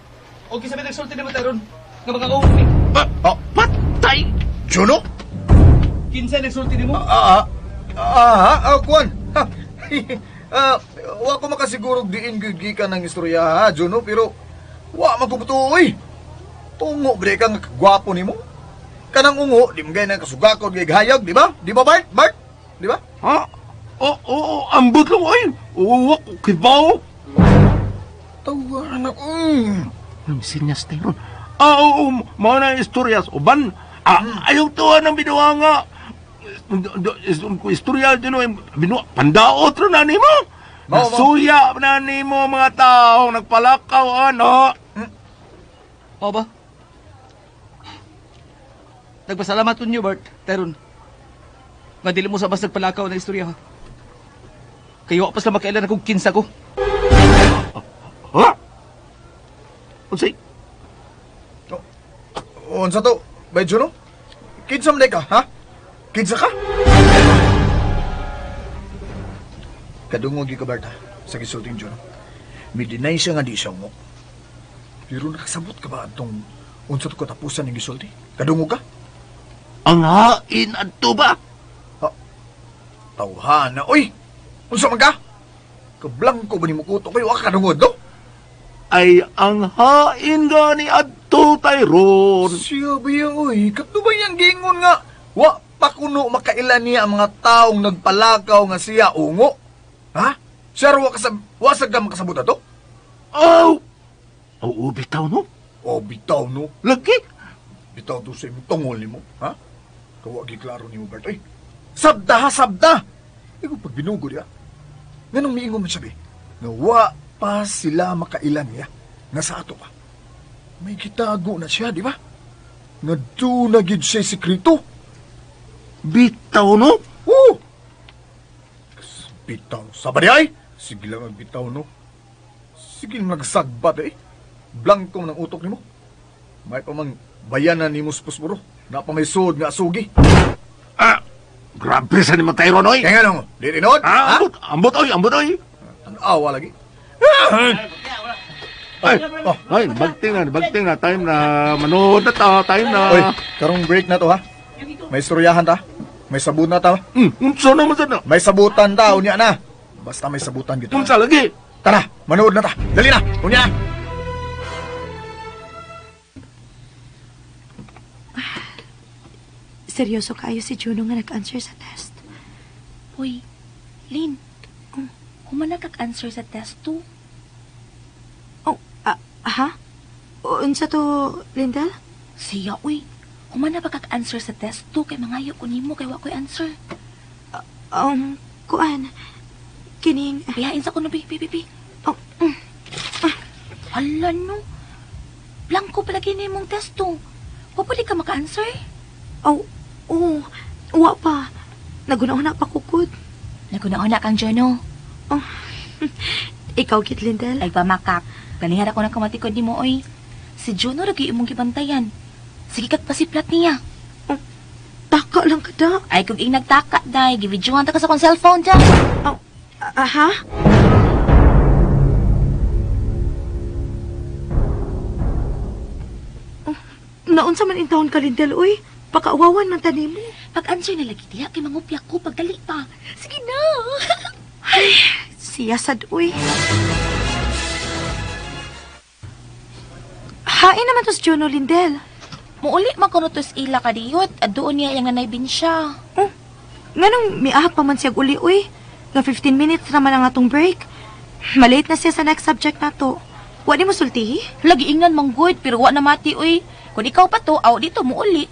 Okay, sabi nagsulti naman tayo ron. Nga mga kaungo. Ah, Oh, patay! Juno? Kinsa nagsulti nimo? Kuan. Ha. Ah, wa ko makasiguro diin gyud gikan ng istorya ha, Juno, pero wa man ko butuoy. Ungo bre ka nga gwapo nimo. Kanang ungo, di mo gay nang kasugakod gay hayag, di ba? Di ba Bart? Bart? Di ba? Ha? Oo, oh, oh, ambot lang oy. Oo, ko kibaw. Tawa anak. Ang sinyas Tyron. Ah, oo, mao na ang istorya sa uban. Ah, ayaw tuwa ng binuanga. Istorya din binua, pandaot ra na nimo. Mao, mao. Nasuya na nimo mga tao nagpalakaw ano. O ba? Nagpasalamat ko niyo, Bart. Teron. Nga dili mo sa bas nagpalakaw na istorya, ha? Kayo pa sila makailan akong kinsa ko. Ha? Unsay? Oh, unsa to? Bay Juno? Kinsa man ka, ha? Kinsa ka? Kadungog gyud ka Bart, ha? Sa gisulting Juno. Midinay siya nga di siya ungo. Pero nakasabot ka ba atong unsa to katapusan ng gisulti? Kadungog ka? Ang hain adto ba? Tawhana, oy! Unsa man ka? Kablangko ba ni mo kuto kayo? Wa ka kadungod, no? Ay ang hain gani adto Tyron. Siya ba yan, oy? Kato ba yang gingon nga? Wa pa kuno makailan niya ang mga taong nagpalakaw nga siya ungo? Ha? Siya wa kasab wa sa ka makasabot ato? Aw! Oo, bitaw no? O bitaw no. Lagi. Bitaw to sa imong tungol nimo, ha? Kawa gi klaro nimo Bert, oy. Sabda ha, sabda. Ikaw pag binugod ya. Nganong miingon man siya be? Nga wa pa sila makailan niya. Nga sa ato pa. May gitago na siya, di ba? Nga doon na gid siya sekreto. Bitaw no? Oo! Bitaw. Sabadi ay! Sige lang ang bitaw, no? Sige lang nagsagbat eh. Blanko man ang utok nimo. May pa mang bayanan nimo sa puspuro. Na pa may suod nga asugi. Ah, grabe sa nimo Tyron oy. Kaya nga nung, di tinod? Ah, ambot, ambot oy, ambot oy. Tanawa lagi. Ay, oh, ay, bagting na, time na, manood na ta, time na. Oy, karong break na to ha. May istoryahan ta. May sabot na ta. Unsa naman sa na? May sabutan ta, unya na. Basta may sabutan gito. Unsa lagi? Tara, manood na ta. Dali na, unya na. Seryoso kayo si Juno nga nag-answer sa test. Uy, Lin, human kag-answer sa test to. Oh, ha? Unsa to, Lindel? Siya, uy. Human na ba kag-answer sa test to? Kay mangayo ko nimo kay wa ko'y answer. Kuan. Kining... Bihain sa kuno, bi, bi, bi, bi. Oh, Hala, no. Blanco pala gini mong test to. Wa pwede ka maka-answer? Oh, oh, wa pa. Naguna-una pa kukod. Naguna-una kang Jono. Oh, ikaw, Kit Lindel? Ay, pamakak. Ganihara ko ng kamatikod ni mo, oy. Si Juno lagi imong gibantayan. Sige kag pasiplat niya. Oh, Nagtaka lang ka da. Ay, kung ing nagtaka, day, givideohan ta ka sa akong cellphone, da. Oh, aha? Oh, naunsa man intawon ka, Lindel, uy. Pakaawawan man tani mo. Pag-answer na lagi diha, kay mangupya ko, pagdali pa. Sige na. Ay, siya sad, uy. Hain naman to si Juno, Lindel. Muuli man kuno to sa ila kadiyot, at doon niya yung nanay Binsya. Oh, nganong miahap pa man siya uli, uy. Nga 15 minutes naman ang atong break. Malate na siya sa next subject na to. Wa di mo sultihi? Lagi ingnan mang good, pero wa na mati, uy. Kung ikaw pa to, aw dito muuli.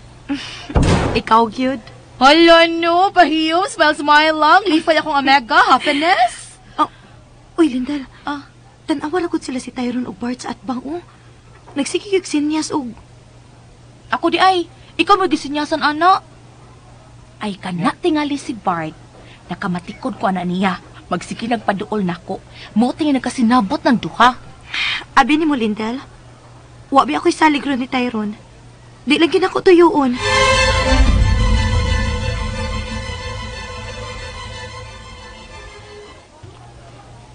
Ikaw, gyud. Hala no, pahiyom, smile, smile lang. Lifay akong omega, happiness. Oh, uy, Lindel. Ah. Tan-awa ra gud sila si Tyron og Bart sa atbang, oh. Nagsige gyud sinyas og Ako di ay, ikaw mo gisinyasan, ana. Ay, kana tingali si Bart. Nakamatikod ko ana niya. Magsige nagpaduol nako. Mo tingi nagkasinabot ng duha. Abi ni mo, Lindel. Wa bi ako'y salig ron ni Tyron. Di lang ginako tuyuon.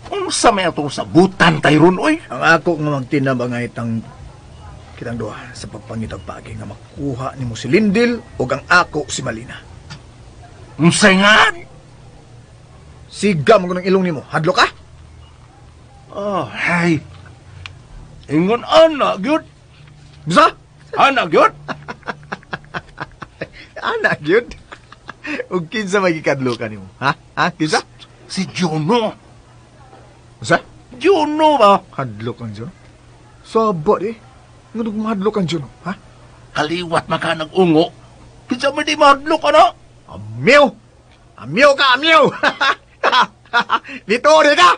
Unsa may atong sabutan, Tyron, oy? Ang ako nga magtinabang ay itang kitang duha sa pagpangitag paagi nga makuha nimo si Lindel ug ang ako si Malina. Unsay nga? Siga mo ng ilong nimo. Hadlo ka? Oh, hay. Ingon ana gyud. Bisa? Ana gyud. Ana gyud. Ug kinsa may gikadlo ka nimo? Ha? Ha? Kinsa? Si Juno. Unsa? Juno ba? Hadlo kang Juno. Saba di. Nganong mahadlo kang Juno, ha? Kaliwat maka nag-ungo. Kinsa man di mahadlo ka na? Amiw! Amiw ka, amiw! Dito di ka!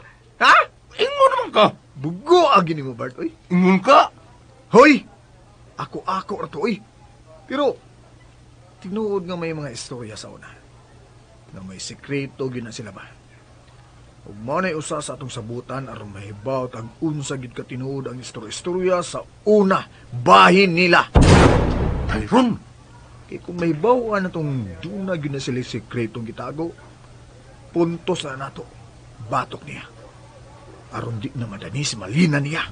Ha? Ingon naman ka. Bugo agi nimo, Bart, oy. Ingon ka. Hoy! Ako-ako ra to, oy. Pero, tinuod nga may mga istorya sa una. Na may sekreto gyud na sila ba. Ug mao na'y usa sa atong sabutan aron mahibaw tag unsa gyud ka tinuod ang istorya-istorya sa una bahin nila. Tyron! Kay kung mahibaw-an atong duna gyud na sila sekretong gitago, puntos na nato batok niya. Aron di na madani si Malina niya.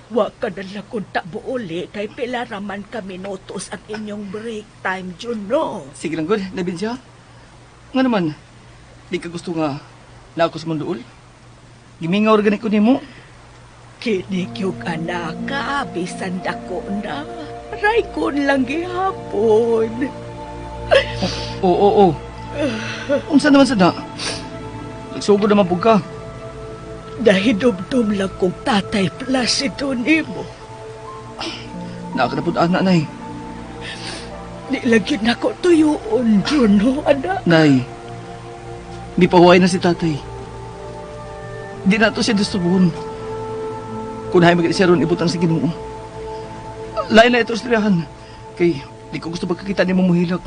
Wa ka na lang kung tabo uli kay pila raman ka minutos ang inyong break time, Juno. Sige lang, good. Nabin siya. Nga naman, di ka gusto nga na ako sa munduol. Gimingaw ra gani ko nimo. Kinikyog anak ka, bisan dako na. Ray ko lang gihapon. Oo, oo, oo. Unsa naman sa na? Nagsugod naman pug ka. Dahidumdum lang kong tatay Placido nimo. Naa ka na pud ana, Nay. Di lagi na ko tuyuon, Juno, anak. Nay, di pa huway na si tatay. Di na to siya disturbon. Kung hay magkita siya ron, ibutang sa Ginoo. Lain na ito istoryahan. Kay, di ko gusto pagkakita ni mo muhilak.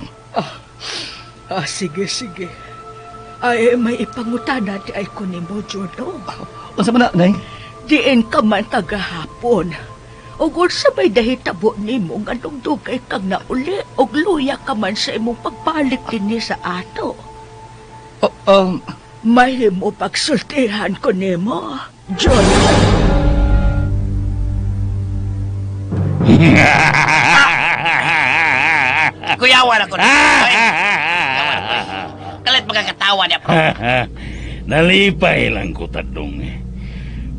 Sige, sige. Ay, may ipangutana di ay ko ni mo, Juno. Unsa man na, Nay? Diin ka man kagahapon. Ug unsa may dahitabo nimo nga dugdugay kang nauli ug luya ka man sa imong pagbalik dinhi sa ato. Mahimo pagsultihan ko nimo, Juno. Kuyawan ako na. Kuyawan ako. Kalit magkakatawa niya, bro. Nalipay lang ko, Tadong.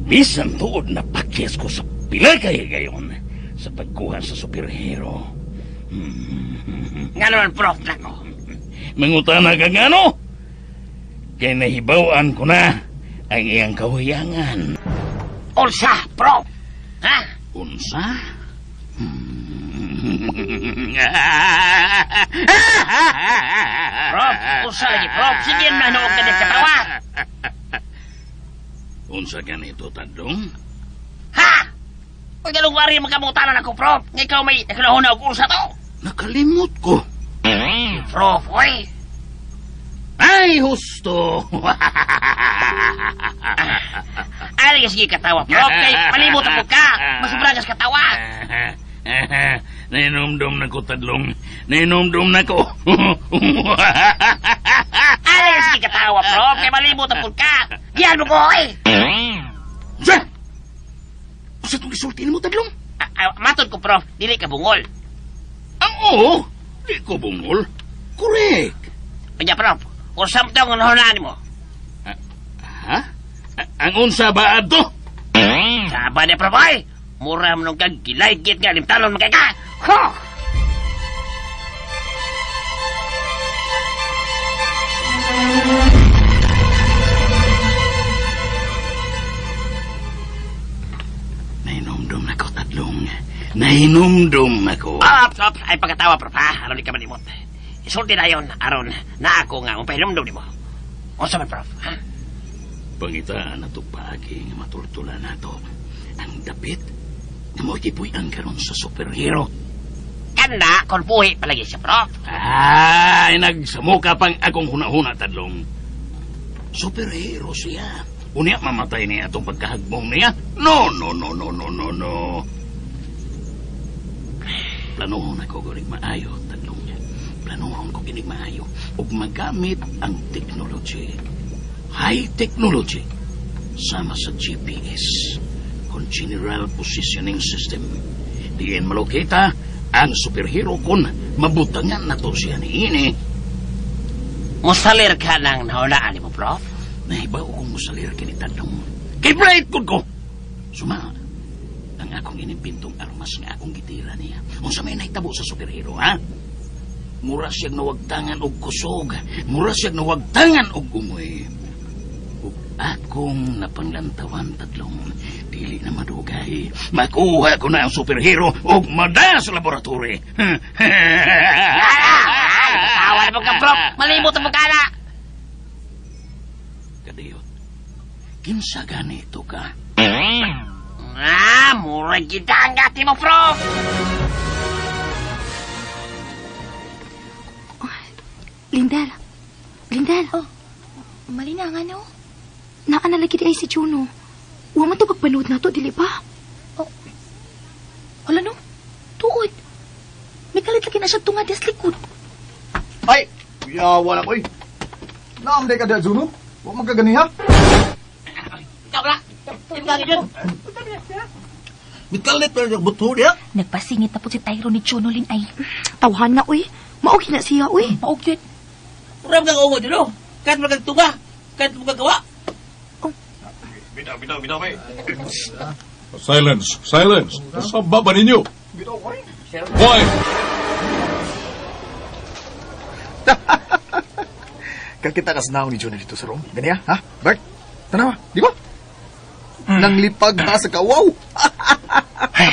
Bisan tuod na pakyas ko sa pila kay gayon sa pagkuha sa superhero. Nga naman, prof, nako. Mangutana ka nga, no? Kay nahibaw-an ko na ang iyang kahuyangan. Unsa, prof? Ha? Unsa? Prof, unsa lagi, prof? Sige na, noog ka din katawa. Unsa ganito, Tadong? Ha? Uy, ganong wari magkamutanan ako, prof. Nga ikaw may nakalahon na og unsa to. Nakalimot ko. Prof, oy. Ay, husto. Ano sige katawa, Prof? Kay palibot ako ka. Masubragas katawa. Nainomdom na ko, Tadlong. Nainomdom na ko. Ano sige katawa, Prof? Kay malibot ako ka. Giyan mo ko, eh. Sa! Sa itong isulti mo, Tadlong? Matod ko, Prof. Dili ka bungol. Ang oo? Di ko bungol. Correct. Kanya, Prof. Usam to ang hunaan mo. Ha? Ang unsa ba ato? Saba niya, Prof, ay! Mura mo nung kag gilaygit nga limtalon magkay ka! Ho! Nahinomdom na ko, Tadlong. Nahinomdom na ko. Ops, ops! Ay pagkatawa, Prof, ha? Aron di ka malimot. Isulti na yon, aron na ako nga mapahinomdom nimo. Unsa man, Prof, ha? Pangitaan na ito paagi nga matultulan nato. Ang dapit na mo ang karon sa superhero. Kana, kon buhi palagi siya, Prof. Ay, nagsamuka pang akong huna-huna, Tadlong. Superhero siya. Unya mamatay niya itong pagkahagbong niya? No, no, no, no, no, no, no. Planuhon ako gunig maayo, Tadlong. Planuhon ko ginig maayo ug magamit ang technology. High technology. Sama sa GPS, kon General Positioning System. Diin malokita ang superhero kon mabutangan na to siya niini. Musalir ka ng nahunaan mo, Prof? Nahibaw kong musalir kini Tadlong. Kay bright kun ko! Suma, ang akong inimbintong armas nga akong gitira niya. Unsa may nahitabo sa superhero, ha? Mura siyang nawagtangan og kusog. Mura siyang nawagtangan og umoy. Ug akong napanglantawan, Tadlong, dili na madugay. Makuha ko na ang superhero og mada sa laboratory. Tawa na mo ka, Prof. Malibot mo ka na. Kadiyot, kinsa ganito ka? Ah, mura kita ang gati mo, Prof. Lindel. Lindel. Oh, Malina nga no? Naa na lagi di ay si Juno. Wa man to pagpanood na to, dili ba? Oh. Hala no? Tuod. May kalit lagi na siya tunga des likod. Ay! Kuyawa na ko eh. Naam day ka da, Juno. Wa man ka ganiha. Ikaw na. Mikalit pa yung buto niya. Nagpasingit na po si Tyrone ni Juno Lin ay. Tawhan na, uy. Maog na siya, uy. Maog yun. Uram kang ungo dito. Kahit magagtunga, kahit magagawa. Bitaw, bitaw, bitaw, bay. Silence! Silence! Sa baba ninyo! Boy! Kakita ka sa naong ni Juno dito sa room. Ganiya, ha? Bert, tanawa, di ba? Nanglipag na sa kawaw. Ay,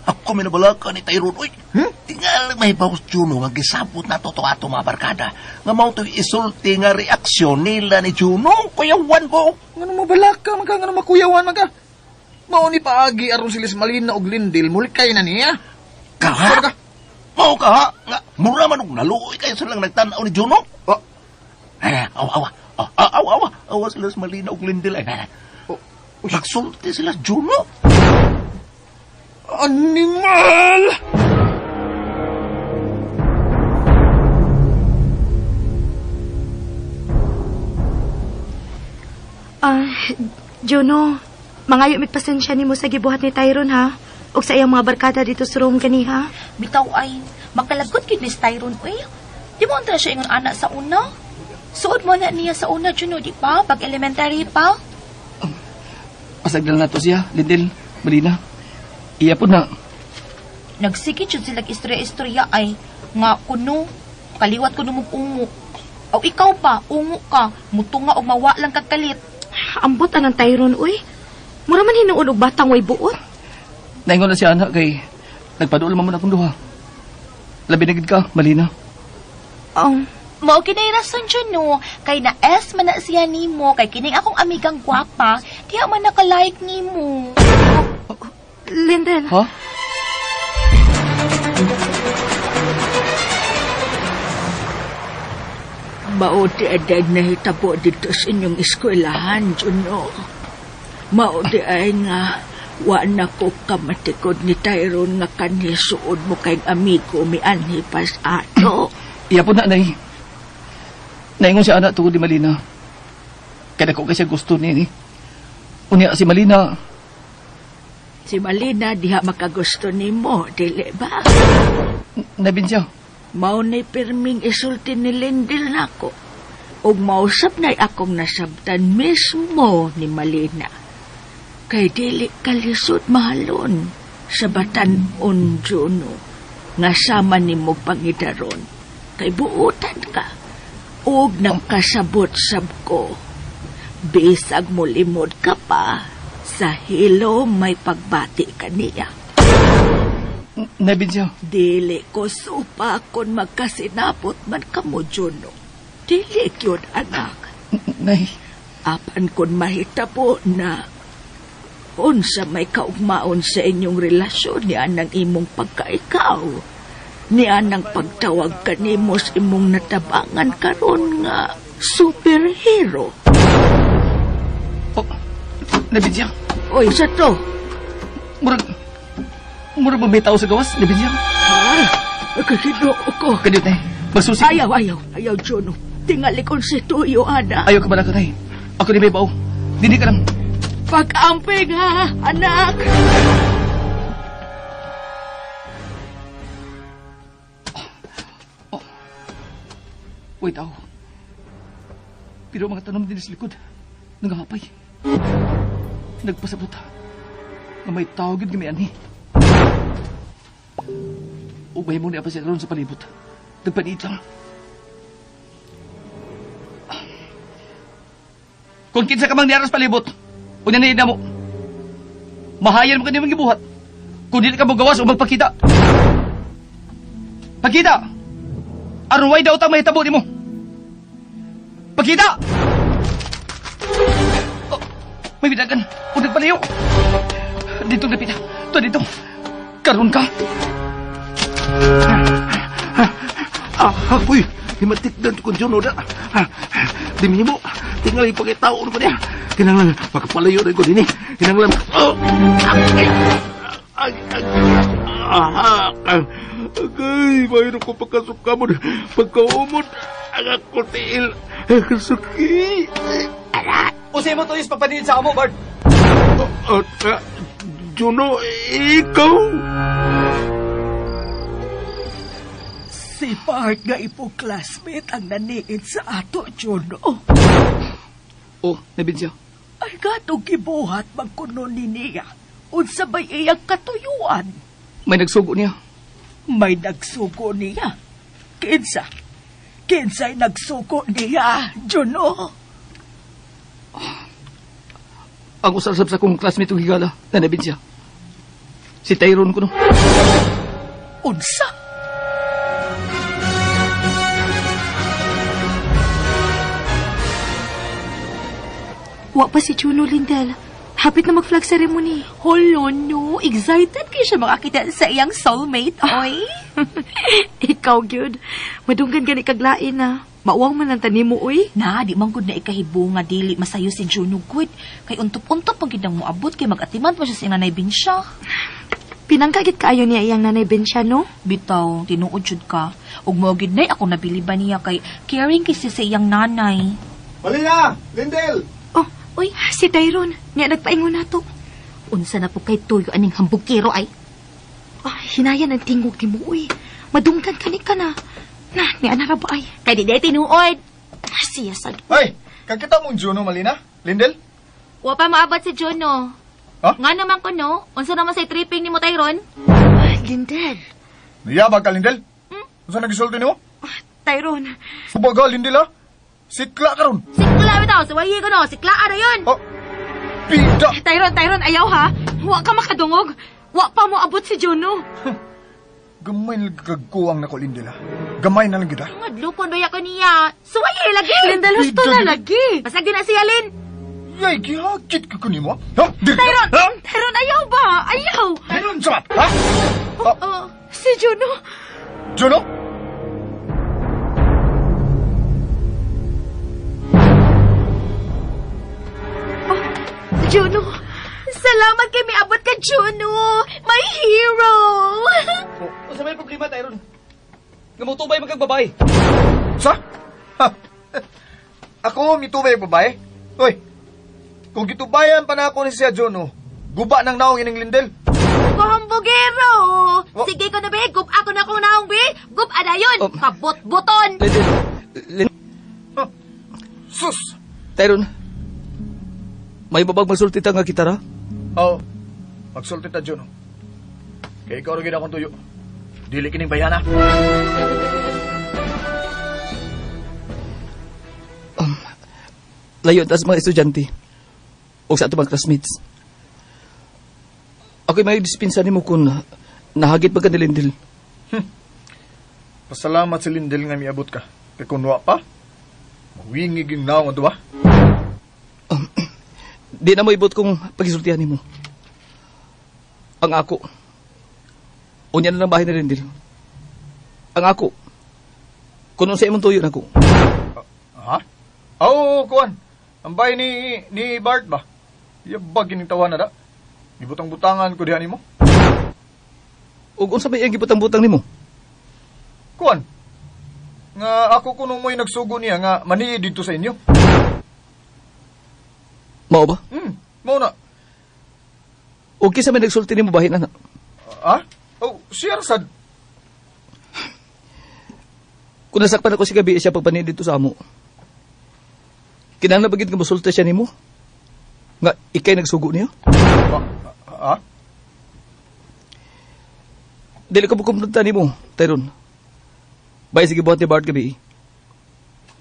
ako may nabala ka ni Tyrone. Uy, tingal may bawas Juno nga gisabot na to ato mga barkada. Nga mao to'y isulti nga reaksyon nila ni Juno. Kuyawan ko. Ngano mabalaka man ka, ngano makuyawan man ka. Mao ni paagi aron sila sa Malina og Lindel, mulikay na niya. Kaha? Ka? Mao ka ha? Nga, mura man og naluoy kayo silang nagtan-aw ni Juno. Oh. Ay, awa, awa. Awa, awa. Awa sila sa Malina og Lindel. Ay, Oh. Nagsulti sila Juno. Animal! Juno, mangayo migpasensya nimo sa gibuhat ni Tyrone ha. Ug sa iyang mga barkada dito sa room kaniha. Bitaw ay, makalagot gid ni Tyrone uy. Di mo antra siya ingon anak sa una? Suod mo na niya sa una, Juno, di pa? Pag elementary pa? Pasagdal na to siya, Lindel, Malina. Iya po na. Nagsige jud sila istorya-istorya ay nga kuno kaliwat kuno mong ungo. O ikaw pa, ungo ka, mutunga og mawa lang kag kalit. Ambot anang Tyrone uy. Mura man hinuon og batang way buot. Naingon na siya anak kay nagpaduol man mo na akong duha. Labi na gid ka, Malina. Mao kinay rason Juno, kay na S man na siya nimo, kay kining akong amigang gwapa, diha man naka-like nimo. Lindel. Ha? Mao di adag nahitabo dito sa inyong eskwelahan, Juno. Mao di ay nga wa na ko kamatikod ni Tyrone nga kanisuod mo kay amigo mianhi pas ato. Iya po na, Nay. Naingon si anak tungod ni Malina. Kaya ko kasi gusto niya ni. Unya si Malina. Si Malina diha makagusto nimo, dili ba? Nabin siya. Mao ni pirming isulti ni Lindel nako. Ug mausap na'y akong nasabtan mismo ni Malina. Kay dili kalisod mahalon sa batan-on Juno nga sama nimo pangidaron. Kay buotan ka ug nakasabot sab ko. Bisag molimod ka pa, sa hilo may pagbati ka niya. Nabin siya. Dili ko supa kung magkasinapot man kamo, Juno. Dili yun, anak. Nay. Apan kung mahitabo na unsa may kaugmaon sa inyong relasyon niya ng imong pagkaikaw, niya ng pagtawag kanimo sa imong natabangan karon nga superhero. Oh, nabin siya. Oy, sa to? Murag ba may tao sa gawas? Nabin siya. Ah, kaginoo ko. Kadiyot, Nay. Magsusi. Ayaw, ayaw. Ayaw, Juno. Tingali kong si Tuyo, ana. Ayaw ka bala ka, Nay. Ako ni may bao. Dindi ka lang. Pag-amping, ha, anak. Oh. Uy, tao. Pero mga tanom din sa likod. Nangahapay. Nagpasabot. Nga may tao gid nga may anhi. Ubay mo niya pa siya ron sa palibot. Nagpaniit lang. Kung kinsa ka mang niaras palibot, unya na mo. Mahayan mo kaniyang gibuhat. Kung dili ka mo gawas o magpakita. Pakita! Aron way daw tang mahitabo nimo. Pakita! Oh, may bidagan. O nagpalayo. Dito napita. To dito. Karon ka. Uy, himatikdan ko Juno na. Di mo, tingali pagkitaon ko niya. Kinanglan, makapalayo rin ko din eh. Kinanglan, oh! Ay, ay, ay, ay, mayroon ko pagkasukamon, pagkaumod, ang ako tiil, suki. Usay mo to yung pagpanilid sa amo, Bard. Juno, ikaw? Si Bart nga ipong classmate ang naniid sa ato, Juno. Oh, nabin siya. Ay, gatong gibuhat magkuno ni niya. Unsa bay iyang katuyuan? May nagsugo niya. May nagsugo niya? Kinsa? Kinsa'y nagsugo niya, Juno? Ang usasab sa kong classmate ng higala, na nabin siya. Si Tyrone kuno. Unsa? Wa pa si Juno, Lindel. Hapit na mag-flag ceremony. Holo, no. Excited kayo siya makakita sa iyang soulmate, oy. Ikaw, gyud. Madunggan gani kaglain na. Mauwang man ang tanim mo, oy. Na, di man gud na ikahibo nga dili masayo si Juno good. Kay untop-untop pag gid ang moabot kay mag-atiman pa siya sa iyang nanay Binsya. Pinangkagit kaayo niya iyang nanay Binsya, no? Bitaw, tinuod jud ka. Ug mao gid nay ako nabiliban niya kay caring kay siya sa iyang nanay. Malina! Lindel! Oh, uy, si Tyrone. Niya nagpaingon nato. Unsa na po kay tuyo aning hambugkiro ay? Ay, hinayan ang tingog ni mo, uy. Madunggan ka ni ka na. Na, ni anara ba ay? Kay di day tinuod. Siya sad. Ay, kakita mong Juno, Malina? Lindel? Wa pa maabot si Juno. Huh? Nga naman ko no, unsa naman say tripping nimo Tyrone? Ay, Lindel. Niyabag ka, Lindel? Unsa nagisulti nimo? Tyrone. Subaga, Lindel, ha? Sikla karon. Sikla bitaw, suwayi ko no, sikla ra yun. Oh, pida. Tyrone, Tyrone, ayaw ha. Wa ka makadungog. Wa pa mo abot si Juno. Gamay na kagkuwang na ko, Lindel, ha? Gamay na lang kita. Ngadlukon ba ko niya? Suwayi lagi. Lindel, husto na lagi. Basag din na siya, Lin. Yay, gihagit ka ko nimo, ha? Tyrone, Ha? Tyrone, ayaw ba? Ayaw. Tyrone, sama, ha? Oh, si Juno. Juno? Oh, Juno! Salamat kay miabot ka, Juno! My hero! Unsa may problema, Tyron? Nga motubay man kag babae. Sa? Ha? Ako mitubay babae? Uy, kung gitubayan pa na ako ni siya Juno, guba ng naong ining Lindel. Kuhambugero! Sige ko na, be. Gup ako na kong naong, be. Gup adayon. Pabot-buton. Lindel. Sus! Tyron, may babag magsulti ta nga gitara? Oo, magsulti ta Juno. Kaya ikaw rin akong tuyo. Dili kining bayana. Layo tas mga estudyante o sa atong mga classmates. Ako'y may dispensa nimo kung nahagit ba ka ni Lindel. Pasalamat si Lindel nga miabot ka. Kay kung wa pa, mawingig yung naong ato ba? Di na mo ibot kung pagisultihan nimo. Ang ako, unya na lang bahay ni Lindel. Ang ako, kung unsa imong tuyo nako. Ha? Oo, kuan. Ang bahay ni Bart ba? Yabag kining tawa na da. Gibutang-butangan ko diha nimo. Ug unsa may iyang gibutang-butang nimo? Kuan. Nga ako kuno mo'y nagsugo niya nga maniid didto sa inyo. Mao ba? Mao na. Ug kinsa may nagsulti nimo bahin ana? Ha? Oh, siya sad. Kung nasakpan ako si gabi siya pagpaniid didto sa amo. Kinahanglan ba gid nga mosulti siya nimo? Nga ikay nagsugo niya? Ha? Dili ko makumpronta nimo, Tyron. Bay sige buhat ni Bart gabi.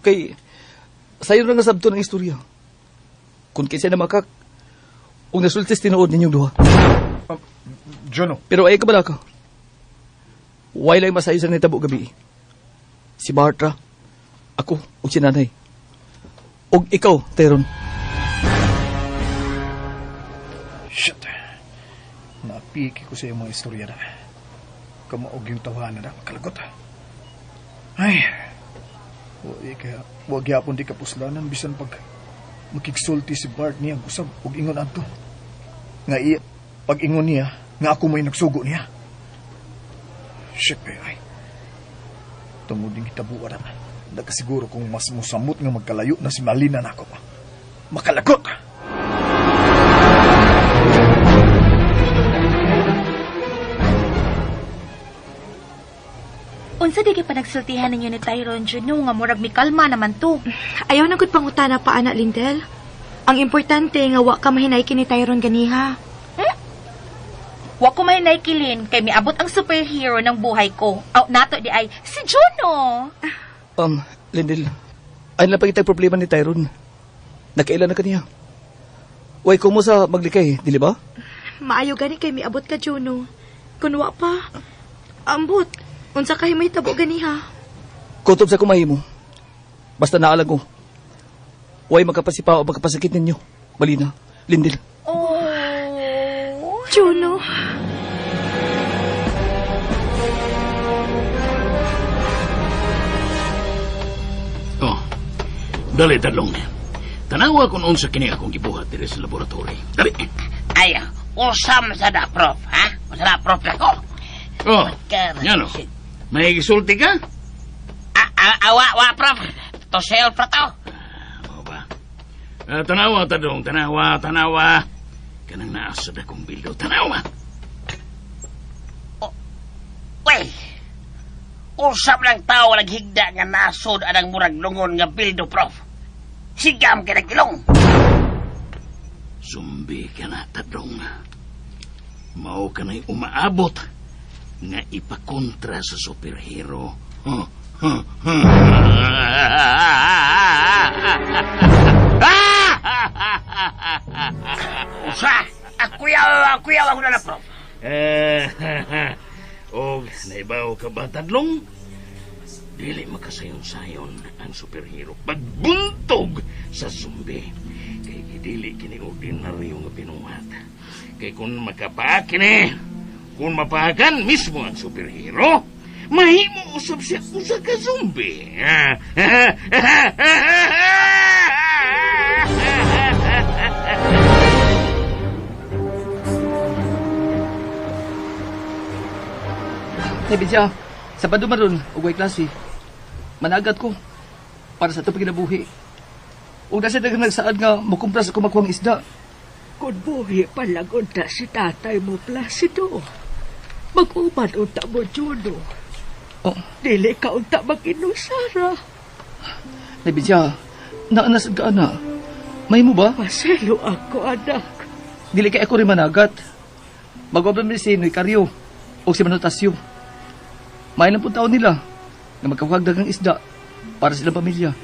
Kay sayo na nga sabto ng istorya. Kung kinsa na makak ug nasultis tinuod ninyong duha. Juno. Pero ay kabala ka. Way lang masayo sa nitabo gabi. Si Bart ra, ako ug si nanay. Og ikaw, Tyron. Shit. Napiki ko sa iyong mga istorya na. Kamaog yung tawanan na. Makalagot. Ay. Wag yapon di kapuslanan bisan pag makigsulti si Bart niya usab og ingon adto. Nga iya, pag ingon niya, nga ako may nagsugo niya. Shit, ay. Tungod ding hitabuan na. Nakasiguro kung mas musamot nga magkalayo na si Malina nako. Makalagot! Unsa di pa nagsultihan ninyo ni Tyron Juno nga murag mikalma naman to. Ayaw na gud pangutana pa ana, Lindel. Ang importante nga wa ka mahinay kini Tyron ganiha. Wa ko mahinay kilin kay miabot ang superhero ng buhay ko. Aw nato di ay si Juno. Lindel, ay na pagitag problema ni Tyron. Nakaila na kaniya. Way kumo sa maglikay, dili ba? Maayo gani kay miabot ka Juno. Kun wa pa, ambot. Unsa kay may tabo ganiha? Kutob sa kumahimo. Basta naalang ko. Way makapasipa o makapasakit ninyo. Malina, Lindel. Oh, Juno. Oh, dali tadlong. Tanawa kung unsa kini akong gibuhat diri sa laboratory. Dali. Ay, usam sa da, prof, ha? Unsa na, prof, nako? Oh, ngano? May gisulti ka? Awa, wa, prof. To self ra to. Oo ba? Tanawa, tadong. Tanawa, tanawa. Kanang naasa na kong bildo. Tanawa. Oh, wey! Usap lang tao naghigda nga nasod anang murag lungon nga bildo, prof. Sigam ka nagilong. Sumbi ka na, tadong. Mao ka na'y umaabot nga ipakontra sa superhero. Huh, huh, huh. Usa! Akuyaw ako na na, prof. Og naibaw ka ba, tadlong? Dili makasayon-sayon ang superhero pagbuntog sa zombie. Kay dili kini ordinaryo nga binuhat. Kay kung makapaak kini, kung mapahakan mismo ang superhero, mahimo usab siya usa ka zombie. Sabi siya, sa Sabado maron, ug way klase. Managat ko para sa itong pagkinabuhi. Ug nasa daghang nagsaad nga mukumpra sa kumakuhang isda. Kung buhi palagunta si tatay mo, Placido. Mag-uban unta mo, Juno. Oh. Dili ka unta mag-inusara. Sabi siya, naanasad ka, ana. May mo ba? Paselo ako, anak. Dili kay ako rin managat. Mag-obra mi si Noy Carrio o si Manotasio. May lang po taon nila na magkakuhag daghang isda para sa ilang pamilya.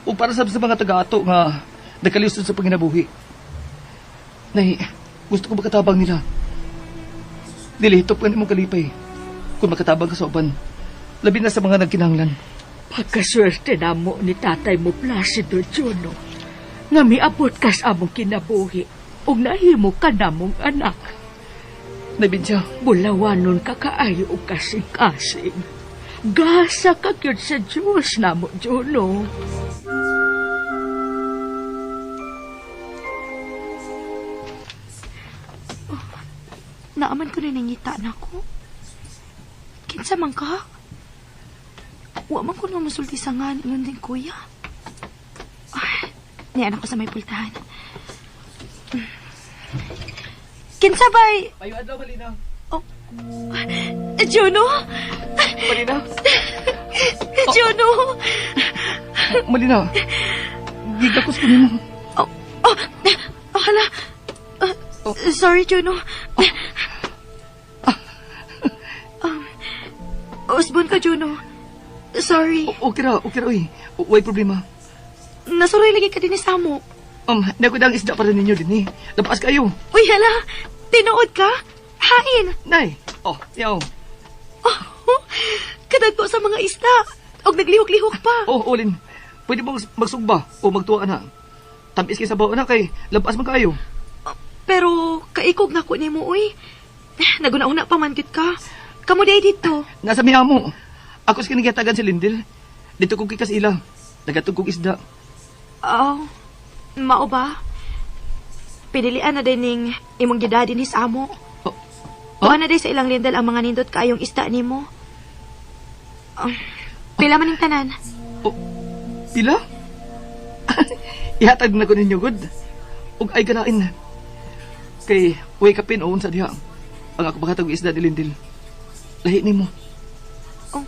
O para sa mga taga-ato nga nakalisod sa panginabuhi. Nay, gusto ko makatabang nila. Dili, hitop ka nimong kalipay. Kung makatabang ka sa uban, labi na sa mga nagkinahanglan. Pagkaswerte na mo ni tatay mo, Placido Juno, nga miabot ka sa among kinabuhi ug nahimo ka namong anak. Nay, Binsya. Bulawanon ka kaayo og kasing-kasing. Gasa ka gyud sa Diyos namo, Juno. Naaman ko na nangita na ko. Kinsa man ka? Wa man ko na masulti sa nga ingon din kuya. Ay, niyan ako sa may pultahan. Kinsa bay? Ayo adlaw, Malina. Oh. Juno? Malina? Juno? Malina, gigakos ko nimo. Oh, oh, oh, hala. Sorry, Juno. Oh. Usbon ka, Juno. Sorry. Okay ra, oy. Way problema. Nasuroy lagi ka din ni Samo. Nagudang isda para ninyo din eh. Lapas kayo. Uy, hala. Tinuod ka? Hain. Nay. Oh, yaw. Oh, kadagko sa mga isda. Og naglihok-lihok pa. Oh, Olin. Pwede bang magsugba o magtuwa na? Tamis kay sabaw na kay lapas man kayo. Pero kaikog na ko nimo, uy. Naguna-una pa man gyud ka. Kamo day dito. Nasa miyamo. Ako sa kinagiyatagan si Lindel. Dito kong kikas ila. Nagatug kong isda. Oh, mao ba? Pinilian na din ning imong gidadi ni sa amo. Oh. Kuha na din sa ilang Lindel ang mga nindot kaayong isda nimo. Pila man ning tanan? Oh, pila? Ihatag na ko ninyo, good. Ug ay ganain. Kay, uy kapin o unsa diha. Ang ako makatag isda ni Lindel. Lahi nimo. Oh.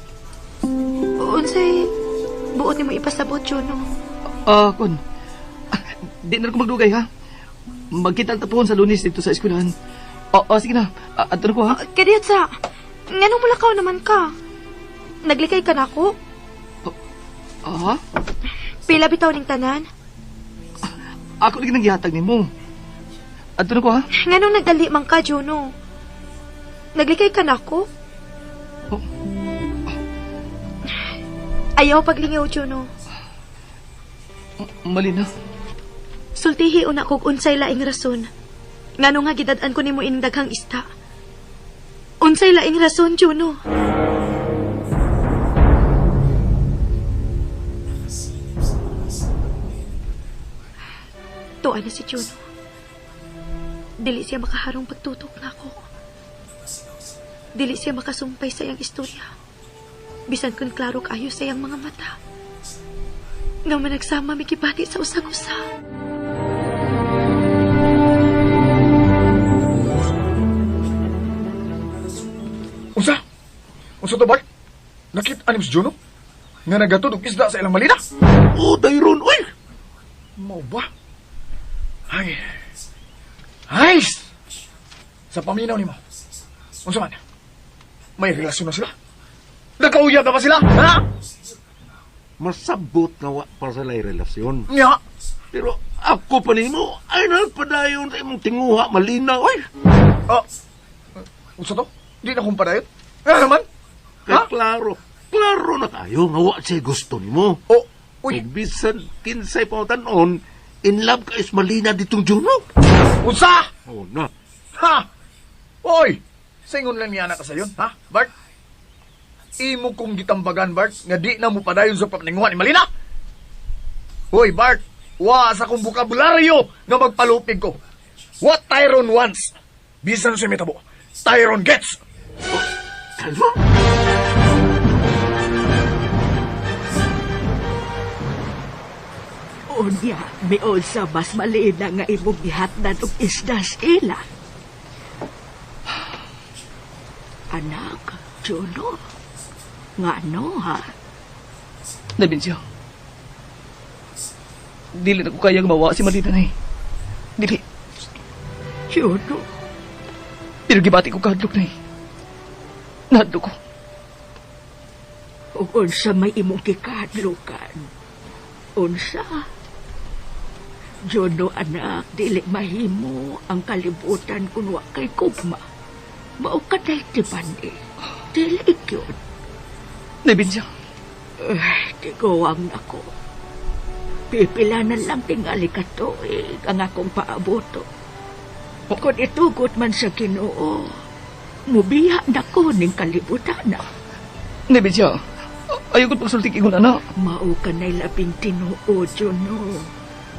Unsay buot nimo ipasabot, Juno? Kon. Di na ko magdugay, ha? Magkita ta pohon sa Lunes dito sa eskwelahan. Oh, sige na. Adto na ko, ha? Kadiyot sa, nganong mulakaw naman ka? Naglikay ka na ako? Ha? Pila bitaw ning tanan? Ako lagi nang gihatag nimo. Adto na ko, ha? Nganong nagdali man ka, Juno? Naglikay ka na ako? Oh. Ayaw paglingaw, Juno. Malina. Sultihi una kog unsay laing rason. Ngano nga gidad-an ko nimo ining daghang isda? Unsay laing rason, Juno? Tuwa na si Juno. Dili siya makaharong pagtutok nako. Dili siya makasumpay sa iyang istorya. Bisan kung klaro kaayo sa iyang mga mata. Nga managsama mikibati sa usag-usa. Unsa? Unsa to, Bart? Nakita ni si Juno? Nga nagatod og isda sa ilang Malina? Oh, Dayron, oy! Mao ba? Ay. Ay! Sa paminaw nimo. Unsa man? May relasyon na sila? Nagkauyab na ba sila? Ha? Masabot nga wa pa sila relasyon. Nya. Pero ako pa nimo, ay nagpadayon sa imong tinguha malinaw, oy. Ah, unsa to? Di na kong padayon? Nga naman? Kay klaro, klaro na kayo nga wa siya gusto nimo. Oh, uy. Ug bisan kinsay pamatan-on, in love ka is malina ditong Juno. Unsa? Oh, na. Ha? Oy! Singon lang niya anak ka sayon, ha? Bart? Imo kong gitambagan, Bart, nga di na mo padayon sa paninguha ni Malina. Hoy, Bart, wa sa akong bokabularyo nga magpalupig ko. What Tyrone wants, bisan sa mitabo, Tyrone gets. Oh, Tyron. Unya, miol sa mas malina nga imong gihatdan og isda sa ila. Anak, Juno, nga ano ha? Nay Bencio. Dili na ko kayang mawa si Malina, Nay. Dili. Juno. Pero gibati ko kahadlok, Nay. Nahadlok ko. Ug unsa may imong gikahadlokan? Unsa? Juno, anak, dili mahimo ang kalibutan kun wa kay gugma. Mao ka day tibandi. Dili gyud. Nay Bencio. Ay, tiguang nako. Pipila na lang tingali ka tuig ang akong paaboto. Kung itugot man sa Ginoo, mubiya na ko ning kalibutan na. Nay Bencio, ayaw ko't pagsulti ingon ana. Mao ka na'y labing tinuod, Juno.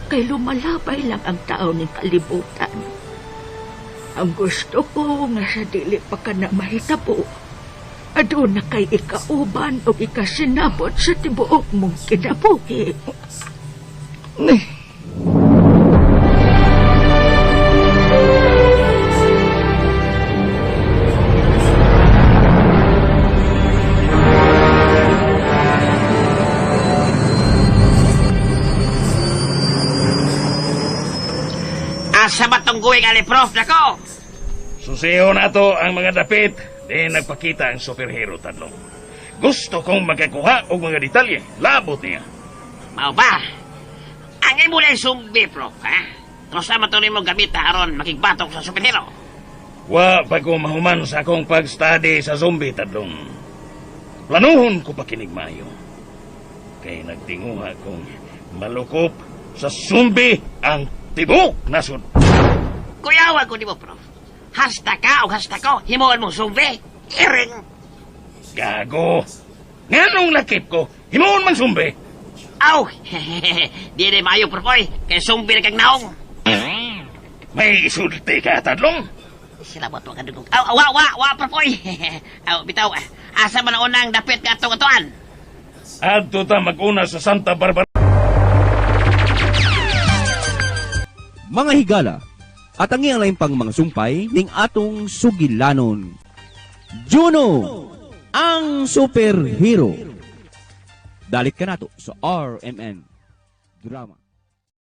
Kay lumalabay lang ang tao ning kalibutan. Ang gusto ko nga sa dili pa ka na mahitabo, aduna kay ikauban o ikasinabot sa tibuok mong kinabuhi. Nay. Asa ba tong going ali, Prof? Nako! Susiyo na to ang mga dapit. Di nagpakita ang superhero, Tadlong. Gusto kong makakuha og mga detalye. Labot niya. Mao ba? Ang imo lang sumbi, Prof, ha? Kung sa man to nimo gamit aron makigbatok sa superhero. Wa pa ko mahuman sa akong pag-study sa zombie, Tadlong. Planuhon ko pa kinig maayo. Kay nagtinguha kong malukop sa zombie ang tibok nasod. Kuyawa ko nimo, Prof. Hasta ka o hasta ko, himuon mong sumbi. Iring! Gago! Nganong lakip ko, himuon man sumbi. Aw! Di na maayo, Prof, oy. Kay sumbi na kang naong. May isulti ka, Tadlong. Sila ba ito ang kadugog? Aw, wa, wa, wa, Prof, oy. Aw, bitaw, asa man ang unang dapit ka atong atuan? Adto ta mag-una sa Santa Barbara. Mga higala, at ang iyang lain pang mga sumpay ning atong sugilanon. Juno, ang superhero. Dalit ka nato sa RMN Drama.